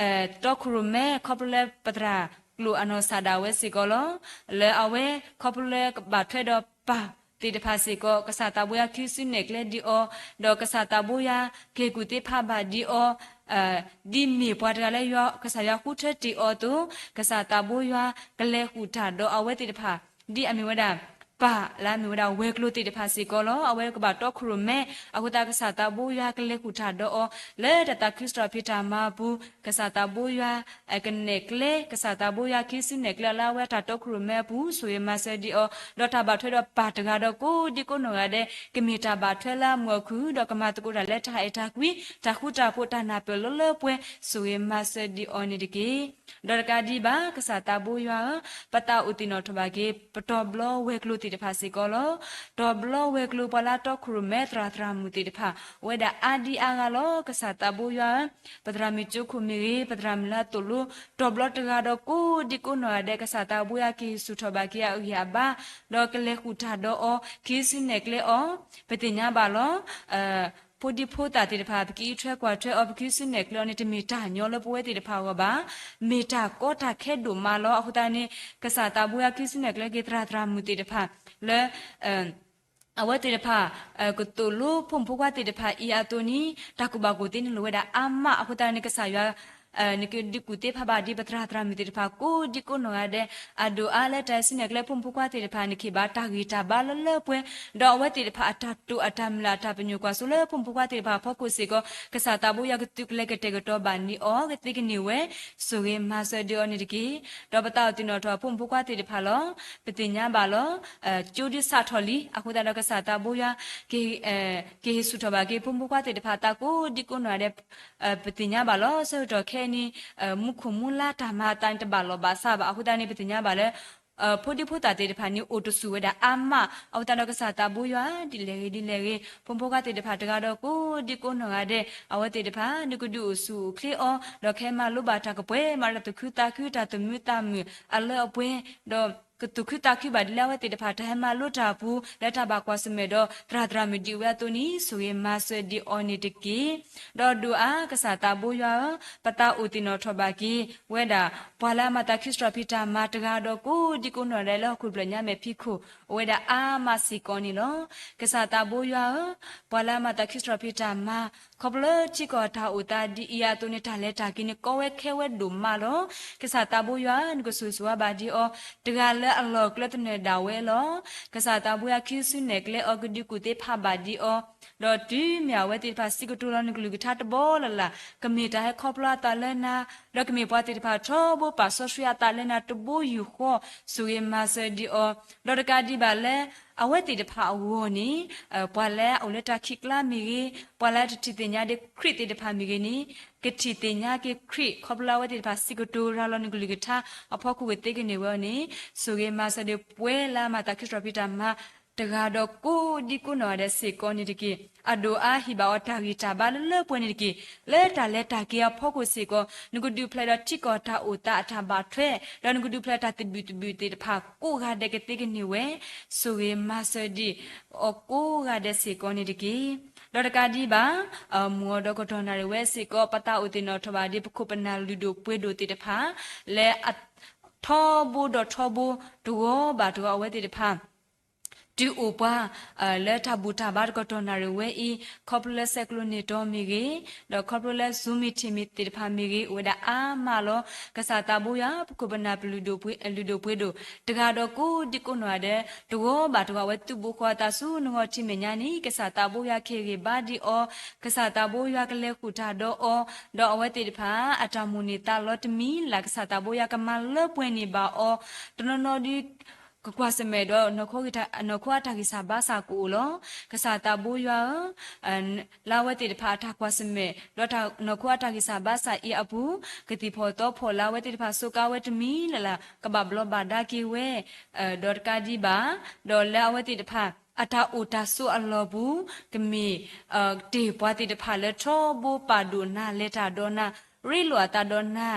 တီခိၣ်ရိၣ်မဲ ခီဖျိလၢပသရၣ်ကျိာ်အနီၢ်ကစၢ်ဒၣ်ဝဲစ့ၢ်ကီးလီၤ. လၢအဝဲခီဖျိလၢကဘၣ်ထွဲဒီးပၢ်သ့ၣ်တဖၣ်စ့ၢ်ကီး ကစၢ်သးဘိယွၤခံစုနဲၣ်ကျဲဒံးအီၤ ဒီးကစၢ်သးဘိယွၤကဟ့ၣ်ကူၣ်သ့ဖးဘၣ်ဒံးအီၤ ဒ်မ့ၢ်ပှၤတဂၤလၢကစၢ်ယွၤဃုထၢတ့ၢ်အီၤအသိး ကစၢ်သးဘိယွၤကလဲၤဃုာ်တၢ်ဒီးအဝဲသ့ၣ်တဖၣ် ဒ်အမ့ၢ်ဝဲဒၣ် ပၢ်လၢအမ့ၢ်ဝဲဒၣ်ဝဲၤကျိၤသ့ၣ်တဖၣ်စ့ၢ်ကီးလီၤ. အဝဲကဘၣ်တီခိၣ်ရိၣ်မဲ, အဃိသတးကစၢ်သးဘိယွၤကလဲၤဃုာ်တၢ်ဒီးအီၤ လၢတၢ်သးခုစထီၣ်ဖံးတၢ်မၤအပူၤ, ကစၢ်သးဘိယွၤ ကနဲၣ်ကျဲ, ကစၢ်သးဘိယွၤခံစုနဲၣ်ကျဲအီၤလၢအဝဲတၢ်တီခိၣ်ရိၣ်မဲအပူၤ ဆိၣ်ဂ့ၤမၤစၢၤဒံးအီၤ, ဒီးတၢ်ဘၣ်ထွဲဒီးပၢ်တဂၤဒီးကိးဒံကိးနီၢ်ဂၤဒဲး ကမ့ၢ်တၢ်ဘၣ်ထွဲလၢအမုာ်အခုၣ် ဒီးကမၤသကိးတၢ်လၢတၢ်အဲၣ်တၢ်ကွံ, တၢ်ဃူတၢ်ဖိး တၢ်နၢ်ပၢၢ်လၢလၢပှဲၤပှဲၤ ဆိၣ်ဂ့ၤမၤစၢၤဒံးအီၤန့ၣ်တက့ၢ်. ဒီးတကးဒံးဘၣ် ကစၢ်သးဘိယွၤဧၢ, ပသးအိၣ်သ့ၣ်နီၣ်ထီၣ်ဘၣ်က့ၤ ပတီၢ်ဘျီဝဲၤကျိၤသ့ၣ်တဖၣ်စ့ၢ်ကီးလီၤ. တီၢ်ဘျီဝဲၤကျိၤ ပှၤလၢတီခိၣ်ရိၣ်မဲသရၣ်သရၣ်မုၣ်သ့ၣ်တဖၣ် အိၣ်ဝဲဒၣ်အါဒံအါဂၤလီၤ. ကစၢ်သးဘိယွၤဧၢ, ပသရၣ်မုၣ်ကၠိခိၣ်မ့ၢ်ဂ့ၤ, ပသရၣ်မုၣ်လၢအသိၣ်လိ တီၢ်ဘျီတဂၤဒီးကိးဒံကိးနီၢ်ဂၤဒဲး ကစၢ်သးဘိယွၤကဟ့ၣ်ဆူၣ်ထီၣ်ဘၣ်က့ၤအဂံၢ်အဘါ, ဒီးကလဲၤဃုာ်တၢ်ဒီးအီၤ ခံစုနဲၣ်ကျဲအီၤ, ပသ့ၣ်ညါဘၣ်လီၤ. ဖိဒံဖိသၣ်သ့ၣ်တဖၣ် ပကအံးထွဲကွၢ်ထွဲအီၤ ပခံစုနဲၣ်ကျဲအီၤန့ၣ် တမ့ၢ်တၢ်ညီလၢပဝဲသ့ၣ်တဖၣ်အဂီၢ်ဘၣ်, မ့ၢ်တၢ်ကီတၢ်ခဲဒိၣ်မးလီၤ. အဃိသတးန့ၣ် ကစၢ်သးဘိယွၤခံစုနဲၣ်ကျဲက့ၤသရၣ်သရၣ်မုၣ်သ့ၣ်တဖၣ် လၢ အဝဲသ့ၣ်တဖၣ် ကသိၣ်လိဖိမုၣ်ဖိခွါသ့ၣ်တဖၣ်အံၤအသိးန့ၣ် တၢ်ကူၣ်ဘၣ်ကူၣ်သ့န့ၣ်လိၣ်ဝဲဒၣ်အါမး. အဃိသတးန့ၣ် ကစၢ်ယွၤ နကဒုးကူၣ်သ့ဖးဘၣ်ဒ်ပသရၣ်သရၣ်မုၣ်သ့ၣ်တဖၣ် ကိးဒံကိးနီၢ်ဂၤဒဲး အဒိၣ်အါလၢတၢ်အဲၣ်စုနဲၣ်ကျဲဖိမုၣ်ဖိခွါသ့ၣ်တဖၣ် နကဟ့ၣ်ဘၣ်တၢ်ဂံၢ်တၢ်ဘါလၢလၢပှဲၤပှဲၤ, ဒီးအဝဲသ့ၣ်တဖၣ်အတၢ်တိာ်အတၢ်မုၢ်လၢ်အတၢ်ပညိၣ်ကွၢ်စိလၢ ဖိမုၣ်ဖိခွါသ့ၣ်တဖၣ်အဖီခိၣ်စ့ၢ်ကီး ကစၢ်သးဘိယွၤကသုးကလၢၤကတဲာ်ကတီၤဘၣ်န့ၢ်အီၤ ကသ့ကန့ၢ်ဝဲ ဆိၣ်ဂ့ၤမၤစၢၤဒံးအီၤန့ၣ်တက့ၢ်. ဒီးပသးအိၣ်သ့ၣ်နီၣ်ထီၣ်ဖိမုၣ်ဖိခွါသ့ၣ်တဖၣ်လီၤ. ပသ့ၣ်ညါဘၣ်လီၤ. ကၠိဒုးစးထီၣ်လံ, အဃိသတးဒီးကစၢ်သးဘိယွၤ ကဟ့ၣ်ဆူၣ်ထီၣ်ဘၣ်က့ၤဖိမုၣ်ဖိခွါသ့ၣ်တဖၣ်အသးကိးဒံကိးနီၢ်ဂၤဒဲး ပသ့ၣ်ညါဘၣ်လီၤ. ဆၢကတီၢ်ခဲအံၤန့ၣ် မူခိၣ်မူလါတၢ်မၤအသးန့ၣ် တဘၣ်လီၢ်ဘၣ်စးဘၣ်. အဃိသတးန့ၣ် ပသ့ၣ်ညါဘၣ်လၢ ဖိဒံဖိသၣ်သ့ၣ်တဖၣ်န့ၣ် အိၣ်တဆူၣ်ဝဲဒၣ်အါမး. အဃိသတးဒီးကစၢ်သးဘိယွၤ ဒ်လဲၣ်ဂ့ၤဒ်လဲၣ်ဂ့ၤ ဖိမုၣ်ဖိခွါသ့ၣ်တဖၣ်တဂၤဒီးကိးဒံကိးနီၢ်ဂၤဒဲး အဝဲသ့ၣ်တဖၣ် နကဒုးအိၣ်ဆူၣ်အိၣ်ချ့အီၤ ဒီးကဟဲမၤလိဘၣ်တၢ်ကပှဲၤ မၤတၢ်သူၣ်ခုသးခု တၢ်သူၣ်မုာ်သးမုာ်အလၢအပှဲၤ, ဒီးကသူၣ်ခုသးခုဘၣ်ဒ်လၢအဝဲသ့ၣ်တဖၣ် တၢ်ဟဲမၤလိတၢ်အပူၤ လၢတၢ်ဘၣ်ကွၢ်ဆၢၣ်မဲာ်ဒီး သရၣ်သရၣ်မုၣ်ဒ်ဝဲအသိးန့ၣ် ဆိၣ်ဂ့ၤမၤစၢၤဒံးအီၤန့ၣ်တက့ၢ်. ဒီးဒိၣ်အါကစၢ်သးဘိယွၤဧၢ, ပသးအိၣ်သ့ၣ်နီၣ်ထီၣ်ဘၣ်က့ၤဝဲဒၣ် ပှၤလၢအမၤသးခုစထီၣ်ဖံးတၢ်မၤတဂၤဒီးကိးဒံကိးနီၢ်ဂၤဒဲးလၢဟီၣ်ခိၣ်ဖျၢၣ်ညါမဲာ်ဖံးခိၣ် အိၣ်ဝဲဒၣ်အါမးစ့ၢ်ကီးန့ၣ်လီၤ. ကစၢ်သးဘိယွၤဧၢ, ပှၤလၢအမၤသးခုစထီၣ်ဖံးတၢ်မၤ ခီဖျိလၢထံကီၢ်တၢ်အိၣ်သးဒ်အံၤအသိးန့ၣ် တၢ်လဲၤတၢ်က့ၤန့ၣ် ကီဝဲခဲဝဲဒိၣ်မးလီၤ. ကစၢ်သးဘိယွၤ နကဆိၣ်ဂ့ၤဆိၣ်ဝါဘၣ်ဒံးအီၤ တဂၤလၢအလီၢ်အကျဲသနၢၣ်ဒၣ်ဝဲလီၤ. ကစၢ်သးဘိယွၤခံစုနဲၣ်ကျဲအီၤ ကဒုးကူၣ်သ့ဖးဘၣ်ဒံးအီၤ, ဒီးတုၤမ့ၢ်အဝဲသ့ၣ်တဖၣ်စံးကတိၤလီၤနကလုၢ်ကထါတဘီလၢ်လၢ် ကမ့ၢ်တၢ်ဟဲခီဖျိအသးလၢနၤ, ဒီးကမ့ၢ်ပှၤသ့ၣ်တဖၣ်ထီဘိပာ်စီဆှံအသးလၢနၤတဘိယူၢ်ဃီ ဆိၣ်ဂ့ၤမၤစၢၤဒံးအီၤ, ဒီးတကးဒံးဘၣ်လၢ အဝဲသ့ၣ်တဖၣ်အဂီၢ်န့ၣ် ပှၤလၢအအိၣ်လၢတၢ်ခံးကျါမ့ၢ်ဂ့ၤ, ပှၤလၢတထံၣ်သ့ၣ်ညါဒံးခရံာ်သ့ၣ်တဖၣ်မ့ၢ်ဂ့ၤန့ၣ် ကထံၣ်သ့ၣ်ညါက့ၤခရံာ် ခီဖျိလၢအဝဲသ့ၣ်တဖၣ်စံးကတိၤရၤလီၤနကလုၢ်ကထါအဖီခိၣ်ကသ့ကန့ၢ်ဝဲအီၤန့ၣ် ဆိၣ်ဂ့ၤမၤစၢၤဒံးပှၤလၢအမၤသးခုစထီၣ်ဖံးတၢ်မၤ တဂၤဒီးကိးဒံကိးနီၢ်ဂၤဒဲးစ့ၢ်ကီးန့ၣ်တက့ၢ်. အဒိၣ်အါဟ့ၣ်ဘၣ်အီၤတၢ်ဂံၢ်တၢ်ဘါလၢလၢပှဲၤန့ၣ်တက့ၢ်. လၢတၢ်လဲၤတၢ်က့ၤအဖီခိၣ်စ့ၢ်ကီး နကဒုးဖျဲးဒီးထံကီၢ်တၢ်အိၣ်သးအတၢ်ဘၣ်ထွဲ, ဒီးနကဒုးဖျဲးတၢ်သဘံၣ်သဘုၣ်သ့ၣ်တဖၣ်ကိးဂၤဒဲးကသ့ကန့ၢ်ဝဲ ဆိၣ်ဂ့ၤမၤစၢၤဒံးအီၤကိးဂၤဒဲးစ့ၢ်ကီးန့ၣ်တက့ၢ်. ဒီးတကးဒံးဘၣ် မုၢ်ဂီၤဒီးကတီၢ်နၣ်ရံၣ်ဝဲစ့ၢ်ကီး ပသးအိၣ်သ့ၣ်နီၣ်ထီၣ်ဘၣ်ဒံး ပခိၣ်ပနၢ်လုၢ်ဒိၣ်ပှ့ၤဒိၣ်သ့ၣ်တဖၣ် လၢ ထီဘိဒီးထီဘိ တဂီၤဘၣ်တဂီၤအဝဲသ့ၣ်တဖၣ် တုၤအိၣ်ပှၤ လၢတၢ်ဘူၣ်တၢ်ဘါတကတီၢ်နၣ်ရံၣ်ဝဲအံၤ ခီဖျိလၢဆဲးကျိးန့ၢ်တီမ့ၢ်ဂ့ၤ, ဒီးခီဖျိလၢ Zoom meeting မ့ၢ်သ့ၣ်တဖၣ်မ့ၢ်ဂ့ၤ အိၣ်ဝဲဒၣ်အါမးလီၤ. ကစၢ်သးဘိယွၤ ပခိၣ်ပနၢ်ပလုၢ်ဒိၣ်ပှ့ၤ လုၢ်ဒိၣ်ပှ့ၤဒိၣ် တဂၤဒီးကိးဒံကိးနီၢ်ဂၤဒဲး တဂီၤဘၣ်တဂီၤအဝဲသုးဘူးဃီအသးဆူနဂီၢ်ထံမဲာ်ညါန့ၣ် ကစၢ်သးဘိယွၤကဟ့ၣ်ဂံၢ်ဘါဒံးအီၤ, ကစၢ်သးဘိယွၤကလဲၤဃုာ်တၢ်ဒီးအီၤ, ဒီးအဝဲသ့ၣ်တဖၣ် အတၢ်မိၣ်န့ၢ်သးလီတမံၤလၢ် ကစၢ်သးဘိယွၤကမၤလၢပှဲၤန့ၢ်ဘၣ်အီၤ, တနီၤနီၤဒုး ကကွၢ်ဆၢၣ်မဲာ်ဒီး နီၢ်ခိအတၢ်ဂံၢ်စၢ်ဘါစၢ်ကအိၣ်လီၤ. ကစၢ်သးဘိယွၤဧၢ, လၢအဝဲသ့ၣ်တဖၣ်အတၢ်ကွၢ်ဆၢၣ်မဲာ် ဒီးနီၢ်ခိအတၢ်ဂံၢ်စၢ်ဘါစၢ်အံၤအပူၤ ကသံၣ်ဖီၣ်သီဖီၣ်လၢအဝဲသ့ၣ်တဖၣ်စူးကါဝဲတမံၤလၢ်လၢ် ကဘၣ်ဘျီးဘၣ်ဒါက့ၤဝဲ, ဒီးတကးဒံးဘၣ်, ဒီးလၢအဝဲသ့ၣ်တဖၣ် အတၢ်အိၣ်တၢ်ဆိးအလီၢ်ပူၤ ကမ့ၢ် တ့ၢ်ပှၤသ့ၣ်တဖၣ်လၢထီဘိပာ်ဒိၣ်နၤ လဲၤတၢ်ဒီးနၤ ရ့လိာ်အသးဒီးနၤ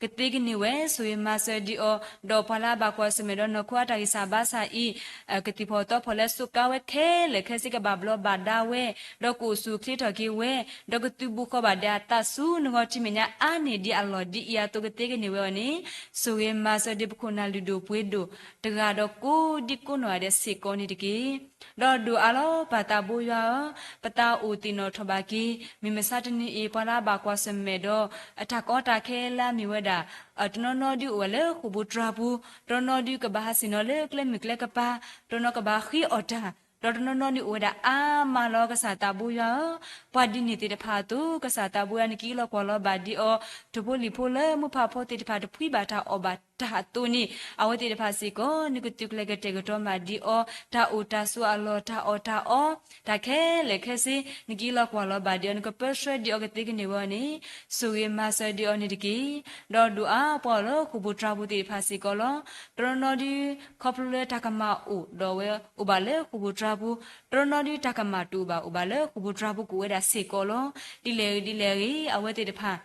ကသ့ကန့ၢ်ဝဲ ဆိၣ်ဂ့ၤမၤစၢၤဒံးအီၤ, ဒီးပှၤလၢအဘၣ်ကွၢ်ဆၢၣ်မဲာ်ဒီးနီၢ်ခိအတၢ်ဂံၢ်စၢ်ဘါစၢ်အံၤ ကသံၣ်ဖီၣ်သီဖီၣ်လၢစူးကါဝဲခဲလၢာ်ခဲဆ့ ကဘၣ်ဘျီးဘၣ်ဒါဝဲ, ဒီးကအိၣ်ဆူၣ်အိၣ်ချ့ထီၣ်က့ၤဝဲ, ဒီးကသုးဘူးဃီဘၣ်ဒဲးအသးဆူနဂီၢ်ထံမဲာ်ညါအါန့ၢ်ဒံးအလီၢ်ဒ်အံၤအသိး ကသ့ကန့ၢ်ဝဲအီၤန့ၣ်, ဆိၣ်ဂ့ၤမၤစၢၤဒံးပခိၣ်နၢ်လုၢ်ဒိၣ်ပှ့ၤဒိၣ် တဂၤဒီးကိးဒံကိးနီၢ်ဂၤဒဲးစ့ၢ်ကီးန့ၣ်တက့ၢ်. ဒီးဒိၣ်အါလီၤ ပၢ်သးဘိယွၤဧၢ, ပသးအိၣ်သ့ၣ်နီၣ်ထီၣ်ဘၣ်က့ၤ မုၢ်မဆါတနံၤအံၤ ပှၤလၢအဘၣ်ကွၢ်ဆၢၣ်မဲာ်ဒီး အတၢ်ကီတၢ်ခဲလၢအမ့ၢ်ဝဲ ဒ်တနီၤနီၤဒုးအိၣ်ဝဲဒၣ်လၢဃိာ်ပူၤတြၢ်ပူၤ, တနီၤနီၤဒုးကဘၣ်ဟးဆ့ၣ်နီၤလၢကျဲမုၢ်ကျဲကပၤ, တနီၤကဘၣ်ဃ့အီၣ်တၢ်, ဒီးတနီၤနီၤဒုးအိၣ်ဝဲဒၣ်အါမးလီၤ. ကစၢ်သးဘိယွၤဧၢ, ပှၤဒ်န့ၣ်သ့ၣ်တဖၣ်အသိး ကစၢ်သးဘိယွၤ နက့ၤလီၤကွၢ်လီၤဘၣ်ဒံးအီၤ, ထိၣ်ဖိလံၣ်ဖိလၢမိၢ်ဖးဖိသ့ၣ်တဖၣ်တဖှံဘၣ်တၢ်အီၣ်ဘၣ်တၢ်အသိးန့ၣ် အဝဲသ့ၣ်တဖၣ်စ့ၢ်ကီး နကသုးကျဲၤကတဲာ်ကတီၤမးဒံးအီၤ, တၢ်အိၣ်တၢ်ဆိးအလီၢ် တၢ်အီၣ်တၢ်အီ တၢ်ခဲလၢာ်ခဲဆ့ နက့ၤလီၤကွၢ်လီၤဘၣ်ဒံးအီၤ, နကပၢဆှၢဒံးအီၤကသ့ကန့ၢ်ဝဲအီၤန့ၣ် ဆိၣ်ဂ့ၤမၤစၢၤဒံးအီၤန့ၣ်တက့ၢ်. ဒီးဒိၣ်အါပှၤအိၣ်လၢဃိာ်ပူၤတြၢ်ပူၤသ့ၣ်တဖၣ်စ့ၢ်ကီးလီၤ. တနီၤနီၤဒုး ခီဖျိလၢတၢ်ကမၣ်အိၣ်ဒီးဝဲအိၣ်ဘၣ်လၢဃိာ်ပူၤတြၢ်ပူၤ, တနီၤနီၤဒုးတၢ်ကမၣ်တအိၣ်ဘၣ် အိၣ်ဘၣ်လၢဃိာ်ပူၤတြၢ်ပူၤကအိၣ်ဝဲဒၣ်စ့ၢ်ကီးလီၤ. ဒ်လဲၣ်ဂ့ၤဒ်လဲၣ်ဂ့ၤ အဝဲသ့ၣ်တဖၣ်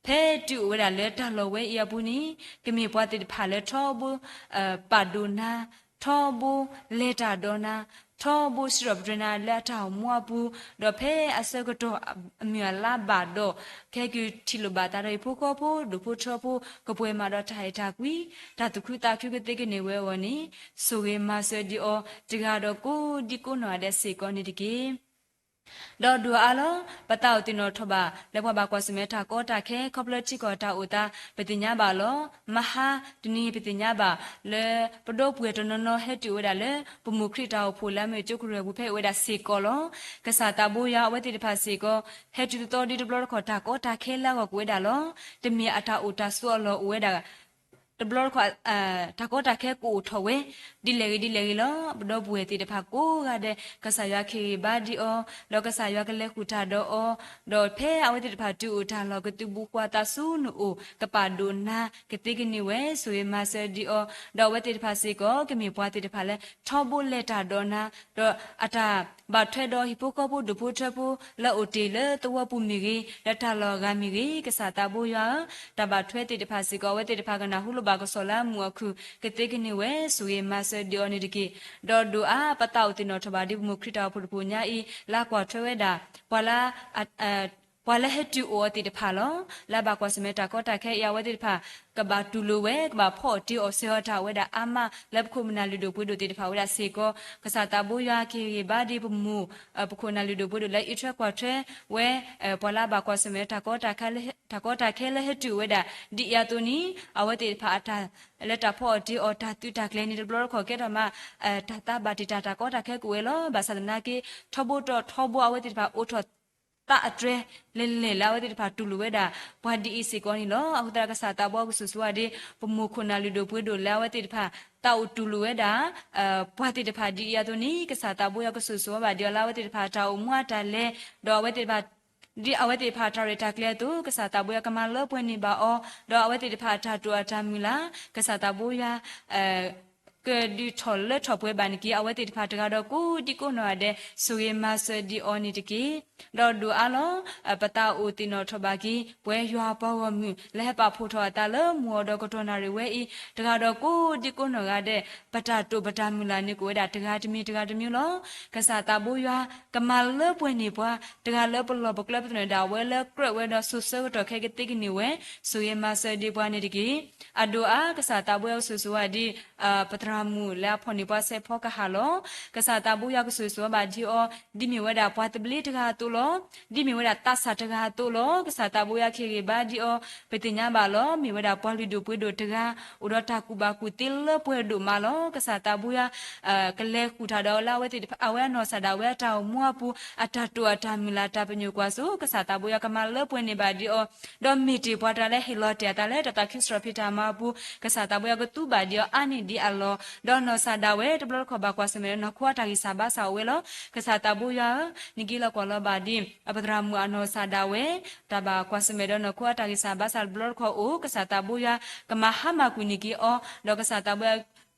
ဖဲတုၤအိၣ်ဝဲဒၣ်လၢတၢ်လီၢ်ဝဲအံၤအပူၤန့ၣ် ကမ့ၢ်ပှၤသ့ၣ်တဖၣ်လၢထီဘိ ပာ်ဒိၣ်နၤ, ထီဘိလဲၤတၢ်ဒီးနၤ, ထီဘိစံးထီၣ်ပတြၢၤနၤလၢအတၢ်အိၣ်မူအပူၤ, ဒီးဖဲအဆၢကတီၢ်အမုၢ်အလါဘၣ်ဒီး ကဟဲက့ၤထံၣ်လိာ်ဘၣ်သးဒီးဟံၣ်ဖိဃီဖိ ဒိၣ်ဖိထၢဖိ ကပှဲၤမးဒီးတၢ်အဲၣ်တၢ်ကွံ, တၢ်သူၣ်ခုသးခုကသ့ကန့ၢ်ဝဲအဂီၢ်န့ၣ် ဆိၣ်ဂ့ၤမၤစၢၤဒံးအီၤ တဂၤဒီးကိးဒံကိးနီၢ်ဂၤဒဲးစ့ၢ်ကီးန့ၣ်တက့ၢ်. ဒီးဒိၣ်အါလီၤ ပသးအိၣ်သ့ၣ်နီၣ်ထီၣ်ဘၣ် လၢပှၤဘၣ်ကွၢ်ဆၢၣ်မဲာ်တၢ်ကီတၢ်ခဲ ခီဖျိထံကီၢ်တၢ်အိၣ်သး ပသ့ၣ်ညါဘၣ်လီၤ. မဟါတနံၤပသ့ၣ်ညါဘၣ် လၢပဒီပုၢ်ဝဲၢ်တနီၤနီၤဟဲတုၤအိၣ်ဝဲဒၣ်လၢ ပမိၢ်ခရံာ်တၢ်အိၣ်ဖှိၣ်လၢအမ့ၢ်ကၠိကရၢၢ်ပူၤဖဲအိၣ်ဝဲဒၣ်စ့ၢ်ကီးလီၤ. ကစၢ်သးဘိယွၤအဝဲသ့ၣ်တဖၣ်စ့ၢ်ကီး ဟဲတုၤသီသီဒ်တဘျီတခီၣ်တၢ်ကီတၢ်ခဲလၢအဂီၢ်ကအိၣ်ဝဲဒၣ်လီၤ. တမ့ၢ်အတၢ်အိၣ်တၢ်ဆိးအလီၢ်အိၣ်ဝဲဒၣ် တဘျီတခီၣ် တၢ်ကီတၢ်ခဲကအိၣ်ထီၣ်ဝဲ ဒ်လဲၣ်ဂ့ၤဒ်လဲၣ်ဂ့ၤလီၤ. ပဒီပုၢ်ဝဲၢ်သ့ၣ်တဖၣ်ကိးဂၤဒဲး ကစၢ်ယွၤကဟ့ၣ်ဂံၢ်ဘါဒံးအီၤ, ဒီးကစၢ်ယွၤကလဲၤဃုာ်တၢ်ဒီးအီၤ, ဒီးဖဲအဝဲသ့ၣ်တဖၣ်တုၤအိၣ်တၢ်လီၢ် ကသုးဘူးကွၢ်သးဆူနအိၣ် ကပာ်ဒိၣ်နၤ ကသ့ကန့ၢ်ဝဲ ဆိၣ်ဂ့ၤမၤစၢၤဒံးအီၤ, ဒီးအဝဲသ့ၣ်တဖၣ်စ့ၢ်ကီး ကမ့ၢ်ပှၤသ့ၣ်တဖၣ်လၢ ထီဘိလဲၤတၢ်ဒီးနၤ, ဒီးအတၢ်ဘၣ်ထွဲဒီးဟံၣ်ဖိဃီဖိဒိၣ်ဖိထၢဖိ လၢအအိၣ်တ့ၢ်လၢသဝီပူၤမ့ၢ်ဂ့ၤ, လၢတၢ်လီၢ်အဂၤမ့ၢ်ဂ့ၤ, ကစၢ်သးဘိယွၤဧၢ, တၢ်ဘၣ်ထွဲသ့ၣ်တဖၣ်စ့ၢ်ကီး အဝဲသ့ၣ်တဖၣ်ကနၢ်ဟူလိာ်ဘၣ်ကစီၣ်လၢအမုာ်အခုၣ် ကသ့ကန့ၢ်ဝဲ ဆိၣ်ဂ့ၤမၤစၢၤဒံးအီၤန့ၣ်တက့ၢ်. ဒီးဒိၣ်အါပသးအိၣ်သ့ၣ်နီၣ်ထီၣ်ဘၣ်ဒ်ပမိၢ်ခရံာ်တၢ်အိၣ်ဖှိၣ်တဖုညါအံၤ လၢကွၢ်ထွဲဝဲဒၣ် ပှၤလၢ ပှၤလၢဟဲတုၤအိၣ်အီၤသ့ၣ်တဖၣ်လီၤ. လၢအဘၣ်ကွၢ်ဆၢၣ်မဲာ်တၢ်ကီတၢ်ခဲအံၤ အဝဲသ့ၣ်တဖၣ် ကဘၣ်တူၢ်လိာ်ဝဲ ကဘၣ်ဖီအီၣ်တ့အီၣ်ဆှၢအီၤတၢ်အိၣ်ဝဲဒၣ်အါမး လၢပခိၣ်ပနၢ်လုၢ်ဒိၣ်ပှ့ၤဒိၣ်သ့ၣ်တဖၣ်အိၣ်ဝဲဒၣ်စ့ၢ်ကီး, ကစၢ်သးဘိယွၤကဟ့ၣ်ဂံၢ်ဘါဒံးပမိၢ် ပခိၣ်နၢ်လုၢ်ဒိၣ်ပှ့ၤဒိၣ်လၢအံးထွဲကွၢ်ထွဲဝဲ ပှၤလၢအဘၣ်ကွၢ်ဆၢၣ်မဲာ်တၢ်ကီတၢ်ခဲ တၢ်ကီတၢ်ခဲလၢဟဲတုၤဝဲဒၣ် ဒ်အံၤအသိးန့ၣ် အဝဲသ့ၣ်တဖၣ်အတၢ် လၢတၢ်ဖီအီၣ်တ့အီၣ်တၢ်သုးတၢ်ကျဲၤန့ၣ် တဘျီတခီၣ်ကဲထီၣ်မး တၢ်သးဘၣ်တံာ်တာ်တၢ်ကီတၢ်ခဲကအိၣ်ဝဲလီၤ. ဘၣ်ဆၣ်သနာ်က့ ထီဘိဒီးထီဘိ အဝဲသ့ၣ်တဖၣ်အိၣ်ထီၣ်သးအတြဲၤလဲၤလဲၤလၢအဝဲသ့ၣ်တဖၣ်တူၢ်လိာ်ဝဲဒၣ် ပှၤဒ်အံၤစ့ၢ်ကီးန့ၣ်လီၤ. အဃိသတးဒီးကစၢ်သးဘိယွၤကဆိၣ်ဂ့ၤဝဲဒၣ် ပမိၢ်ခိၣ်နၢ်လုၢ်ဒိၣ်ပှ့ၤဒိၣ်လၢအဝဲသ့ၣ်တဖၣ် သးအိၣ်တူၢ်လိာ်ဝဲဒၣ် ပှၤသ့ၣ်တဖၣ်ဒ်အံၤအသိးန့ၣ် ကစၢ်သးဘိယွၤကဆိၣ်ဂ့ၤဝဲဒၣ်ဒ်အီၤလၢအဝဲသ့ၣ်တဖၣ်တၢ်အိၣ်မူအတၢ်လဲၤ ဒီးအဝဲသ့ၣ်တဖၣ် ဒ်အဝဲသ့ၣ်တဖၣ်တၢ်ရဲၣ်တၢ်ကျဲၤအသိး ကစၢ်သးဘိယွၤကမၤလၢပှဲၤန့ၢ်ဘၣ်အီၤ ဒီးအဝဲသ့ၣ်တဖၣ်အတၢ်တိာ်အတၢ်မုၢ်လၢ် ကစၢ်သးဘိယွၤ ကဒုးထီၣ်လၢထီၣ်ပှဲၤဘၣ်န့ၣ်က့ၤ အဝဲသ့ၣ်တဖၣ်တဂၤဒီးကိးဒံကိးနီၢ်ဂၤဒဲး ဆိၣ်ဂ့ၤမၤစၢၤဒံးအီၤန့ၣ်တက့ၢ်. ဒီးဒိၣ်အါလီၤ ပသးအိၣ်သ့ၣ်နီၣ်ထီၣ်ဘၣ်က့ၤ ပဝဲယွၤအပှၤဂီၢ်မုၢ် လၢဟဲပာ်ဖှိၣ်ထီၣ်အသးလၢမုၢ်အီၤဒီးကတီၢ်နၣ်ရံၣ်ဝဲအံၤ တဂၤဒီးကိးဒံကိးနီၢ်ဂၤဒဲး ပတၢ်တိာ်ပတၢ်မုၢ်လၢ်န့ၣ်ကအိၣ်ဝဲဒၣ်တဂၤတမံၤတဂၤတမံၤလီၤ. ကစၢ်သးဘိယွၤ ကမၤလၢပှဲၤန့ၢ်ပှၤ တဂၤလၢပလီၢ်ပကျဲပသနၢၣ်ဒၣ်ဝဲလၢကြၢးဝဲဒီးစိၤဆၢကတီၢ်ခဲကသ့ကန့ၢ်ဝဲ ဆိၣ်ဂ့ၤမၤစၢၤဒံးပှၤန့ၣ်တက့ၢ်. အဒိၣ်အါ ကစၢ်သးဘိယွၤကဆိၣ်ဂ့ၤဝဲဒၣ် ပသရၣ်မုၣ်လၢအဖီၣ်န့ၢ်ပှၤစဲးဖီကဟၣ်လီၤ. ကစၢ်သးဘိယွၤကဆိၣ်ဂ့ၤဘၣ်ဒံးအီၤ ဒ်မ့ၢ်ဝဲဒၣ်ပှၤသဘျ့တဂၤအသိးလီၤ. ဒ်မ့ၢ်ဝဲဒၣ်သးစၢ်တဂၤအသိးလီၤ. ကစၢ်သးဘိယွၤကဟ့ၣ်ဂံၢ်ဘါဒံးအီၤ ပသ့ၣ်ညါဘၣ်လီၤ. မ့ၢ်ဝဲဒၣ်ပှၤလုၢ်ဒိၣ်ပှ့ၤဒိၣ်တဂၤ အိၣ်ဒီးတၢ်ကူၣ်ဘၣ်ကူၣ်သ့လၢပှဲၤဒိၣ်မးလီၤ. ကစၢ်သးဘိယွၤ ကလဲၤဃုာ်တၢ်ဒီးလၢအဝဲသ့ၣ်တဖၣ် အဝဲအနီၢ်ကစၢ်ဒၣ်ဝဲအတၢ်အိၣ်မူအပူၤ အတၢ်တိာ်အတၢ်မုၢ်လၢ်တၢ်ပညိၣ်ကွၢ်စိ ကစၢ်သးဘိယွၤကမၤလၢပှဲၤန့ၢ်ဘၣ်ဒံးအီၤ ဒီးမ့ၢ်တ့ၢ်ပှၤတၢ်လၢဟ့ၣ်လီၤတ့ၢ်အသးလၢတၢ်သးခုစရီဖံးတၢ်မၤအပူၤ ကစၢ်သးဘိယွၤကသူဘၣ်ဒံးအီၤအါန့ၢ်ဒံးအလီၢ် ဒီးနီၢ်ကစၢ်ဒၣ်ဝဲတဘျီတခီၣ်ဘၣ်ကွၢ်ဆၢၣ်မဲာ်ဒီးနီၢ်ခိအတၢ်ဂံၢ်စၢ်ဘါစၢ်အိၣ်ဝဲလီၤ. ကစၢ်သးဘိယွၤဧၢ, နက့ၤလီၤကွၢ်လီၤဘၣ်ဒံး ပသရၣ်မုၣ်အနီၢ်ကစၢ်ဒၣ်ဝဲ တၢ်ဘၣ်ကွၢ်ဆၢၣ်မဲာ်ဒီးနီၢ်ခိအတၢ်ဂံၢ်စၢ်ဘါစၢ်တဘျီတခီၣ်အိၣ် ကစၢ်သးဘိယွၤ ကမၤဟါမၢ်ကွံာ်န့ၢ်က့ၤအီၤ ဒီးကစၢ်သးဘိယွၤ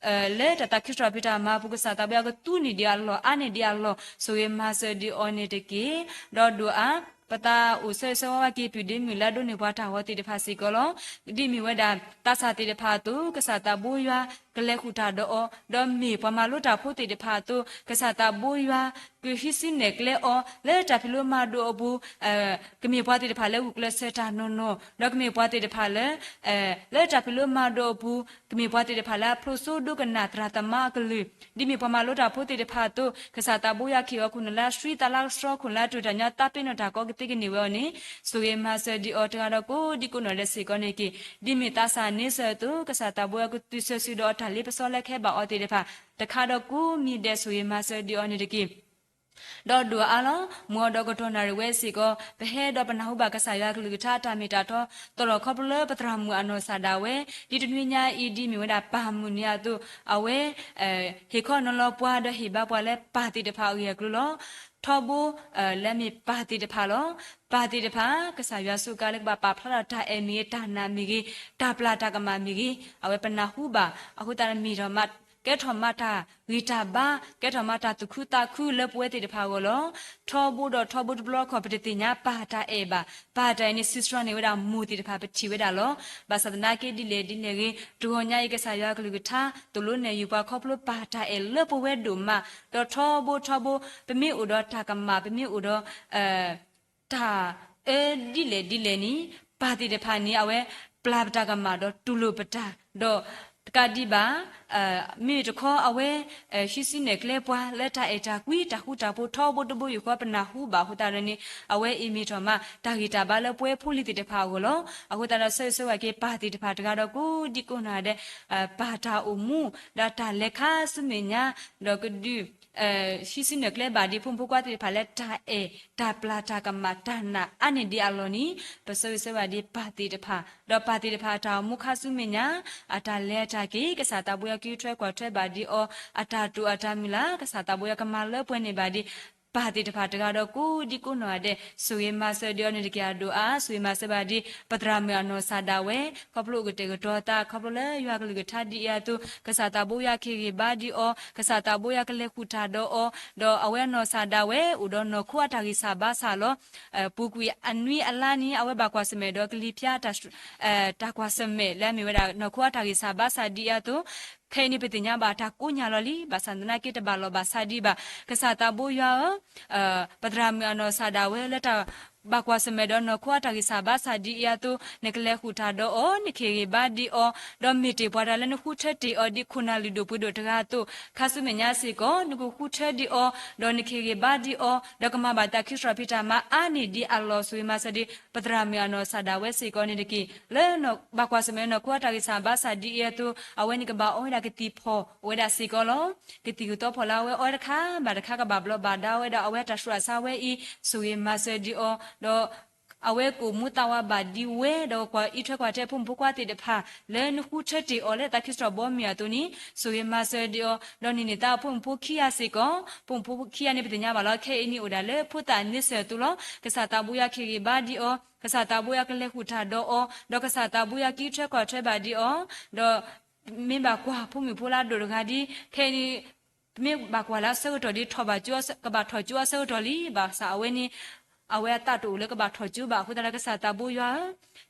လၢတၢ်သးခုစရီဖံးတၢ်မၤအပူၤ ကစၢ်သးဘိယွၤကသူန့ၢ်ဒံးအလီၢ်အါန့ၢ်ဒံးအလီၢ် ဆိၣ်ဂ့ၤမၤစၢၤဒံးအီၤန့ၣ်တက့ၢ်. ဒီးဒိၣ်အါ ပသးအိၣ်ဆၢဂ့ၤဆၢဝါဘၣ်က့ၤ ပုၢ်ဒ့မုၣ်လၢအဒိးန့ၢ်ပှၤတၢ်ဂီၤသ့ၣ်တဖၣ်စ့ၢ်ကီးလီၤ. ဒ်မ့ၢ်ဝဲဒၣ် သးစၢ်သ့ၣ်တဖၣ်အသိး ကစၢ်သးဘိယွၤ ကလဲၤဃုာ်တၢ်ဒီးအီၤ, ဒီးမ့ၢ်ပှၤမၤလိတၢ်ဖိသ့ၣ်တဖၣ်အသိး ကစၢ်သးဘိယွၤ ကဟံးစုနဲၣ်ကျဲအီၤ လၢတၢ်ဖံးလိမၤဒိးအပူၤ, ကမ့ၢ်ပှၤသ့ၣ်တဖၣ်လၢဂုာ်ကျဲးစၢးတၢ်နီၢ်နီၢ်, ဒီးကမ့ၢ်ပှၤသ့ၣ်တဖၣ်လၢ လၢတၢ်ဖံးလိမၤဒိးအပူၤ ကမ့ၢ်ပှၤသ့ၣ်တဖၣ်လၢအဖျိးစိဒိကနၣ်သရၣ်သမါအကလုၢ်, ဒ်မ့ၢ်ပှၤမၤလိတၢ်ဖိသ့ၣ်တဖၣ်အသိး ကစၢ်သးဘိယွၤခံးအီၤခိၣ်နၢ်လၢအဆှံသးလၢကဆှီ ခိၣ်နၢ်လၢအတူၢ်တၢ်ညီ သးပ့ၤနီၣ်တၢ်ကီကသ့ကန့ၢ်ဝဲအီၤန့ၣ် ဆိၣ်ဂ့ၤမၤစၢၤဒံးအီၤတဂၤဒီးကိးဒံကိးနီၢ်ဒဲးစ့ၢ်ကီးန့ၣ်တက့ၢ်. ဒ်မ့ၢ်သးစၢ်န့ဆၢၣ်အသိး ကစၢ်သးဘိယွၤကသုးစၢၤစုဒီးအတၢ်လ့ပစီလၢကဟဲဘၣ်အီၤသ့ၣ်တဖၣ် တခါဒီးကိးမံၤဒဲး ဆိၣ်ဂ့ၤမၤစၢၤဒံးအီၤန့ၣ်တက့ၢ်. ဒီးဒိၣ်အါလီၤ မုၢ်အီၤဒီးကတီၢ်နၣ်ရံၣ်ဝဲစ့ၢ်ကီး ပဟဲဒီးပနၢ်ဟူဘၣ်ကစၢ်ယွၤကလုၢ်ကထါတၢ်မ့ၢ်တၢ်တီ တီၤလီၤခီဖျိလၢပသရၣ်မုၣ်အနီၢ်စၢ်ဒၣ်ဝဲ ဒ်တနွံညါအံၤ ဒ်မ့ၢ်ဝဲဒၣ်ပၢ်မုၢ်နံၤအသိး အဝဲ ဟ့ၣ်ခီနီၤလီၤပှၤ ဒီးဟ့ၣ်ဘါပှၤလၢပၢ်သ့ၣ်တဖၣ်အဂ့ၢ်အကျိၤလီၤ. ထီဘိ လၢအမ့ၢ်ပၢ်သ့ၣ်တဖၣ်လီၤ. ပၢ်သ့ၣ်တဖၣ် ကစၢ်ယွၤစူးကါလၢကဘၣ်ပာ်ဖျါထီၣ်တၢ်အဲၣ်မ့ၢ်ဂ့ၤ, တၢ်နးမ့ၢ်ဂ့ၤ, တၢ်ပျၢ်တၢ်ကမၣ်မ့ၢ်ဂ့ၤ, အဝဲပနၢ်ဟူဘၣ်. အဃိသတးဒီးမ့ၢ်ထီၣ်မး ကဲထီၣ်မးတၢ်ဂံၢ်တၢ်ဘါ, ကဲထီၣ်မးတၢ်သူၣ်ခုသးခုလၢပဝဲသ့ၣ်တဖၣ်အဂီၢ်လီၤ. ထီဘိဒီးထီဘိတဘျီခီၣ် ပတသ့ၣ်ညါပၢ်တၢ်အဲၣ်ဘၣ်. ပၢ်တၢ်အဲၣ်န့ၣ် စံးစှၤန့ၢ်ဝဲဒၣ်မိၢ်သ့ၣ်တဖၣ် ပထံၣ်ဝဲဒၣ်လီၤ. ဘၣ်ဆၣ်သနာ်က့ဒ်လဲၣ်ဒ်လဲၣ်ဂ့ၤ တဂီၤညါအံၤ ကစၢ်ယွၤကလုၢ်ကထါ သိၣ်လိနဲၣ်ယုာ်ပှၤခီဖျိပၢ်တၢ်အဲၣ်လၢပဝဲဒိၣ်မး, ဒီးထီဘိထီဘိ ပမ့ၢ်အိၣ်ဒီးတၢ်ကမၣ် ပမ့ၢ်အိၣ်ဒီး တၢ်အၢဒ်လဲၣ်ဒ်လဲၣ်န့ၣ် ပၢ်သ့ၣ်တဖၣ်န့ၣ် အဝဲပျၢ်ပတၢ်ကမၣ်ဒီးတူၢ်လိာ်ပတၢ်, ဒီးတကးဒံးဘၣ် မ့ၢ်တခီအဝဲ ဟံးစုနဲၣ်ကျဲပှၤလၢတၢ်အဲၣ်တၢ်ကွံ တၢ်ဃူတၢ်ဖိး ထီဘိတဘိယူၢ်ဃီ ပနၢ်ဟူဘၣ်အဃိသတးဒီးန့ၣ် အဝဲအံၤမ့ၢ်ထီၣ်မး တၢ်ဂံၢ်တၢ်ဘါလၢပဝဲဖိလံၤသ့ၣ်တဖၣ်အဂီၢ်လီၤ. အဃိသတးဒီးဆၢဂ့ၤဆၢဝါက့ၤပၢ်သ့ၣ်တဖၣ်တဂၤဒီးကိးဒံကိးနီၢ်ဒဲး ပၢ်တၢ်အိၣ်မူ ဒီးတၢ်လဲၤခါဆူမဲာ်ညါ ဒီးကဒုး ဟံးစုနဲၣ်ကျဲဘၣ်ဒံးဖိမုၣ်ဖိခွါသ့ၣ်တဖၣ်လၢတၢ်အဲၣ် တၢ်ပျၢ်တၢ်ကမၣ်တၢ်နာ်အါန့ၢ်ဒံးအလီၢ်န့ၣ် ပဆၢဂ့ၤဆၢဝါဒံးပၢ်သ့ၣ်တဖၣ်, ဒီးပၢ်သ့ၣ်တဖၣ်အတၢ်အိၣ်မူခါဆူမဲာ်ညါ အတၢ်လဲၤအတၢ်က့ၤ ကစၢ်သးဘိယွၤကထုးထွဲကွၢ်ထွဲဘၣ်ဒံးအီၤ, အတၢ်တိာ်အတၢ်မုၢ်လၢ် ကစၢ်သးဘိယွၤကမၤလၢပှဲၤန့ၢ်ဘၣ်ဒံး ပၢ်သ့ၣ်တဖၣ်တဂၤဒီးကိးဒံကိးနီၢ်ဒဲး ဆိၣ်ဂ့ၤမၤစၢၤဒံးအီၤန့ၣ်တက့ၢ်. အဒိၣ်အါ ဆိၣ်ဂ့ၤမၤစၢၤဘၣ်ဒံး ပသရၣ်မုၣ်အနီၢ်စၢ်ဒၣ်ဝဲ ခီဖျိအကတဲာ်ကတီၤသး ခီဖျိလၢယွၤကလုၢ်ကထါဒ်အံၤအသိး ကစၢ်သးဘိယွၤကဟ့ၣ်ဂံၢ်ဘါဒံးအီၤ, ကစၢ်သးဘိယွၤကလဲၤဃုာ်တၢ်ဒီးအီၤ, ဒီးအဝဲအနီၢ်စၢ်ဒၣ်ဝဲ အိၣ်ဒီးနီၢ်ခိအတၢ်ဂံၢ်စၢ်ဘါစၢ်လီၤ. ပူၤကွံာ်အနွံအလါန့ၣ် အဝဲဘၣ်ကွၢ်ဆၢၣ်မဲာ်ဒီးကလံၤဖၠါ တၢ်ကွၢ်ဆၢၣ်မဲာ်လၢအမ့ၢ်ဝဲဒၣ် နီၢ်ခိအတၢ်ဂံၢ်စၢ်ဘါစၢ်ဒ်အံၤအသိး ခဲအံၤန့ၣ် ပသ့ၣ်ညါဘၣ်တၢ်ကိးညါလီၤလံ, ဘၣ်ဆၣ်သနာ်က့တဘၣ်လီၢ်ဘၣ်စးဒံးဘၣ်. ကစၢ်သးဘိယွၤဧၢ, ပသရၣ်မုၣ်အနီၢ်စၢ်ဒၣ်ဝဲလၢတၢ် ဘၣ်ကွၢ်ဆၢၣ်မဲာ်ဒီးနီၢ်ခိအတၢ်ဂံၢ်စၢ်ဘါစၢ်ဒ်အံၤအသိး နကလဲၤဃုာ်တၢ်ဒီးအီၤ, နကဟ့ၣ်ဂံၢ်ဘါဒံးအီၤ, ဒီးမ့ၢ်တ့ၢ်ပှၤတၢ်လၢနဃုထၢတ့ၢ်အီၤဒ်ခိၣ်နၢ်လုၢ်ဒိၣ်ပှ့ၤဒိၣ်တဂၤအသိး ခါဆူမဲာ်ညါစ့ၢ်ကီး နကဃုထၢဒံးအီၤ, ဒီးနကဟ့ၣ်ဂံၢ်ဘါဒံးအီၤ, ဒီးကမၤဘၣ်တၢ်ခံစရီၣ်ဖံးတၢ်မၤအါန့ၢ်ဒံးအလီၢ် ဆိၣ်ဂ့ၤမၤစၢၤဒံး ပသရၣ်မုၣ်အနီၢ်စၢ်ဒၣ်ဝဲစ့ၢ်ကီးန့ၣ်တက့ၢ်. လၢဘၣ်ကွၢ်ဆၢၣ်မဲာ်နီၢ်ခိအတၢ်ဂံၢ်စၢ်ဘါစၢ်ဒ်အံၤအသိး အဝဲန့ၣ်ကဘၣ်အီဝဲဒၣ်ကသံၣ်ဖီၣ်ဝဲဒၣ်စ့ၢ်ကီးလီၤ. ကသံၣ်ကသီဖီၣ်လၢအဝဲအီတခါဘၣ်တခါ ကဘၣ်ဘျီးဘၣ်ဒါဝဲဒီး အဝဲတၢ်ဆူးတၢ်ဆါဝဲအံၤ ဆိၣ်ဂ့ၤမၤစၢၤဒံးအီၤ, ဒီးအဝဲကအိၣ်မူသးဝးဘၣ်ဒံးဝဲ ဒီးကွၢ်အံးထွဲကွၢ်ထွဲဖိမုၣ်ဖိခွါသ့ၣ်တဖၣ် လၢနဃုထၢတ့ၢ်အီၤလၢတၢ်ခံစရီၣ်ဘီမုၢ်အသိးန့ၣ် ဆိၣ်ဂ့ၤမၤစၢၤဒံးအီၤ, ဒီးန့ၢ်န့ၢ်သးအဖိမုၣ်ဖိခံဂၤစ့ၢ်ကီး, ဖိမုၣ်ဖိခံဂၤန့ၣ် ပသ့ၣ်ညါဘၣ်လီၤ ခဲအံၤန့ၣ်အိၣ်ဒၣ်လၢဖိသၣ်န့ဆၢၣ်အသိးလီၤ. ကစၢ်သးဘိယွၤကဟ့ၣ်ဂံၢ်ဘါဒံးအီၤ, ကစၢ်သးဘိယွၤကလဲၤဃုာ်တၢ်ဒီးအီၤ, ဒီးကစၢ်သးဘိယွၤကအံးထွဲကွၢ်ထွဲဘၣ်ဒံးအီၤ, ဒီး မ့ၢ်ဘၣ်ကွၢ်ဖိမုၣ်ဖိလၢအဒိၣ်တဂၤဒ် ခဲအံၤန့ၣ် ပမ့ၢ်ဘၣ်ကွၢ်လၢအဆၢကတီၢ်ဒ်ထီၣ်ဘၣ်ကၠိ ကဘၣ်ထီၣ်ကၠိအဆၢကတီၢ်လံ, ဘၣ်ဆၣ်အဝဲန့ၣ် အဝဲအသးတအိၣ်လၢကဘၣ်ထီၣ်ကၠိဘၣ်. အဃိသတးဒီးကစၢ်သးဘိယွၤဧၢ,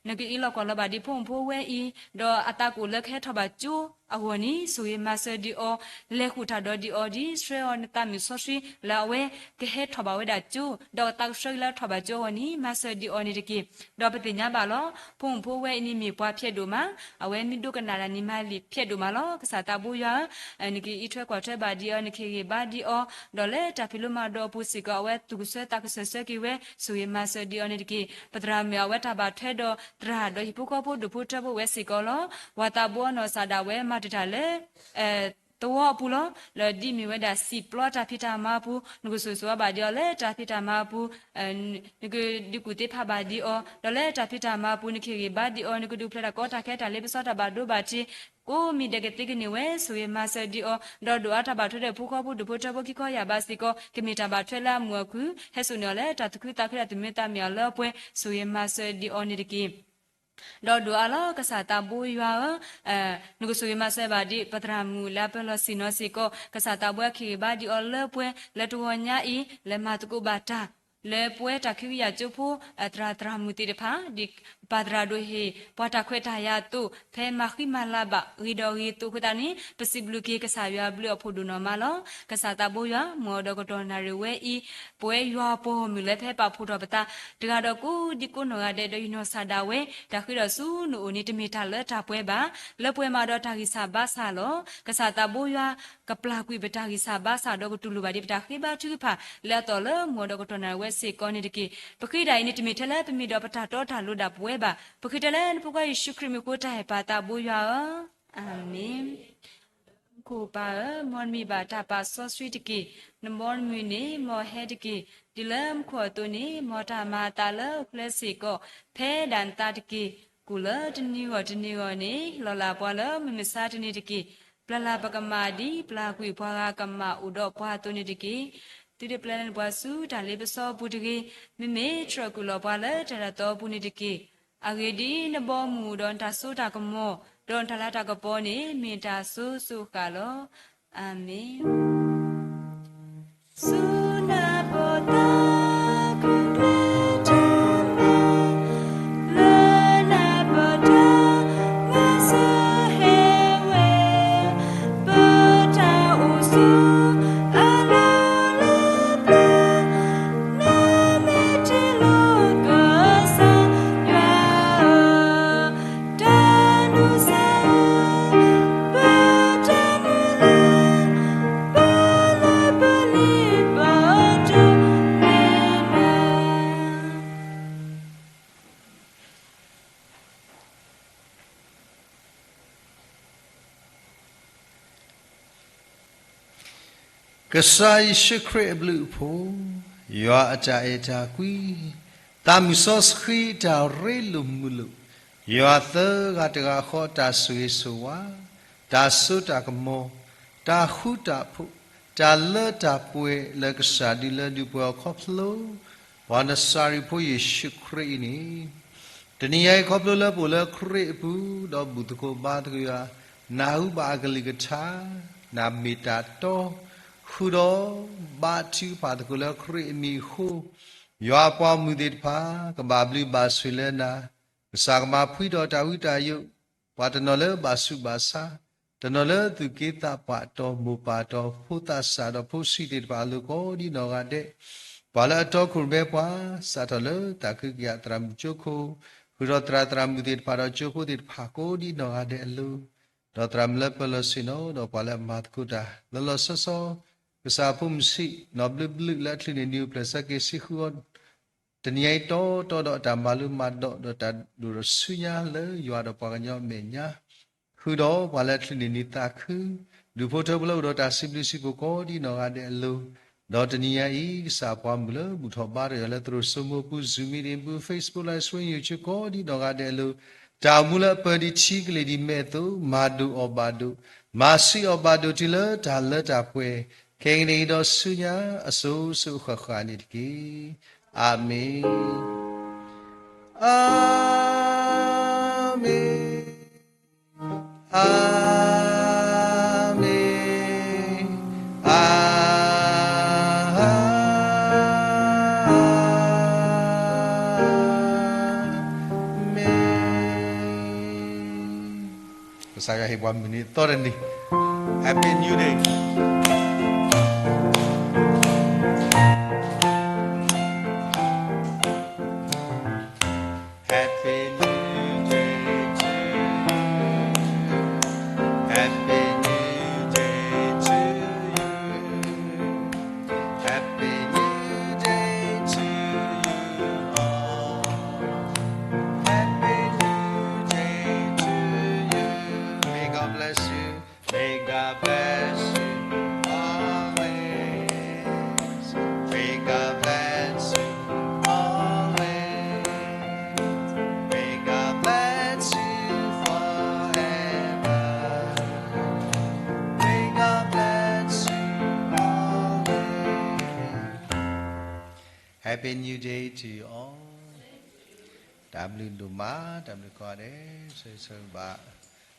နကအံးလီၤကွၢ်လီၤဘၣ်ဒံးဖိမုၣ်ဖိဝဲအံၤ, ဒီးအသးကအိၣ်လၢကဟဲထီၣ်ဘၣ်ကၠိအဂီၢ်န့ၣ် ဆိၣ်ဂ့ၤမၤစၢၤဒံးအီၤ, လဲၤဃုာ်တၢ်ဒီးဒံးအီၤဒ်ဆှၢအီၤနသးမုၢ်စီဆှံ လၢအဝဲကဟဲထီၣ်ဘၣ်ဝဲဒၣ်ကၠိ, ဒီးသးကဆှၢက့ၤလၢထီၣ်ဘၣ်ကၠိအဂီၢ်န့ၣ် မၤစၢၤဒံးအီၤန့ၣ်တက့ၢ်. ဒီးပသ့ၣ်ညါဘၣ်လီၤ ဖိမုၣ်ဖိဝဲအံၤန့ၣ်မ့ၢ်ပှၤဖျဲးဒိၣ်မး, အဝဲမ့ၢ်ဒိကနၣ်တၢ်န့ၣ်မၤလံာ်ဖျဲးဒိၣ်မးလီၤ. ကစၢ်သးဘိယွၤဧၢ, နကအံးထွဲကွၢ်ထွဲဘၣ်ဒံးအီၤ, နကဟ့ၣ်ဂံၢ်ဘါဒံးအီၤ, ဒီးလၢတၢ်ဖံးလိမၤဒိးအပူၤစ့ၢ်ကီး အဝဲသူၣ်ကဆၢသးကဆၢဆၢက့ၤဝဲ ဆိၣ်ဂ့ၤမၤစၢၤဒံးအီၤန့ၣ်တက့ၢ်. ပသရၣ်မုၣ်အဝဲတၢ်ဘၣ်ထွဲဒီးသရၣ်ဒီးဟံၣ်ဖိဃီဖိဒိၣ်ဖိထၢဖိဝဲစ့ၢ်ကီးလီၤ. ပှၤသးဘိအနီၢ်စၢ်ဒၣ်ဝဲမၤတ့ၢ်တၢ်လၢ သဝီအပူၤလီၤ. လၢဒ်မ့ၢ်ဝဲဒၣ်စံာ်ပျီတၢ်ဖံးတၢ်မၤအပူၤ နကစိာ်စိာ်ဝဲဘၣ်ဒံးအီၤလၢတၢ်ဖံးတၢ်မၤအပူၤ, နကဒုးကူၣ်သ့ဖးဘၣ်ဒံးအီၤ, ဒီးလၢတၢ်ဖံးတၢ်မၤအပူၤ နကဟ့ၣ်ဂံၢ်ဘါဒံးအီၤ, နကဒုးဖျဲးတၢ်ကီတၢ်ခဲတၢ်လ့ပစီတၢ်ဘၣ်ဒိဘၣ်ထံး ကိးမံၤဒဲးကသ့ကန့ၢ်ဝဲ ဆိၣ်ဂ့ၤမၤစၢၤဒံးအီၤ, ဒီးဒိၣ်အါတၢ်ဘၣ်ထွဲဒီးဖိဃီဖိဒိၣ်ဖိထၢဖိခံခီယၢ်ဘးစ့ၢ်ကီး ကမ့ၢ်တၢ်ဘၣ်ထွဲလၢအမုာ်အခုၣ် ဟဲစိာ်န့ၢ်အီၤလၢတၢ်သူၣ်ခုသးခုတၢ်သူၣ်မံသးမုာ်အလၢအပှဲၤ ဆိၣ်ဂ့ၤမၤစၢၤဒံးအီၤန့ၣ်တက့ၢ်. ဒီးဒိၣ်အါလီၤ ကစၢ်သးဘိယွၤဧၢ, နကဆိၣ်ဂ့ၤမၤစၢၤဘၣ်ဒံး ပသရၣ်မုၣ်လၢအပၢလီၤဆ့ၣ်နီၤစ့ၢ်ကီး, ကစၢ်သးဘိယွၤကဟ့ၣ်ဂံၢ်ဘါဒံးအီၤလၢပှဲၤ လၢတဂီၤညါအံၤ လဲၤမၤသကိးဘၣ်တၢ် လၢပဝဲတၢ်ခံကယၤကၠိဖိ အသရၣ်သရၣ်မုၣ်သ့ၣ်တဖၣ် ဒ်ပၢ်သရၣ်ဒိၣ်ဟ့ၣ် ပှၤတၢ်ခွဲးတၢ်ယာ်အသိး ဖဲမၤဃံမၤလၤဘၣ် ဂ့ၤဒီးဂ့ၤအသိးအဃိသတးန့ၣ် ပစံးဘျုးက့ၤကစၢ်ယွၤဘျုးအဖှိၣ်ဒိၣ်နီၢ်မးလီၤ. ကစၢ်သးဘိယွၤ မ်အဒီးကတီၢ်နၣ်ရံၣ်ဝဲအံၤ ပဝဲယွၤအပှၤဂီၢ်မုၢ်လၢဖဲပာ်ဖှိၣ်ထီၣ်ပသး တဂၤဒီးကိးဒံကိးနီၢ်ဂၤဒဲး ဒီးယနီၢ်ကစၢ်ဒၣ်ဝဲ တၢ်ဃ့ဒီးဆူနအိၣ်န့ၣ် တမ့ၢ်တၢ်လၢတၢ်ပှဲၤဘၣ်. လၢပှဲၤမးဒီးတၢ်ဂံၢ်စၢ်ဘါစၢ်လီၤ. ကစၢ်သးဘိယွၤ ကပျၢ်ကွံာ်ပတၢ်ဂံၢ်စၢ်ဘါစၢ် ဒီးကတူၢ်လိာ်ဘၣ်ဒံးပတၢ်ဃ့ဘါထုကဖၣ် လၢအသီၣ်လၢမူဒီးကတီၢ်နၣ်ရံၣ်ဝဲစ့ၢ်ကီးန့ၣ်တက့ၢ်. ပဃ့တၢ်အံၤန့ၣ် တမ့ၢ်ထဲလၢပမ့ၢ်ဒီးပတၢ်တီတၢ်လိၤဒၣ်ပဝဲဘၣ်. ပဃ့ထဲလၢနဖိခွါယ့ၣ်ၡူးခရံာ်မံၤအဃိ တၢ်ဟ့ၣ်ပၢ်သးဘိယွၤဧၢ, အၤမ့ၣ်. မူခိၣ်ပၢ်ဧၢ, မ်နမံၤဘၣ်တၢ်ပာ်စီဆှံတက့ၢ်. နဘီနမုၢ်န့ၣ် မ်ဟဲတက့ၢ်. ဒ်လၢမူခိၣ်အသိးန့ၣ် မ်တၢ်မၤအသးလၢဟူးလၢစ့ၢ်ကီး ဖဲဒၣ်နသးတက့ၢ်. ကူၣ်လၢတနံၤဂီၢ်တနံၤဂီၢ်န့ၣ် လီၤလးပှၤလၢမုၢ်မဆါတနံၤတက့ၢ်. ပျၢ်လၢ်ပကမၣ်ဒ်ပျၢ်ကွံာ်ပှၤဂၤကမၣ်အိၣ်ဒီးပှၤအသိးန့ၣ်တက့ၢ်. သုတပျဲလၢနပှၤဆူတၢ်လ့ပစီအပူၤတဂ့ၤ. မ့မ့ၢ်တြီၢ်ကွံာ်လီၤပှၤလၢတၢ်ဒ်သိးအပူၤန့ၣ်တက့ၢ်. အဂ့ၢ်ဒ်အံၤ, နဘီမုၢ်အိၣ်ဒီးနတၢ်စိတၢ်ကမီၤ, ဒီးနတၢ်လၤတၢ်ကပီၤန့ၣ် မ့ၢ်တၢ်စိၤစိၤဃၣ်လီၤ. အၤမ့ၣ်. ဆူနၢ်ပၢၢ်သးခုကလဲၤတၢ်မၤ, လၢနၢ်ပၢၢ်တၢ်မၤစၢၤဟဲဝဲ, ပတၢ်အိၣ်ဆူအလီၢ်လၢပျၢၤ, နမ့ၢ်တ့လီၤကစၢ်ယွၤဧၢ, တၢ်နုၤစၢ်ဧၢ, ပတၢ်နုၤလၢ်, ပလၢပလ့ၢ်ပဒိးန့ၢ်နၤ. ကစၢ်ယ့ၣ်ၡူးခရံာ်အဘျုးအဖှိၣ်, ယွၤအတၢ်အဲၣ်တၢ်ကွံ, သးမုၢ်စီဆှံအတၢ်ရ့လိာ်မုာ်လိာ်, ယွၤသၢဂၤတဂၤဃီအတၢ်ဆိၣ်ဂ့ၤဆိၣ်ဝါ, တၢ်စိတၢ်ကမီၤ, တၢ်ဃူတၢ်ဖိး, တၢ်လၢတၢ်ပှဲၤလၢကစၢ်ဒုးလၢဒုးပှဲၤအီၤခီဖျိ ပှၤနစၤရ့းဖိယ့ၣ်ၡူးခရံာ်အံၤန့ၣ်, တနံၤညါအံၤခီဖျိလၢပအိၣ်လၢခရံာ်အပူၤ ဒီးဘူၣ်သကိးဘါသကိးယွၤ, နၢ်ဟူဘၣ်အကလုၢ်ကထါ, နမ့ၢ်တၢ်တီ, ဃုာ်ဒီးဘါထုကဖၣ်သကိးလၢခရံာ်အမံၤအဃိ, ယွၤအပှၤမုၣ်သ့ၣ်တဖၣ် ကဘၣ်ဘျုးဘၣ်ဆိၣ်လၢနၤ, ကစၢ်ကမၤဖှံဒီးတၢ်ဝံတၢ်ယိး, ပှၤတနီၤလၢဘၣ်ဆူးဘၣ်ဆါ, တနီၤလၢသူၣ်က့သးပှၢ်တီၤမိၢ်ပၢ်တီၤဖိသးစၢ်ဒီးဖိဆံးသ့ၣ်တဖၣ်အလိၤကိးဒံးနီၢ်ဂၤဒဲး, ပှၤလၢအတီခိၣ်ရိၣ်မဲပှၤ, စးထီၣ်လၢသးခုကယၤသရၣ်မုၣ်ကၠိခိၣ်, ဃုာ်ဒီးသရၣ်သရၣ်မုၣ်သ့ၣ်တဖၣ်ဒီးကၠိဖိသ့ၣ်တဖၣ်ကိးဒံးနီၢ်ဂၤဒဲးအလိၤ, ဒီးသရၣ်မုၣ်လၢပၢၤလီၢ်ဆ့ၣ်နီၤ, ဒီးပှၤလၢအမၤသကိးတၢ် လီၤလီၤဆီဆီ, ကစၢ်ဖိမုၣ်ဆံး, နီၢ်ဘျုးဘျုးလၢအချုးန့ၢ်နံၤအိၣ်ဖျဲၣ်ဆၢက့ၤဆံဃုအီၤ တနံၤညါအံၤတီတီဒီးတၢ်မၤလိမၤဒိးဒီးတၢ်ဒိၣ်ထီၣ်ဆူညါလၢယွၤဒီးပှၤကညီအမဲာ်ညါ, ဃုာ်ဒီးပှၤလၢအချုးန့ၢ်နံၤသးခု, ဒူၣ်ဖိထၢဖိလၢအိၣ်ဒီးတၢ်စံးဘျုးစံးဖှိၣ်ကိးဒံးနီၢ်ဂၤဒဲးအလိၤ, ဒီးတနံၤညါအံၤ ကစၢ်ပှၤမုၣ်လၢဘူၣ်ထီၣ်ဘါထီၣ်ယွၤလၢသရိာ်စိမိၤပူၤ Zoom meeting ပူၤ Facebook Live Stream YouTube ကိးဒံးနီၢ်ဂၤဒဲးအလိၤ, တၢ်အိၣ်မူလၢအပၢၤဒံးထံကလ့ၢ်ဒံးမဲာ်အသိး မၤဒိၣ်အီၤဘၣ်ဒိၣ်, မၤဆံးအီၤဘၣ်ဒိၣ်တုၤလၢတၢ်လၢတၢ်ပှဲၤ ခဲကနံၣ်အံၤဒီးဆူညါအစိၤစိၤဃၣ်ဃၣ်န့ၣ်တက့ၢ်. အၤမ့ၣ်, အၤမ့ၣ်, အၤမ့ၣ်, အၤမ့ၣ်. ကစၢ်ယွၤဟ့ၣ်ပှၤမုၢ်နံၤအသီတနံၤ, Happy New Day. Happy New Day to you. Happy New Day to you. Happy New Day to you all. Happy New Day to you. May God bless you. May God bless you always. May God bless you always. May God bless you forever. May God bless you always. Happy New Day to you all. တၢ်ဘျုးဒိၣ်မး, တၢ်ဘျုးကိးဂၤဒဲး, ဆိၣ်ဂ့ၤဆိၣ်ဂ့ၤဘၣ်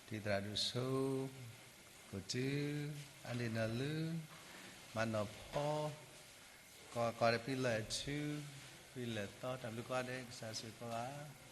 တံၤသရၣ်ဒိၣ်စိ, ကိးတု, အါဒ့ၣ်နီၢ်လု, မၤနီၢ်ဖီ, ကိးကိးဒီး ဖဲလဲၣ်ထူ, ဖဲလဲၣ်သီ, တၢ်ဘျုးကိးဂၤဒဲး, ကစၢ်ဆိၣ်ဂ့ၤကိးဂၤ.